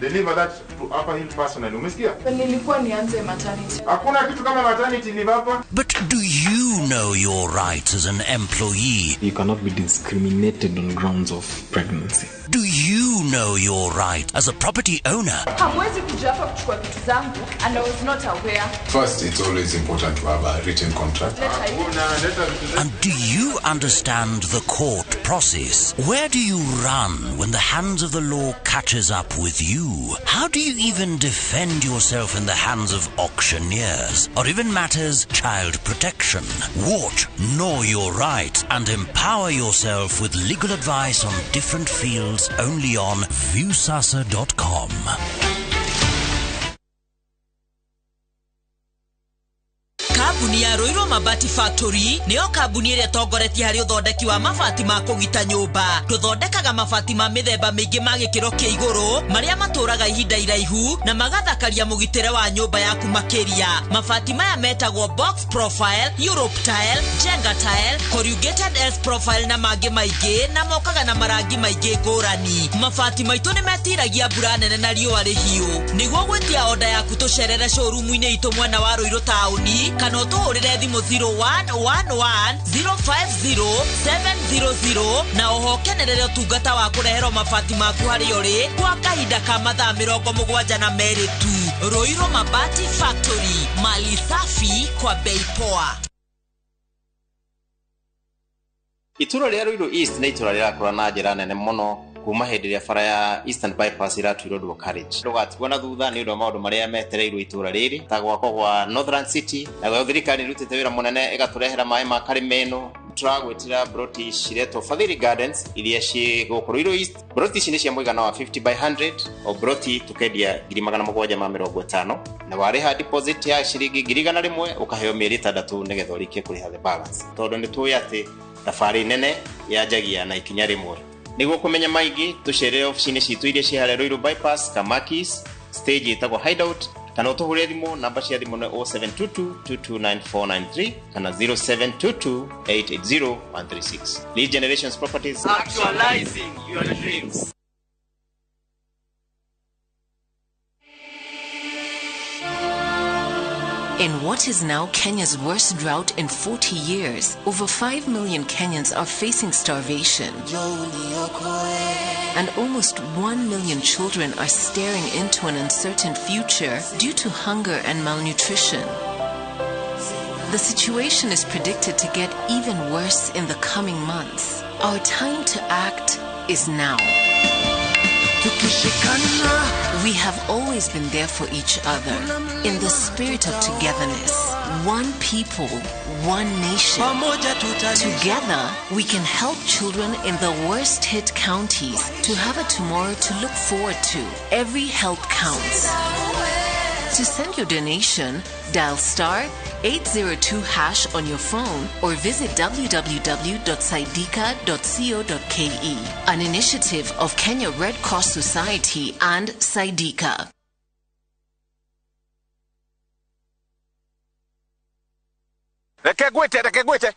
[SPEAKER 5] Deliver that to Upper Hill personally. Umesikia?
[SPEAKER 22] Nilikuwa nianze maternity.
[SPEAKER 5] Hakuna kitu kama maternity leave hapa.
[SPEAKER 15] But do you know your rights as an employee?
[SPEAKER 23] You cannot be discriminated on grounds of pregnancy.
[SPEAKER 15] Do you know your right as a property owner?
[SPEAKER 22] Hamwezi kuja hapa kuchukua vitu zangu and I was not aware.
[SPEAKER 24] First, it's always important to have a written contract.
[SPEAKER 15] And do you understand the court process? Where do you run when the hands of the law catches up with you? How do you even defend yourself in the hands of auctioneers or even matters child protection? Watch Know Your Rights and empower yourself with legal advice on different fields only on Viusasa.com.
[SPEAKER 2] Kambuni ya Ruiru Mabati Factory nĩyo kambuni ĩrĩa ĩtongoretie harĩ ũthondeki wa mabati ma kũgita nyũmba. Tũthondekaga mabati ma mĩthemba mĩingĩ ma gĩkĩro kĩa igũrũ marĩa matũraga ihinda iraihu na magathakaria mũgitĩre wa nyũmba yaku makĩria. Mabati maya metagwo box profile, Europe tile, Jenga tile, corrugated S profile na mangĩ maingĩ, na mokaga na marangi maingĩ ngũrani. Mabati maitũ nĩ metiragia mbura nene na riũa rĩhiũ. Nĩguo gwĩtia oda yaku tũcerere showroom-inĩ itũ mwena wa Ruiru taũni kana ũtũhũrĩre thimũ 0111 050 700 na oho kenerere ũtungata wa kũreherwo mabati maku harĩa ũrĩ kwa kahinda ka mathaa 72 tu. Ruiru Mabati Factory, mali safi kwa bei poa.
[SPEAKER 3] Itũra rĩa Ruiru East nĩ itũra rĩrakũra na njĩra nene mũno kuma hĩndĩ ĩrĩa bara ya Eastern Bypass ĩratuirwo dual carriage. Ndũgatigwo na thutha nĩ ũndũ wa maũndũ marĩa metereirwo itũra rĩrĩ ta gwakwo gwa Northern City, nayo thirikari ĩrutĩte wĩra mũnene ĩgatũrehera maĩ ma Karimeno. Tũragwĩtĩra broti ciretwo Fadhili Gardens iria ciĩ gũkũ Ruiru East. Broti ici nĩ cia mũigana wa 50 by 100, o broti tũkendia 750,000, na warĩha deposit ya ciringi 100,000 ũkaheo mĩeri 6 nĩgetha ũrĩkie kũrĩha the balance, tondũ nĩ tũĩ atĩ thabarĩ nene yanjagia na ikinya rĩmwe. Nĩguo kũmenya maingĩ tũcerere obici-inĩ citũ iria ciĩ harĩa Ruiru Bypass, Kamakis, stage ĩtagwo Hideout, kana ũtũhũrĩre thimũ. Namba cia thimũ nĩ 0722 229493 kana 0722 880 136. Lead Generations Properties,
[SPEAKER 6] actualizing your dreams.
[SPEAKER 21] In what is now Kenya's worst drought in 40 years, over 5 million Kenyans are facing starvation. And almost 1 million children are staring into an uncertain future due to hunger and malnutrition. The situation is predicted to get even worse in the coming months. Our time to act is now. We have always been there for each other in the spirit of togetherness. One people, one nation. Together, we can help children in the worst hit counties to have a tomorrow to look forward to. Every help counts. To send your donation, dial star 802 hash on your phone or visit www.saidika.co.ke. An initiative of Kenya Red Cross Society and Saidika.
[SPEAKER 8] Reke gwĩte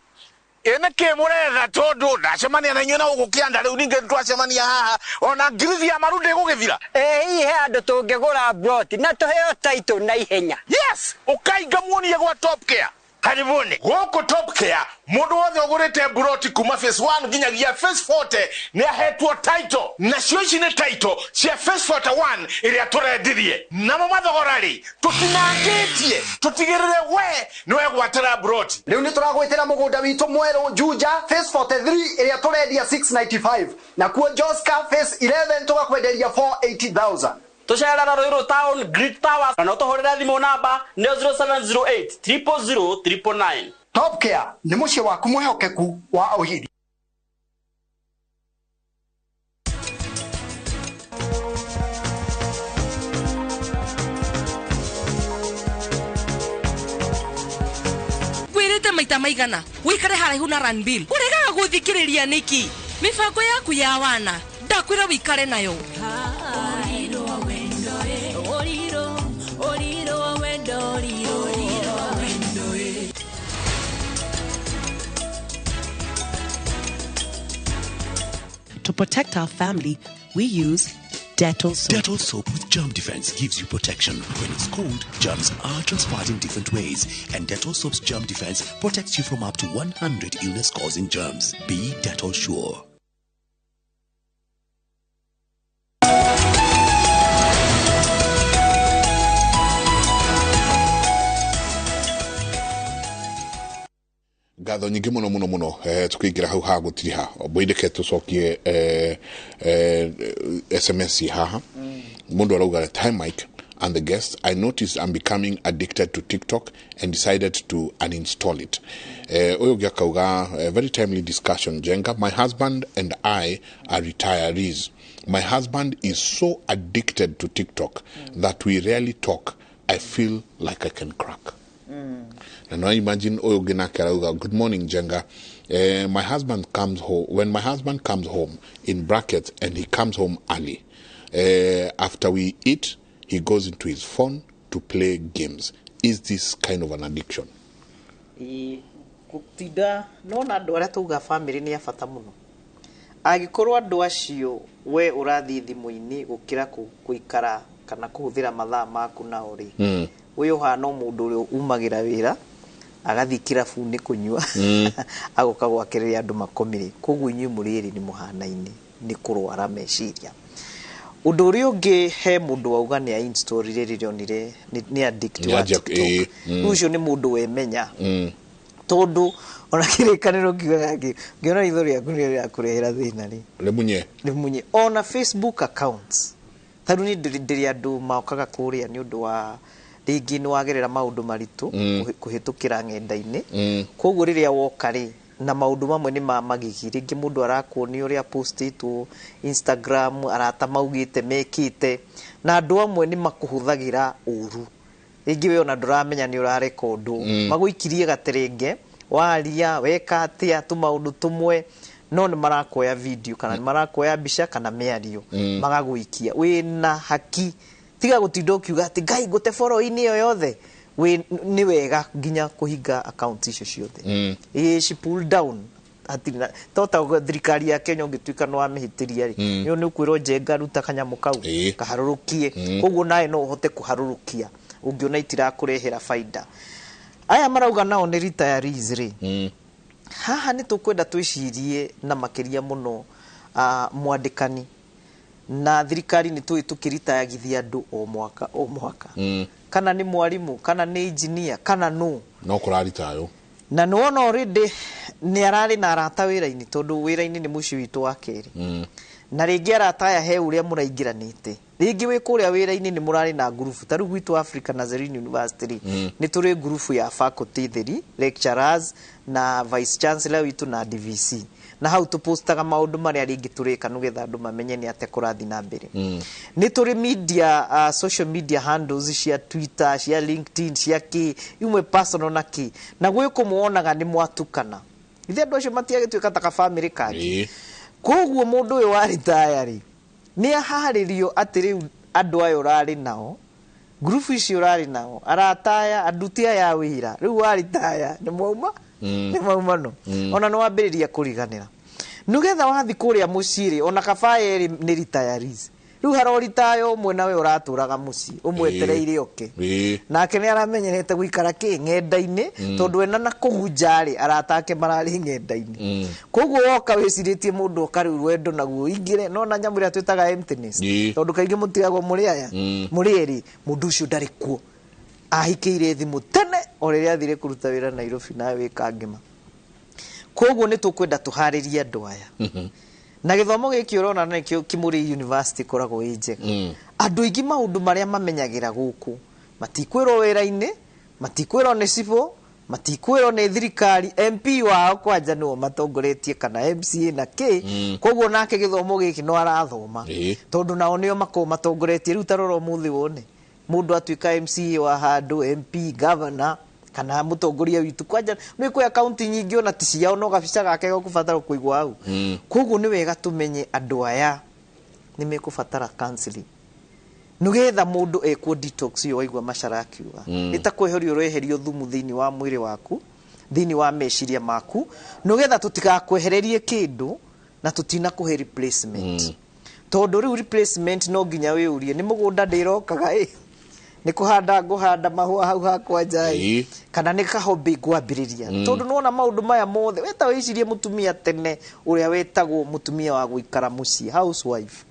[SPEAKER 8] ĩnĩ kĩ mũretha tondũ ndacemania na inyuĩ na gũkũ kĩanda rĩu ningĩ twacemania haha ona ngirithi ya maru ndĩgũgĩthira.
[SPEAKER 25] Ĩ hihi he andũ tũngĩgũra broti na tũheo title na ihenya?
[SPEAKER 8] Yes, ũkainga muonie gwa Top Care. Karibuni gũkũ Top Care, mũndũ wothe ũgũrĩte broti kuma phase 1 nginyagia phase 40 nĩ ahetwo title, nacio ici nĩ title cia phase 41 ĩrĩa tũrendirie. Namo mathogora rĩ tũtinangĩtie, tũtigĩrĩre we nĩ wegwatĩra broti.
[SPEAKER 1] Rĩu nĩ tũragwĩtĩra mũgũnda witũ mwerũ Juja phase 43 ĩrĩa tũrendia 695, nakuo Joska phase 11 tũgakwenderia 480,000.
[SPEAKER 26] Tũcerera Ruiru Town Great Towers kana ũtũhũrĩre thimũ namba nĩ 0708 000 999.
[SPEAKER 1] Top Care nĩ mũciĩ waku mwĩhokeku wa ũhiri.
[SPEAKER 27] Ngwĩrĩte maita maigana wĩikare haraihu na Ranbill, ũregaga gũthikĩrĩria nĩkĩ? Mĩbango yaku ya wana ndakwĩra wĩikare nayo.
[SPEAKER 28] To protect our family, we use Dettol soap.
[SPEAKER 29] Dettol soap with germ defense gives you protection. When it's cold, germs are transferred in different ways, and Dettol soap's germ defense protects you from up to 100 illness-causing germs. Be Dettol sure.
[SPEAKER 12] Ngatho nyingĩ mũno mũno mũno, tũkĩingĩra hau ha gũtiriha mbũindĩke tũcokie SMS haha. Mũndũ arauga, "Hi Mike and the guests, I noticed I'm becoming addicted to TikTok and decided to uninstall it." Ũyũ ũngĩ akauga, "Very timely discussion, Jenga. My husband and I are retirees. My husband is so addicted to TikTok that we rarely talk. I feel like I can crack." Na no imagine ũyũ ũngĩ nake arauga, "Good morning, Njenga. My husband comes home when my husband comes home, in brackets, and he comes home early. After we eat, he goes into his phone to play games. Is this kind of an addiction?"
[SPEAKER 14] Ĩĩ, gũtinda nona andũ arĩa tauga family nĩ ya bata mũno. Angĩkorwo andũ acio we ũrathiĩ thimũ-inĩ gũkĩra gũikara kana kũhũthĩra mathaa maku nao rĩ, ũyũ ũhana o mũndũ ũrĩa umagĩra wĩra agathiĩ kĩrabu-inĩ kũnyua, agoka gwake rĩrĩa andũ makomire. Koguo inyuĩ mũrĩ erĩ nĩ mũhanaine nĩ kũrwara meciria. Ũndũ ũrĩa ũngĩ, he mũndũ wauga nĩ a-installire rĩrĩa onire nĩ addict
[SPEAKER 12] Nĩ
[SPEAKER 14] wa
[SPEAKER 12] addict,
[SPEAKER 14] TikTok.
[SPEAKER 12] ĩĩ.
[SPEAKER 14] Rĩu ũcio nĩ mũndũ wemenya, tondũ ona kĩrĩkanĩro kiugaga kĩ ngĩona ritho rĩaku nĩrĩo rĩrakũrehera thĩna rĩ,
[SPEAKER 12] rĩmunye.
[SPEAKER 14] Rĩmunye. Ona Facebook accounts, tarĩu niĩ ndĩrĩ andũ mokaga kũrĩa nĩ ũndũ wa rĩngĩ nĩ wagerera maũndũ maritũ kũhĩtũkĩra ng'enda-inĩ. Koguo rĩrĩa woka rĩ, na maũndũ mamwe nĩ ma magigi, rĩngĩ mũndũ arakuonia ũrĩa postĩtwo Instagram, arata maugĩte mekĩte, na andũ amwe nĩ makũhũthagĩra ũru. Rĩngĩ we ona ndũramenya nĩ ũrarekondwo, magũikirie gaterenge, waria weka atĩa tũmaũndũ tũmwe, no nĩ marakuoya video kana nĩ marakuoya mbica kana mĩario, magagũikia. Wĩna haki, tiga gũtinda ũkiuga atĩ ngai ngũte boro-inĩ ĩyo yothe. Wĩ nĩ wega nginya kũhinga account icio ciothe. Ĩĩ, ci pull down hatirĩ na to ta thirikari ya Kenya, ũngĩtuĩka nĩ wamĩhĩtĩria rĩ, nĩ ũkwĩrwo, "Njenga, ruta kanyamũ kau kaharũrũkie." Koguo nawe no ũhote kũharũrũkia ũngĩona itirakũrehera baida. Aya marauga nao nĩ retirees rĩ, haha nĩ tũkwenda twĩcirie na makĩria mũno, mwandĩkani na thirikari nĩ tũĩ tũkĩritayagithia andũ o mwaka o mwaka, kana nĩ mwarimũ, kana nĩ engineer, kana nũ.
[SPEAKER 12] No kũraritayũ.
[SPEAKER 14] Na nĩ wona already nĩ ararĩ na arata wĩra-inĩ, tondũ wĩra-inĩ nĩ mũciĩ witũ wa kerĩ. Na rĩngĩ arata aya he ũrĩa mũraingĩranĩte, rĩngĩ wĩ kũrĩa wĩra-inĩ nĩ mũrarĩ na ngurubu. Ta rĩu gwitũ Africa Nazarene University rĩ, nĩ tũrĩ ngurubu ya faculty theri, lecturers na vice chancellor witũ na DVC, na hau tũpostaga maũndũ marĩa rĩngĩ tũreka nĩgetha andũ mamenye nĩ atĩa kũrathiĩ na mbere. Nĩ tũrĩ media, social media handles cia Twitter, cia LinkedIn, cia kĩ imwe personal na kĩ, na gwĩ kũmwe wonaga nĩ mwatukana, ithe andũ acio matiagĩtuĩka ta kabamĩrĩ kangĩ. Koguo mũndũ ũyũ wa ritaya rĩ, nĩ aharĩrio atĩ rĩu andũ aya ũrarĩ nao, ngurubu icio ũrarĩ nao, arata aya, anduti aya a wĩra, rĩu wa ritaya nĩ mwauma, nĩ mwauma no ona nĩ wambĩrĩria kũriganĩra, nĩgetha wathi kũrĩa mũciĩ rĩ, ona kaba erĩ nĩ retirees. Rĩu haroritaya ũmwe nawe ũratũraga mũciĩ ũmwetereire oke, nake nĩ aramenyerete gũikara kĩ ng'enda-inĩ, tondũ ena na kũu nja rĩ, arata ake mararĩ ng'enda-inĩ. Koguo woka wĩcirĩtie mũndũ oka rĩu rwendo naguo ingĩre no na nyamũ ĩrĩa twĩtaga emptiness, tondũ kaingĩ mũtigagwo mũrĩ aya mũrĩ erĩ. Mũndũ ũcio ndarĩ kuo, ahikĩire thimũ tene o rĩrĩa athire kũruta wĩra Nairobi, nawe wĩka ngĩma. Koguo nĩ tũkwenda tũharĩrie andũ aya na gĩthomo gĩkĩ ũrona nĩkĩo Kimũri University ĩkoragwo ĩ njega. Andũ aingĩ maũndũ marĩa mamenyagĩra gũkũ matikwĩrwo wĩra-inĩ, matikwĩrwo nĩ cibũ, matikwĩrwo nĩ thirikari. MP wao kwanja nĩo matongoretie kana MCA na kĩ. Koguo nake gĩthomo gĩkĩ no arathoma, tondũ nao nĩo makoragwo matongoretie. Rĩu ta rora ũmũthĩ wone mũndũ atuĩka MCA wa handũ, MP, governor kana mũtongoria witũ kwanja nĩ kwĩ akaunti nyingĩ ona ti ciao, no gabica gake gakũbatara kũigwo hau. Koguo nĩ wega tũmenye andũ aya nĩ mekũbatara counseling, nĩgetha mũndũ ekwo detox ĩyo waigua Macara akiuga. Nĩ ta kweherio ũreherio thumu thĩinĩ wa mwĩrĩ waku, thĩinĩ wa meciria maku, nĩgetha tũtigakwehererie kĩndũ na tũtinakũhe replacement. Tondũ rĩu replacement no nginya wĩũrie, nĩ mũgũnda ndĩrokaga ĩ, nĩ kũhanda ngũhanda mahũa hau hakwa nja ĩ, kana nĩ kahobĩ ngwambĩrĩria? Tondũ nĩwona maũndũ maya mothe we ta wĩcirie mũtumia tene ũrĩa wetagwo mũtumia wa gũikara mũciĩ, housewife,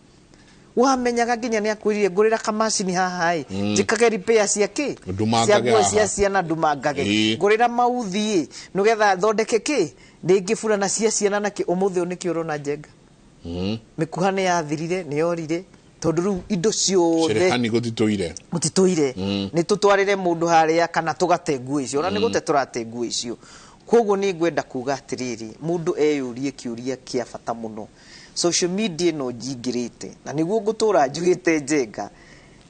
[SPEAKER 14] wamenyaga nginya nĩ akwĩrire, "Ngũrĩra kamacini haha ĩ, njĩkage repair cia kĩ,
[SPEAKER 12] Ndumangage
[SPEAKER 14] cia nguo
[SPEAKER 12] haha."
[SPEAKER 14] cia ciana, ndumangage, ngũrĩra mauthi ĩ, nĩgetha thondeke kĩ, rĩngĩ burana cia ciana na kĩ." Ũmũthĩ ũyũ nĩkĩ ũrona, Njenga? Mĩkuha nĩ yathirire, nĩ yorire, tondũ rĩu indo ciothe
[SPEAKER 12] Cerehani gũtitũire.
[SPEAKER 14] Gũtitũire. Nĩ tũtwarĩre mũndũ harĩa kana tũgate nguo icio, ona nĩ gũte tũrate nguo icio. Koguo nĩ ngwenda kuga atĩrĩrĩ, mũndũ eyũrie kĩũria kĩa bata mũno: social media ĩno njingĩrĩte na nĩguo ngũtũra njugĩte, Njenga,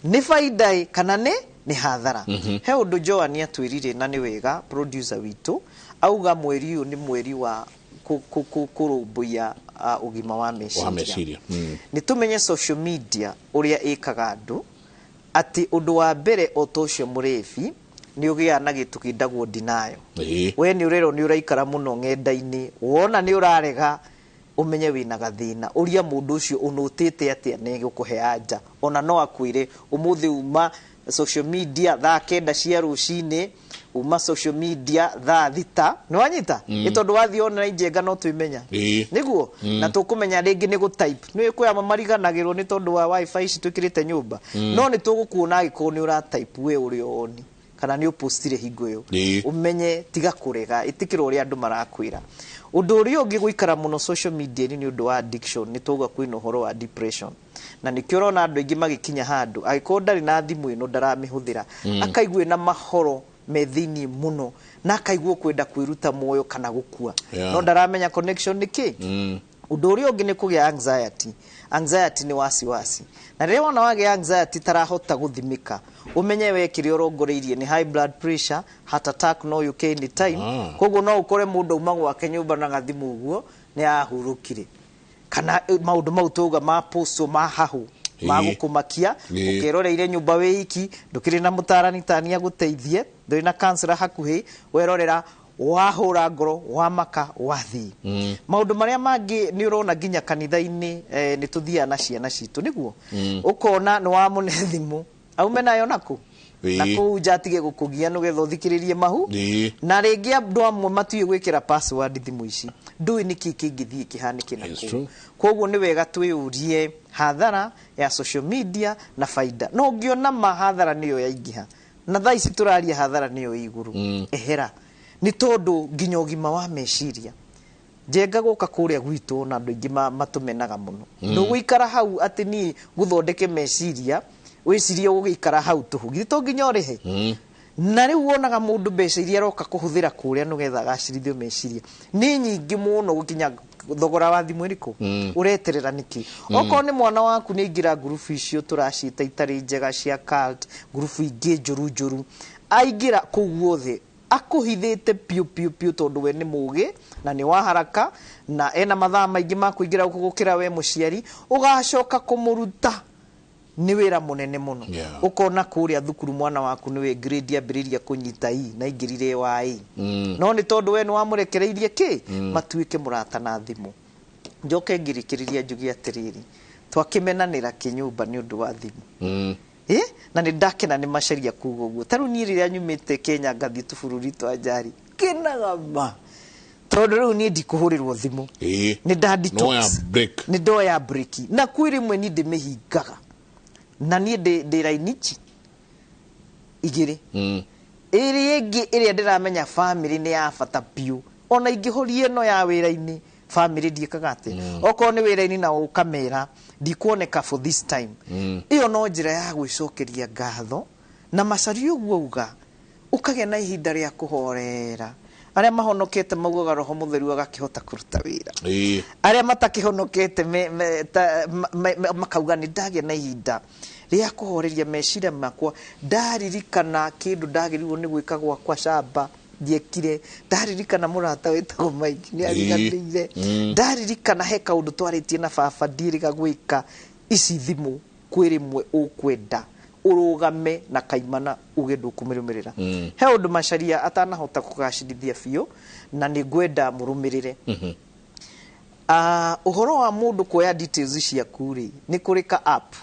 [SPEAKER 14] nĩ baida ĩ kana nĩ Nĩ hathara. He ũndũ Joan atwĩrire na nĩ wega producer witũ auga mweri ũyũ nĩ mweri wa kũrũmbũiya ũgima wa
[SPEAKER 12] Wa
[SPEAKER 14] meciria.
[SPEAKER 12] Meciria.
[SPEAKER 14] Nĩ tũmenye social media ũrĩa ĩkaga andũ, atĩ ũndũ wa mbere o ta ũcio mũrebi nĩ ũgĩaga na gĩtũ kĩndagwo denial. We nĩ ũrerwo nĩ ũraikara mũno ng'enda-inĩ, wona nĩ ũrarega ũmenye wĩna gathĩna, ũria mũndũ ũcio ũnũtĩte atĩa nĩ gũkũhe anja. Ona no akwĩre ũmũthĩ uma social media thaa 9 cia rũcinĩ, uma social media thaa 6, nĩ wanyita? Nĩ tondũ wathiĩ ona injenga no twĩmenya. Nĩguo. Na tũkũmenya rĩngĩ nĩ gũtype, nĩ kwĩ amwe mariganagĩrwo nĩ tondũ wa wifi ici twĩkĩrĩte nyũmba. No nĩ tũgũkuona angĩkorwo nĩ ũratype we ũrĩ oni kana nĩ ũpostire hingo ĩyo. Ũmenye tiga kũrega, ĩtĩkĩra ũrĩa andũ marakwĩra. Ũndũ ũrĩa ũngĩ, gũikara mũno social media nĩ ũndũ wa addiction. Nĩ twauga kwĩna ũhoro wa depression, na nĩkĩo ũrona andũ aingĩ magĩkinya handũ angĩkorwo ndarĩ na thimũ ĩno ndaramĩhũthĩra, akaigua ĩna mahoro me thĩiniĩ mũno na akaigua kwenda kwĩruta muoyo kana gũkua. No ndaramenya connection nĩ kĩ. Ũndũ ũrĩa ũngĩ nĩ kũgĩa anxiety. Anxiety nĩ wasiwasi, na rĩrĩa wona wagĩa anxiety tarahota gũthimĩka, ũmenye we kĩrĩa ũrongoreirie nĩ high blood pressure, heart attack no yũke anytime. Koguo no ũkore mũndũ auma gwake nyũmba na gathimũ ũguo nĩ ahurũkire, kana maũndũ mau twauga ma postwo ma hahũ ma gũkũmakia. Ũkeroreire nyũmba wĩ iki, ndũkĩrĩ na mũtarani tani agũteithie, ndũrĩ na counselor hakuhĩ, werorera wahũra ngoro wamaka wathiĩ. Maũndũ marĩa mangĩ nĩ ũrona nginya kanitha-inĩ, nĩ tũthiaga na ciana citũ nĩguo. Ũkona nĩ wamũne thimũ aume nayo nakũ na kũu nja atige gũkũgia nĩgetha ũthikĩrĩrie mahu. Na rĩngĩ andũ amwe matiũĩ gwĩkĩra password thimũ ici, ndũĩ nĩkĩ kĩngĩthiĩ kĩhanĩke na
[SPEAKER 12] It's
[SPEAKER 14] kũu.
[SPEAKER 12] true.
[SPEAKER 14] Koguo nĩ wega twĩyũrie hathara ya social media na faida, no ũngĩona ma hathara nĩyo yaingĩha, na thaa ici tũraria hathara nĩyo ĩ igũrũ, ehera, nĩ tondũ nginya ũgima wa meciria. Njenga gũka kũrĩa gwitũ na andũ aingĩ matũmenaga mũno. Ndũgũikara hau atĩ niĩ gũthondeke meciria, wĩcirie ũgũgĩikara hau tũhũ, githĩ to nginya ũrĩhe? Na rĩu wonaga mũndũ mbeca iria aroka kũhũthĩra kũrĩa nĩgetha agacĩrithio meciria nĩ nyingĩ mũno gũkinya thogora wa thimũ ĩrĩkũ. Ũreterera nĩkĩ? Okorwo nĩ mwana waku nĩ aingĩra ngurubu icio tũraciĩta itarĩ njega cia cult, ngurubu ingĩ njũru njũru, aingĩra kũu guothe akũhithĩte piũ piũ piũ, tondũ we nĩ mũgĩ na nĩ wa haraka na ena mathaa maingĩ ma kũingĩra gũkũ gũkĩra we mũciari, ũgacoka kũmũruta nĩ wĩra mũnene mũno. Ũkona kũrĩa thukuru mwana waku nĩwe grade ambĩrĩria kũnyita i na aingĩrire wa i, no nĩ tondũ we nĩ wamũrekereirie kĩ matuĩke mũrata na thimũ. Njoke ngĩrĩkĩrĩria njuge atĩrĩrĩ, twakĩmenanĩra kĩnyũmba nĩ ũndũ wa thimũ. Na nĩ ndakena nĩ macaria kuga ũguo. Ta rĩu niĩ rĩrĩa nyumĩte Kenya ngathiĩ tũbũrũri twa njari, kenaga ma tondũ rĩu niĩ ndikũhũrĩrwo thimũ. Nĩ nda detox.
[SPEAKER 12] Noya break.
[SPEAKER 14] Nĩ ndoya break, na kwĩ rĩmwe niĩ ndĩmĩhingaga, na niĩ ndĩ raini ici igĩrĩ. Ĩrĩa ĩngĩ ĩrĩa ndĩramenya family nĩ ya bata biũ, ona ingĩhoria ĩno ya wĩra-inĩ, family ndiĩkaga atĩa? Okorwo nĩ wĩra-inĩ na ũkamera ndikuoneka for this time, ĩyo no njĩra ya gwĩcokeria ngatho. Na macari ũguo auga ũkagĩa na ihinda rĩa kũhorera. Arĩa mahonokete maugaga roho mũtheru agakĩhota kũruta wĩra, arĩa matakĩhonokete makauga nĩ ndagĩa na ihinda rĩa kũhoreria meciria makwa, ndaririkana kĩndũ ndagĩrĩirwo nĩ gwĩka gwakwa camba ndiekire, ndaririkana mũrata wĩtagwo Mike nĩ ariganĩire, ndaririkana he kaũndũ twarĩtie na baba ndiĩrĩga gwĩka. Ici thimũ kwĩ rĩmwe ũkwenda ũrũgame na kaimana uge ndũkũmĩrũmĩrĩra. He ũndũ macaria atanahota kũgacĩrithia biũ na nĩ ngwenda mũrũmĩrĩre. Ũhoro wa mũndũ kuoya details ciaku rĩ, nĩ kũrĩ ka app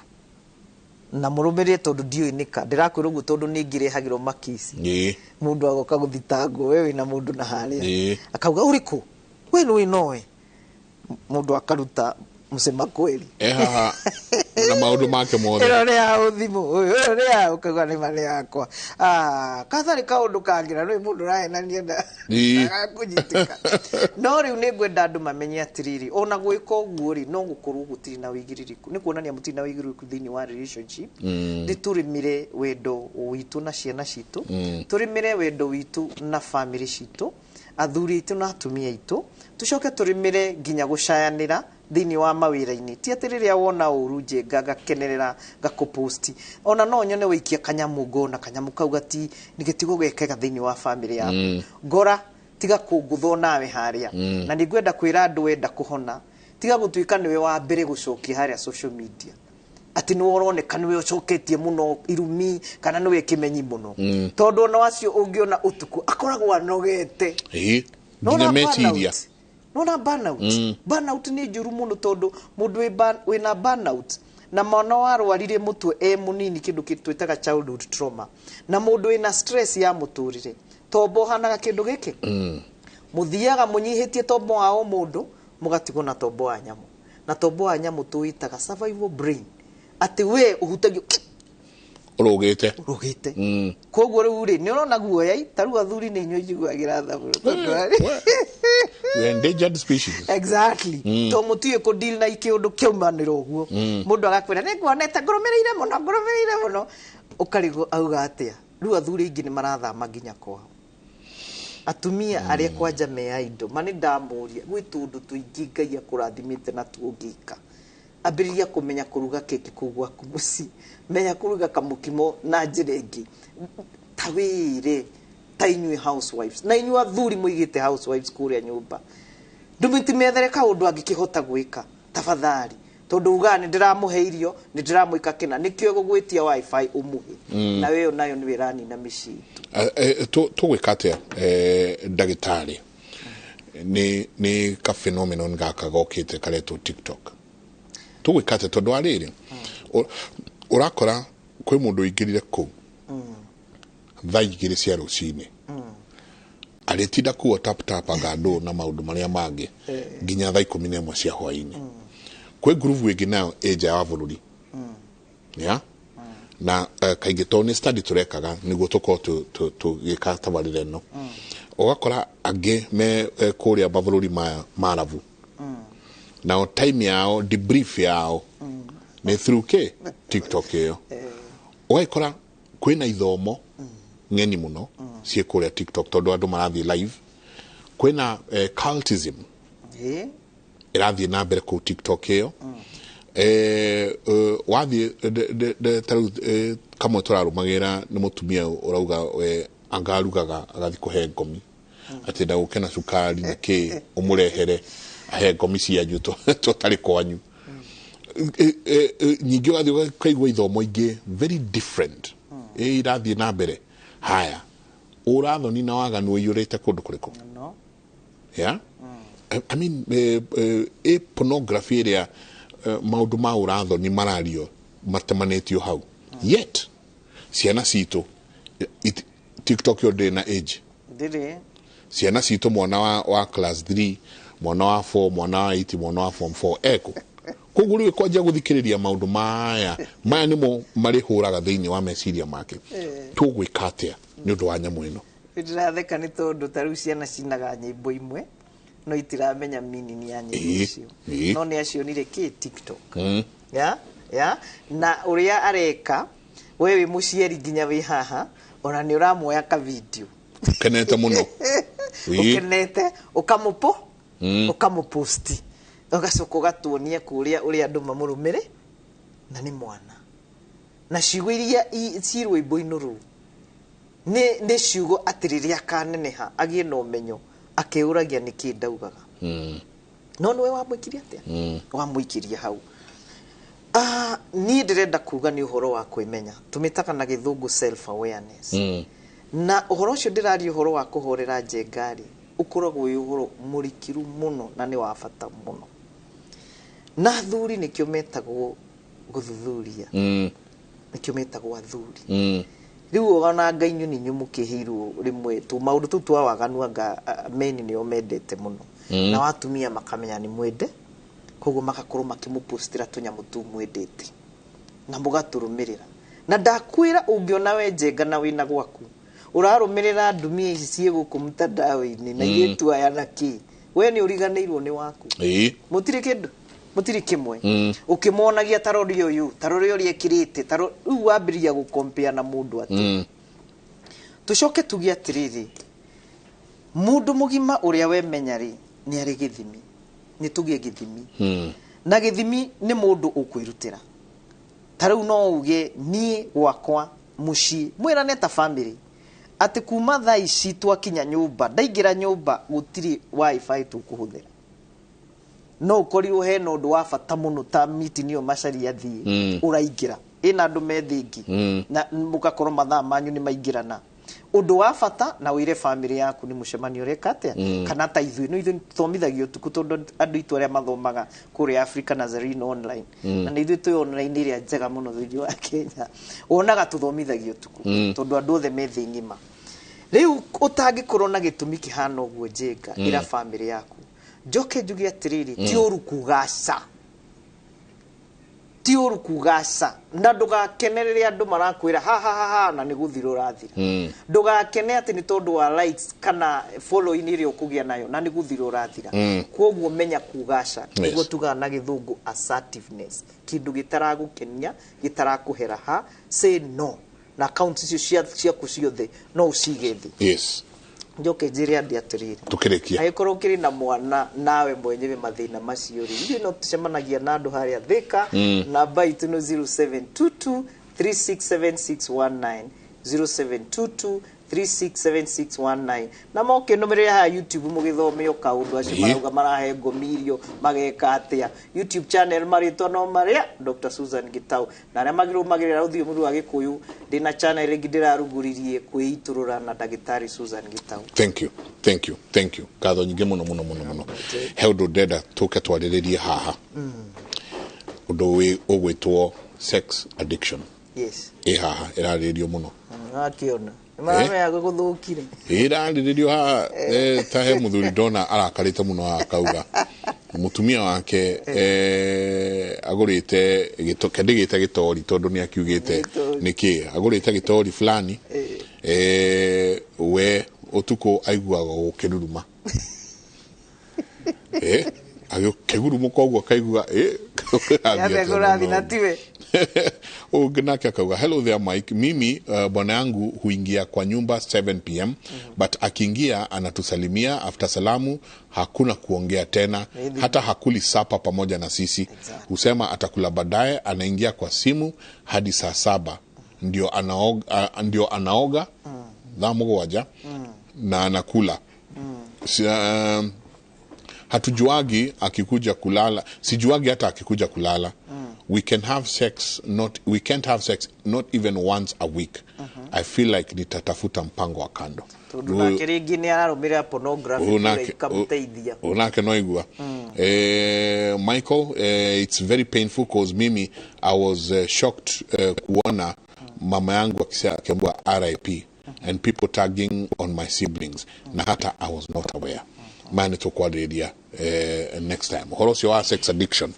[SPEAKER 14] na mũrũmĩrĩre, tondũ ndiũĩ nĩka ndĩrakwĩra ũguo, tondũ nĩ ngĩrehagĩrwo makisi. Mũndũ agoka gũthitangwo we wĩna mũndũ na harĩa, akauga ũrĩkũ we nĩũĩ nowe, mũndũ akaruta msema kweli.
[SPEAKER 12] E haha na maũndũ make mothe.
[SPEAKER 14] Ĩno nĩ ya ũthimũ ũyũ, ĩno nĩ ya ũkauga nĩ ma nĩ yakwa. Ah, katarĩ kaũndũ kangĩ na nĩ mũndũ ũrahenania na agakũnyitĩka. No rĩu nĩ ngwenda andũ mamenye atĩrĩrĩ, ona gwĩka ũguo rĩ, no gũkorwo gũtirĩ na ũigĩrĩrĩku, nĩ kuonania mũtirĩ na ũigĩrĩrĩku thĩinĩ wa relationship. Nĩ tũrĩmĩre wendo witũ na ciana citũ, tũrĩmĩre wendo witũ na family citũ, athuri aitũ na atumia aitũ, tũcoke tũrĩmĩre nginya gũcayanĩra Thĩinĩ wa mawĩra-inĩ, ti atĩ rĩrĩa wona ũru njenga ngakenerera ngakũposti. Ona no nyone waikia kanyamũ, ngona kanyamũ kau gati nĩgĩtigũgekega thĩinĩ wa bamĩrĩ yaku. Ngora tiga kũngũthwo nawe harĩa. Na nĩ ngwenda kwĩra andũ, wenda kũhona, tiga gũtuĩka nĩwe wa mbere gũcokia harĩa social media, atĩ nĩwe ũroneka nĩwe ũcoketie mũno irumi kana nĩwe kĩmenyi mũno. Tondũ ona wacio ũngĩona ũtukũ akoragwo anogete.
[SPEAKER 12] Nginya
[SPEAKER 14] Nona
[SPEAKER 12] meciria.
[SPEAKER 14] burnout. Nona burnout. Burnout nĩ njũru mũno, tondũ mũndũ wĩna burnout na mwana warwarire mũtwe e mũnini, kĩndũ twĩtaga childhood trauma, na mũndũ wĩna stress ya mũtũrĩre, tombo ũhanaga kĩndũ gĩkĩ. Mũthiaga mũnyihĩtie tombo wa o mũndũ, mũgatigwo na tombo wa nyamũ, na tombo wa nyamũ tũwĩtaga survival brain, atĩ we ũhutagio
[SPEAKER 12] Ũrũgĩte.
[SPEAKER 14] Ũrũgĩte. Koguo rĩu rĩ, nĩ ũrona guoya ta rĩu athuri nĩ inyuĩ njiguagĩra tha mũno, tondũ
[SPEAKER 12] We are endangered species.
[SPEAKER 14] Exactly. To mũtiũĩ kũ deal na kĩũndũ kĩaumanĩra ũguo. Mũndũ agakwĩra, nĩ nguonete, ngũrũmĩrĩire mũno, ngũrũmĩrĩire mũno, ũkarigwo auga atĩa. Rĩu athuri aingĩ nĩ marathama nginya kwao, atumia arĩa kwanja me indo ma. Nĩ ndamũria, gwĩ tũndũ tũingĩ Ngai akũrathimĩte na tuo ũngĩka. Ambĩrĩria kũmenya kũruga keki kũu gwaku mũciĩ, menya kũruga kamũkimo na njĩra ĩngĩ, ta wĩre ta inyuĩ housewives na inyuĩ athuri mũigĩte housewives kũrĩa nyũmba, ndũmĩtimethere kaũndũ angĩkĩhota gwĩka tafadhali, tondũ ugaga nĩ ndĩramũhe irio, nĩ ndĩramwĩka kĩna, nĩkĩo gũgwĩtia WiFi ũmũhe. Na ĩyo nayo nĩyo ĩranina mĩciĩ itũ.
[SPEAKER 12] Tũgwĩka atĩa, ndagĩtarĩ? Nĩ ka phenomenon gaka gokĩte karetwo TikTok. Tũgwĩka atĩa? Tondũ wa rĩrĩ, ũrakora kwĩ mũndũ ũingĩrire kũu thaa 2 cia rũcinĩ, arĩtinda kuo tap tap anga ndũ na maũndũ marĩa mangĩ nginya thaa 11 cia hwainĩ. Kwĩ ngurubu ĩngĩ nayo ĩ nja wa bũrũri ya na kaingĩ, tondũ nĩ study tũrekaga nĩguo tũkorwo tũgĩka tabarĩra ĩno, ũgakora angĩ me kũrĩa mabũrũri maya marabu, nao time yao, debrief yao nĩ through kĩ TikTok ĩyo. Ũgagĩkora kwĩna ithomo ng'eni mũno ciĩ kũrĩa TikTok, tondũ andũ marathiĩ live. Kwĩna cultism ĩrathiĩ na mbere kũu TikTok ĩyo. Wathiĩ ta rĩu kamwe tũrarũmagĩrĩra nĩ mũtumia ũrauga we anga arugaga agathiĩ kũhe ngomi, atĩ ndagũke na cukari na kĩ, ũmũrehere ahe ngomi cianyu tũtarĩ kwanyu. Ningĩ ũgathiĩ ũkaigua ithomo ingĩ very different irathiĩ na mbere. Haya, ũrathoni na waganu ũiyũrĩte kũndũ kũrĩkũ?
[SPEAKER 14] No.
[SPEAKER 12] Yeah, I mean, pornography ĩrĩa maũndũ ma ũrathoni marario matemanĩtio hau, yet ciana citũ TikTok yo ndĩrĩ na age.
[SPEAKER 14] Ndĩrĩ.
[SPEAKER 12] Ciana citũ, mwana wa class 3, mwana wa 4, mwana wa 8, mwana wa form 4 eko koguo. Rĩu kwanjia gũthikĩrĩria maũndũ maya, maya nĩmo marĩhũraga thĩinĩ wa meciria make. Tũgwĩka atĩa nĩ ũndũ wa nyamũ ĩno?
[SPEAKER 14] Ndĩratheka nĩ tondũ ta rĩu ciana cinaga nyĩmbo imwe no itiramenya meaning ya nyĩmbo icio. No nĩ acionire kĩ TikTok. Ya na ũrĩa areka, we wĩ mũciari nginya wĩ haha, ona nĩ ũramuoya ka video.
[SPEAKER 12] Kenete mũno.
[SPEAKER 14] Ũkenete ũkamũpo ũkamũposti, ũgacoka ũgatuonia kũrĩa ũrĩa andũ mamũrũmĩrĩ, na nĩ mwana na ciugo iria ci rwĩmbo-inĩ rũu nĩ ciugo atĩ rĩrĩa akaneneha agĩe na ũmenyo akĩũragia nĩkĩ ndaugaga. No nĩwe wamwĩkirie atĩa? Wamũikirie hau. Ah, niĩ ndĩrenda kuga nĩ ũhoro wa kwĩmenya, tũmĩtaga na gĩthũngũ self awareness. Na ũhoro ũcio ndĩraria, ũhoro wa kũhorera njenga-rĩ, ũkoragwo wĩ ũhoro mũrikiru mũno na nĩ wa bata mũno. Na athuri nĩkĩo metagwo gũthuthuria, nĩkĩo metagwo athuri. Rĩu ona nga inyuĩ nĩ inyuĩ mũkĩhĩirwo rĩmwe tũ maũndũ tũu twa waganu, anga meni nĩo mendete mũno. Nao atumia makamenya nĩ mwende, koguo magakorwo makĩmũpostĩra tũnyamũ tũu mwendete na mũgatũrũmĩrĩra. Na ndakwĩra, ũngĩona we njenga na wĩna gwaku ũrarũmĩrĩra ndumia ici ciĩ gũkũ mtandao-inĩ na irĩtu aya na kĩ, we nĩ ũriganĩirwo nĩ waku. Mũtirĩ kĩndũ, mũtirĩ kĩmwe. Ũkĩmonagia tarori ũyũ, tarori ũrĩa ekĩrĩte, rĩu wambĩrĩria gũkompea na mũndũ atĩ tũcoke tuge atĩrĩrĩ, mũndũ mũgima ũrĩa wemenya rĩ, nĩ arĩ gĩthimi. Nĩ tũgĩe gĩthimi. Na gĩthimi nĩ mũndũ ũkwĩrutĩra. Ta rĩu no uge niĩ gwakwa mũciĩ mwĩrane ta family atĩ kuma thaa ici twakinya nyũmba, ndaingĩra nyũmba gũtirĩ wifi tũkũhũthĩra. No ũkorirwo hena ũndũ wa bata mũno ta meeting ĩyo Macharia thiĩ ũraingĩra ĩna andũ me thĩ ĩngĩ na mũgakorwo mathaa manyu nĩ maingĩrana. Ũndũ wa bata na wĩre family yaku nĩ mũcemanio ũreka atĩa, kana ta ithuĩ no ithuĩ tũthomithagio ũtukũ tondũ andũ aitũ arĩa mathomaga kũrĩa Africa Nazarene online na nĩ ithuĩ twĩ online ĩrĩa njega mũno thĩinĩ wa Kenya, wonaga tũthomithagio ũtukũ tondũ andũ othe me thĩ ng'ima. Rĩu ũtangĩkorwo na gĩtũmi kĩhana ũguo Njenga, ĩra family yaku. Njoke njuge atĩrĩrĩ, ti ũru kuga aca, ti ũru kuga aca, na ndũgakene rĩrĩa andũ marakwĩra ha ha ha ha na nĩ gũthira ũrathira. Ndũgakene atĩ nĩ tondũ wa likes kana following ĩrĩa ũkũgĩa nayo na nĩ gũthira ũrathira. Koguo menya kuga aca, nĩguo tugaga na gĩthũngũ assertiveness, kĩndũ gĩtaragũkenia gĩtarakũhe raha, say no. Na account icio ciaku ciothe no ũcige thĩ.
[SPEAKER 12] Yes.
[SPEAKER 14] Njoke njĩre andĩ atĩrĩrĩ,
[SPEAKER 12] Tũkĩrĩkia.
[SPEAKER 14] Angĩkorwo ũkĩrĩ na mwana nawe mwenyewe mathĩna macio rĩ, ithuĩ no tũcemanagia na andũ harĩa Thĩka. Namba itũ nĩ 0722 367619, 0722 367619, na mokĩnũmĩrĩre haha YouTube mũgĩthome o kaũndũ acio marauga marahe ngomi irio mageka atĩa. YouTube channel marĩtwa no marĩa Dr. Susan Gitau, na arĩa magĩrũmagĩrĩra rũthiomi rwa Gĩkũyũ ndĩna channel ĩngĩ ndĩrarugũririe kwĩitũrũra na ndagĩtarĩ Susan Gitau.
[SPEAKER 12] Thank you, thank you, thank you. Ngatho nyingĩ mũno mũno mũno mũno. He ũndũ ndenda tũke twarĩrĩrie haha, ũndũ ũgwĩtwo sex addiction.
[SPEAKER 14] Yes.
[SPEAKER 12] Ĩ haha ĩrarĩrĩrio mũno.
[SPEAKER 14] Akĩona nĩmaramenya gũthũkire.
[SPEAKER 12] Ĩrarĩrĩrio haha ta he mũthuri ndona arakarĩte mũno haha akauga mũtumia wake agũrĩte kendĩgĩte gĩtori tondũ nĩ akiugĩte nĩkĩ agũrĩte gĩtori fulani, we ũtukũ aiguaga gũkĩruruma, agĩkĩgurumũka ũguo akaigua
[SPEAKER 14] na tiwe.
[SPEAKER 12] Ũngĩ nake akauga, hello there Mike, mimi bwana yangu huingia kwa nyumba 7 p.m. but akiingia anatusalimia, after salamu hakuna kuongea tena.
[SPEAKER 14] Maybe.
[SPEAKER 12] Hata hakuli sapa pamoja na sisi. Husema atakula baadaye, anaingia kwa simu hadi saa 7 ndio anaoga, ndio anaoga thaa mũgwanja na anakula. Hatujuagi akikuja kulala, sijuagi hata akikuja kulala. We can have sex not, we can't have sex not even once a week. I feel like nitatafuta mpango wa kando.
[SPEAKER 14] Tondũ nake rĩngĩ nĩ ararũmĩrĩra pornography kũrĩa ikamũteithia.
[SPEAKER 12] Unake no igua. Michael, it's very painful cause mimi I was shocked kuona mama yangu akiambiwa RIP and people tagging on my siblings na hata I was not aware. Maya nĩ tũkwarĩrĩria next time ũhoro ũcio wa sex addiction,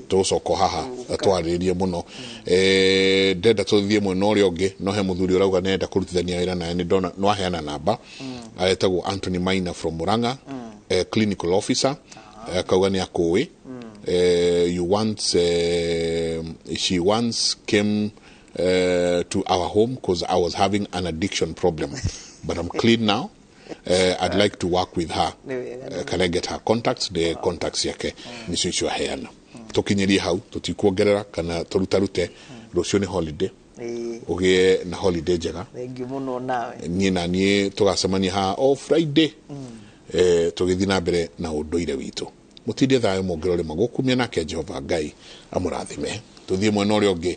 [SPEAKER 12] tũgũcoka haha twarĩrĩrie mũno. Ndenda tũthiĩ mwena ũrĩa ũngĩ, no he mũthuri ũrauga nĩarenda kũrutithania wĩra nawe, nĩ ndona nĩwaheana namba, aretagwo Anthony Maina from Murang'a, clinical officer, akauga nĩ akũĩ. You once she once came to our home because I was having an addiction problem, but I'm clean now. I'd like to work with her. Can I get her contacts? The contacts yake nicio icio aheana. Tukinyirie hau tutikuongerera kana turutarute. Rũciũ nĩ holiday, ũgĩe na holiday njega.
[SPEAKER 14] Thank you mũno nawe.
[SPEAKER 12] Niĩ na niĩ tũgacemania haha o Friday, tũgĩthiĩ na mbere na ũndũire witũ. Mũtindie thayũ mũngĩrore magũkumia, nake Jehova Ngai amũrathime. Tũthiĩ mwena ũrĩa ũngĩ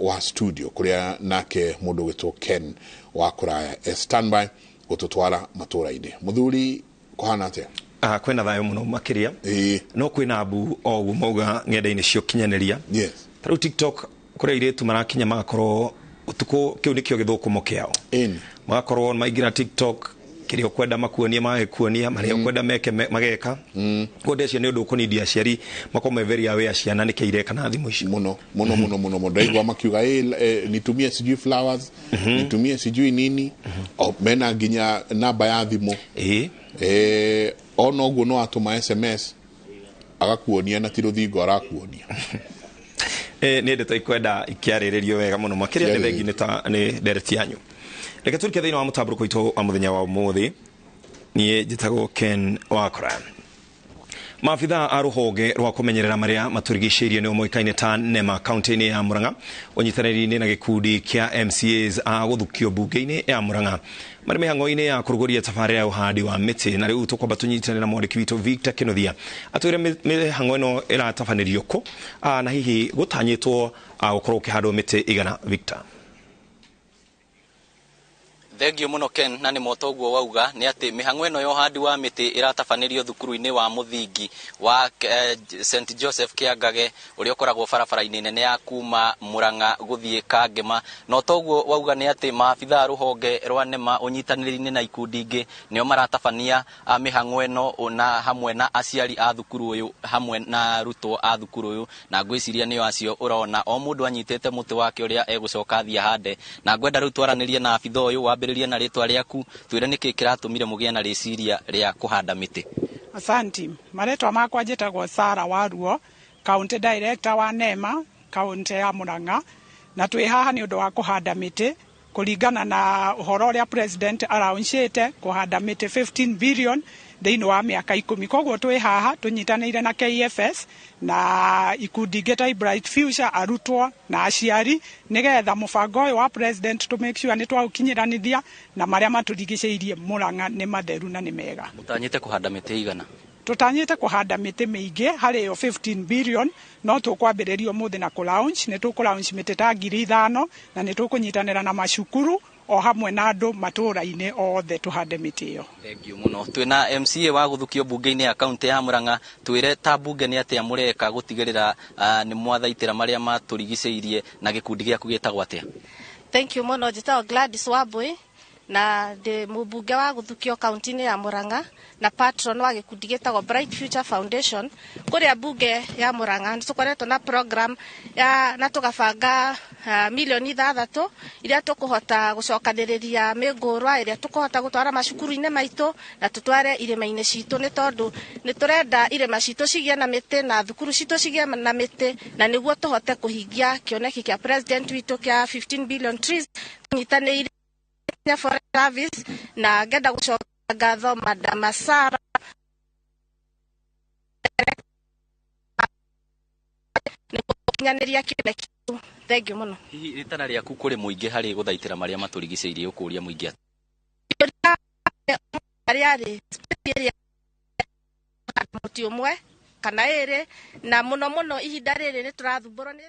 [SPEAKER 12] wa studio kũrĩa nake mũndũ ũgwĩtwo Ken wa kũraya standby gũtũtwara matũra-inĩ. Mũthuri, kũhana atĩa?
[SPEAKER 7] Kwĩna thayũ mũno makĩria, no kwĩna mbu o ũguo mauga ng'enda-inĩ cia ũkinyanĩria. Ta rĩu TikTok kũrĩa airĩtu marakinya magakorwo ũtukũ, kĩu nĩkĩo gĩthũkũmo kĩao, magakorwo maingĩra TikTok, kĩrĩa ũkwenda makuonie magĩkuonia, marĩa ũkwenda meke mageka. Koguo ndeciria nĩ ũndũ ũkũnindia aciari makorwo me very aware ciana nĩkĩ ireka na thimũ icio.
[SPEAKER 12] Mũno mũno mũno mũno mũno. Ndaigua makiuga nitumie sijui flowers, nitumie sijui nini, o, mena nginya namba ya thimũ. Ona ũguo no atũma SMS agakuonia na ti rũthingo arakuonia.
[SPEAKER 7] Nĩ ndeto ikwenda ikĩarĩrĩrio wega mũno makĩria. Nĩ thengi nĩ ndereti yanyu. Reke tũrike thĩinĩ wa mũtambũrũko witũ wa mũthenya wa ũmũthĩ. Niĩ njĩtagwo Ken Wakora. Maabithaa a rũhonge rwa kũmenyerera marĩa matũrigicĩirie nĩo moĩkaine ta NEMA kaunti-inĩ ya Murang'a ũnyitanĩri-inĩ na gĩkundi kĩa MCAs a gũthukio mbunge-inĩ ya Murang'a marĩ mĩhang'o-inĩ ya kũrugũria tabarĩra ya ũhandi wa mĩtĩ. Na rĩu tũkwamba tũnyitane na mwandĩki witũ Victor Kinuthia atwĩre mĩhang'o ĩno ĩratabanĩrio kũ na hihi gũtanyĩtwo gũkorwo ũkĩhandwo mĩtĩ igana. Victor.
[SPEAKER 4] Thengio muno Ken, na nĩ motoguo wauga nĩ atĩ mĩhang'o ĩno ya ũhandi wa mĩtĩ ĩratabanĩrio thukuru-inĩ wa mũthingi wa St Joseph Kĩangage ũrĩa ũkoragwo barabara-inĩ nene ya kuma Murang'a gũthiĩ Kangema. Na toguo wauga nĩ atĩ maabithaa rũhonge rwa NEMA ũnyitanĩri-inĩ na ikundi ingĩ nĩo maratabania mĩhang'o ĩno na hamwe na aciari a thukuru ũyũ hamwe na arutwo a thukuru ũyũ, na ngwĩciria nĩo acio ũrona o mũndũ anyitĩte mũtĩ wake ũrĩa egũcoka athiĩ ahande. Na ngwenda rĩu twaranĩrie na abithaa ũyũ wambĩrĩrie na rĩtwa rĩaku, twĩre nĩkĩ kĩratũmire mũgĩe na rĩciria rĩa kũhanda mĩtĩ.
[SPEAKER 9] Asanti. Marĩtwa makwa njĩtagwo Sarah Waruo, County Director wa NEMA kaunti ya Murang'a, na twĩ haha nĩ ũndũ wa kũhanda mĩtĩ kũringana na ũhoro ũrĩa president araunchĩte kũhanda mĩtĩ 15 billion thĩinĩ wa mĩaka 10. Koguo twĩ haha tũnyitanĩire na KFS na ikundi ingĩ ta Bright Future, arutwo na aciari, nĩgetha mũbango ũyũ wa president to make sure nĩ twaũkinyiranithia na marĩa matũrigicĩirie Murang'a nĩ matheru na nĩ mega.
[SPEAKER 4] Mũtanyĩte kũhanda mĩtĩ igana?
[SPEAKER 9] Tũtanyĩte kũhanda mĩtĩ mĩingĩ harĩ ĩyo 15 billion, no tũkwambĩrĩria ũmũthĩ na kũ-launch. Nĩ tũkũ-launch mĩtĩ ta 5,000 na nĩ tũkũnyitanĩra na macukuru o hamwe na andũ matũũra-inĩ othe tũhande mĩtĩ ĩyo.
[SPEAKER 4] Thengiũ mũno. Twĩna MCA wa gũthukio mbunge-inĩ ya kaunti ya Murang'a, twĩre ta mbunge nĩ atĩa mũreka gũtigĩrĩra nĩ mwathaitĩra marĩa matũrigicĩirie na gĩkundi gĩaku gĩtagwo atĩa?
[SPEAKER 10] Thank you mũno. Njĩtagwo Gladys Wambui na ndĩ mũmbunge wa gũthukio kaunti-inĩ ya Murang'a na patron wa gĩkundi gĩtagwo Bright Future Foundation. Kũrĩa mbunge ya Murang'a nĩ tũkoretwo na program ya na tũgabanga milioni 6 iria tũkũhota gũcokanĩrĩria mĩngũrwa ĩrĩa tũkũhota gũtwara macukuru-inĩ maitũ na tũtware irĩma-inĩ citũ, nĩ tondũ nĩ tũrenda irĩma citũ cigĩe na mĩtĩ na thukuru citũ cigĩe na mĩtĩ, na nĩguo tũhote kũhingia kĩoneki kĩa president witũ kĩa 15 billion trees. Tũnyitanĩire Kenya Forest Service na ngenda gũcokia ngatho Madam Sarah nĩ gũkinyanĩria kĩoneki kĩu. Thank you mũno.
[SPEAKER 4] Hihi rĩtana rĩaku kũrĩ mũingĩ harĩ gũthaitĩra marĩa matũrigicĩirie ũkũria mũingĩ
[SPEAKER 10] atĩa? Arĩa rĩ ĩrĩa mũtĩ ũmwe kana ĩrĩ, na mũno mũno ihinda rĩrĩ nĩ tũrathumbũrwo nĩ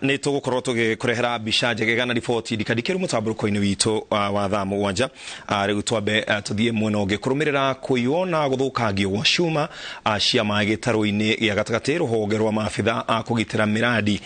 [SPEAKER 7] nä tå gå korwo tå gä kå rehera mbica njegega na riboti ndikandikĩru mũtambũrũko-inĩ witũ wa thaa 7. Rĩu twambe tũthiĩ mwena ũngĩ kũrũmĩrĩra kũiywo na gũthũkangio gwa cuma cia maĩ gĩtarũ-inĩ gĩa gatagatĩ. Rũhonge rwa maabitha a kũgitĩra mĩradi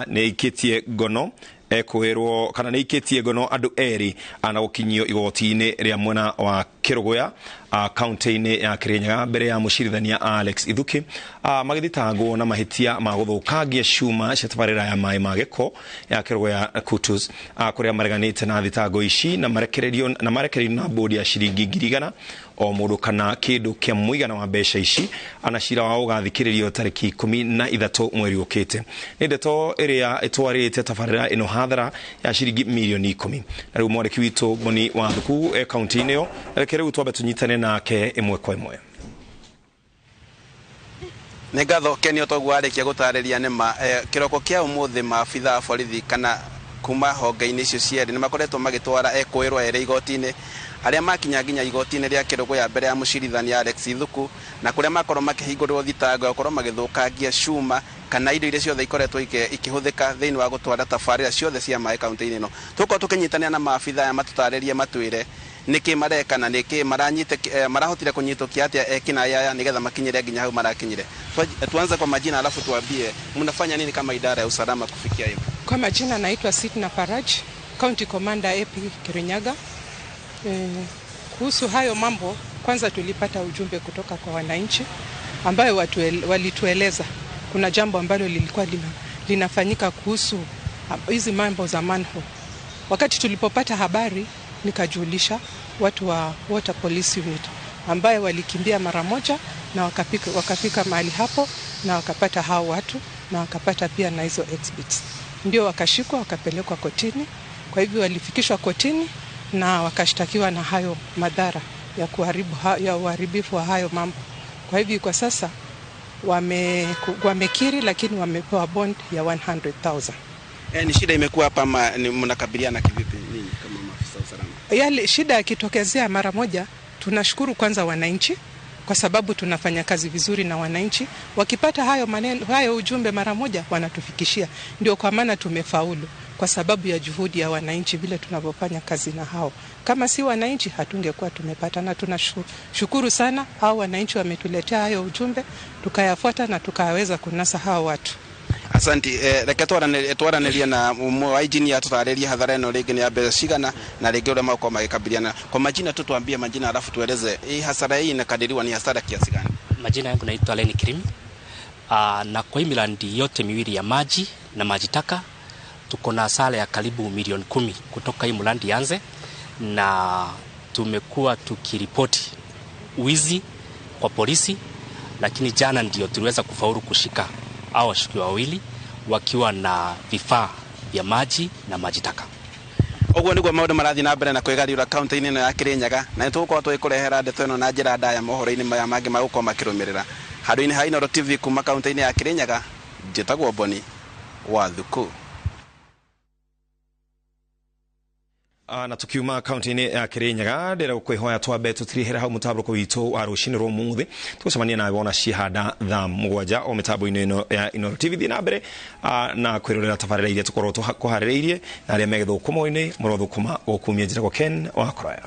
[SPEAKER 7] nĩ ikĩtie ngono ekwĩrwo kana nĩ ikĩtie ngono andũ erĩ na gũkinyio igoti-inĩ rĩa mwena wa Kĩrũgũya kaunti-inĩ ya Kirinyaga mbere ya mũcirithania Alex Ithuki magĩthitangwo na mahĩtia ma gũthũkangia cuma cia tabarĩra ya maĩ ma gĩko ya Kĩrũgũya Kutus, kũrĩa mareganĩte na thitango ici na marekererio na bodi ya ciringi 100,000 o mũndũ kana kĩndũ kĩa mũigana wa mbeca ici. Ana cira wao ũgathikĩrĩrio tarĩki 13 mweri ũkĩte. Nĩ ndeto ĩrĩa ĩtwarĩte tabarĩra ĩno hathara ya ciringi milioni 10. Na rĩu mwandĩki witũ Boni wa Thuku kaunti-inĩ ĩyo, reke rĩu twambe tũnyitane nake ĩmwe kwa ĩmwe.
[SPEAKER 11] Nĩ ngatho Ken toguo warĩkia gũtarĩria nĩma kĩroko kĩa ũmũthĩ maabitha a borithi kana kuma honge-inĩ icio cierĩ nĩ makoretwo magĩtwara ekũĩrwo erĩ igoti-inĩ arĩa makinya nginya igoti-inĩ rĩa Kĩrũgũya mbere ya mũcirithania Alex Ithuku, na kũrĩa makorwo makĩhingũrĩrwo thitango ya gũkorwo magĩthũkangia cuma kana indo iria ciothe ikoretwo ikĩhũthĩka thĩinĩ wa gũtwara tabarĩra ciothe cia maĩ kaunti-inĩ ĩno. Tũkorwo tũkĩnyitanĩra na maabitha aya matũtarĩrie matwĩre nĩkĩ mareka na nĩkĩ maranyite marahotire kũnyitũkia atĩa ekinaĩ aya nĩgetha makinyire nginya hau marakinyire. Tuanze kwa majina alafu tuambie mnafanya nini kama idara ya usalama kufikia hivi.
[SPEAKER 16] Kwa majina naitwa Sitna Faraj, County Commander AP Kirinyaga. Kuhusu hayo mambo, kwanza tulipata ujumbe kutoka kwa wananchi ambayo walitueleza kuna jambo ambalo lilikuwa linafanyika kuhusu hizi mambo za manhole. Wakati tulipopata habari nikajulisha watu wa Water Police Unit ambaye walikimbia mara moja na wakafika mahali hapo na wakapata hao watu na wakapata pia na hizo exhibits. Ndio wakashikwa wakapelekwa kotini. Kwa hivyo walifikishwa kotini na wakashtakiwa na hayo madhara ya kuharibu ya uharibifu wa hayo mambo. Kwa hivyo kwa sasa wamekiri, lakini wamepewa bond ya 100,000.
[SPEAKER 11] Ni shida imekuwa hapa ama mnakabiliana kivipi ninyi kama maafisa wa usalama?
[SPEAKER 16] Yale shida yakitokezea mara moja, tunashukuru kwanza wananchi kwa sababu tunafanya kazi vizuri na wananchi. Wakipata hayo maneno, hayo ujumbe mara moja wanatufikishia. Ndio kwa maana tumefaulu, kwa sababu ya juhudi ya wananchi vile tunavyofanya kazi na hao. Kama si wananchi hatungekuwa tumepata, na tunashukuru sana hao wananchi wametuletea hayo ujumbe, tukayafuata na tukaweza kunasa hao watu.
[SPEAKER 11] Asanti. Reke twaranĩrie na ũmwe wa engineer tũtarĩrie hathara ĩno rĩngĩ nĩ ya mbeca cigana na rĩngĩ ũrĩa magũkorwo magĩkabiliana. Kwa majina tu tuambie majina alafu tueleze hii hasara hii inakadiriwa ni hasara kiasi gani.
[SPEAKER 5] Majina yangu naitwa Lenny Kirim. Na kwa hii miradi yote miwili ya maji na maji taka tuko na hasara ya karibu milioni 10 kutoka hii mradi ianze, na tumekuwa tukiripoti wizi kwa polisi, lakini jana ndio tuliweza kufaulu kushika hao washukiwa wawili wakiwa na vifaa vya maji na maji taka.
[SPEAKER 11] Ũguo nĩguo maũndũ marathiĩ na mbere na kwĩgariũra kaunti-inĩ ĩno ya Kirinyaga, na nĩ tũgũkorwo tũgĩkũrehera ndeto ĩno na njĩra ndaya mohoro-inĩ maya mangĩ magũkorwo makĩrũmĩrĩra. Handũ-inĩ ha Inooro TV kuma kaunti-inĩ ya Kirinyaga, njĩtagwo Boni wa Thuku.
[SPEAKER 7] Na tukiuma kaunti-inĩ ya Kirinyaga ndĩra gũkwĩhoya twambe tũtirihĩre hau mũtambũrũko witũ wa rũcinĩ rwa ũmũthĩ. Tũgũcemania nawe wona cihanda thaa 7 o mĩtambo-inĩ ĩno ya Inooro TV. Thiĩ na mbere na kwĩrorera tabarĩra iria tũkorwo tũkũharĩrĩirie na arĩa me gĩthũkũmo-inĩ mũrothũkũma gũkumia. Njĩtagwo Ken wa Kũraya.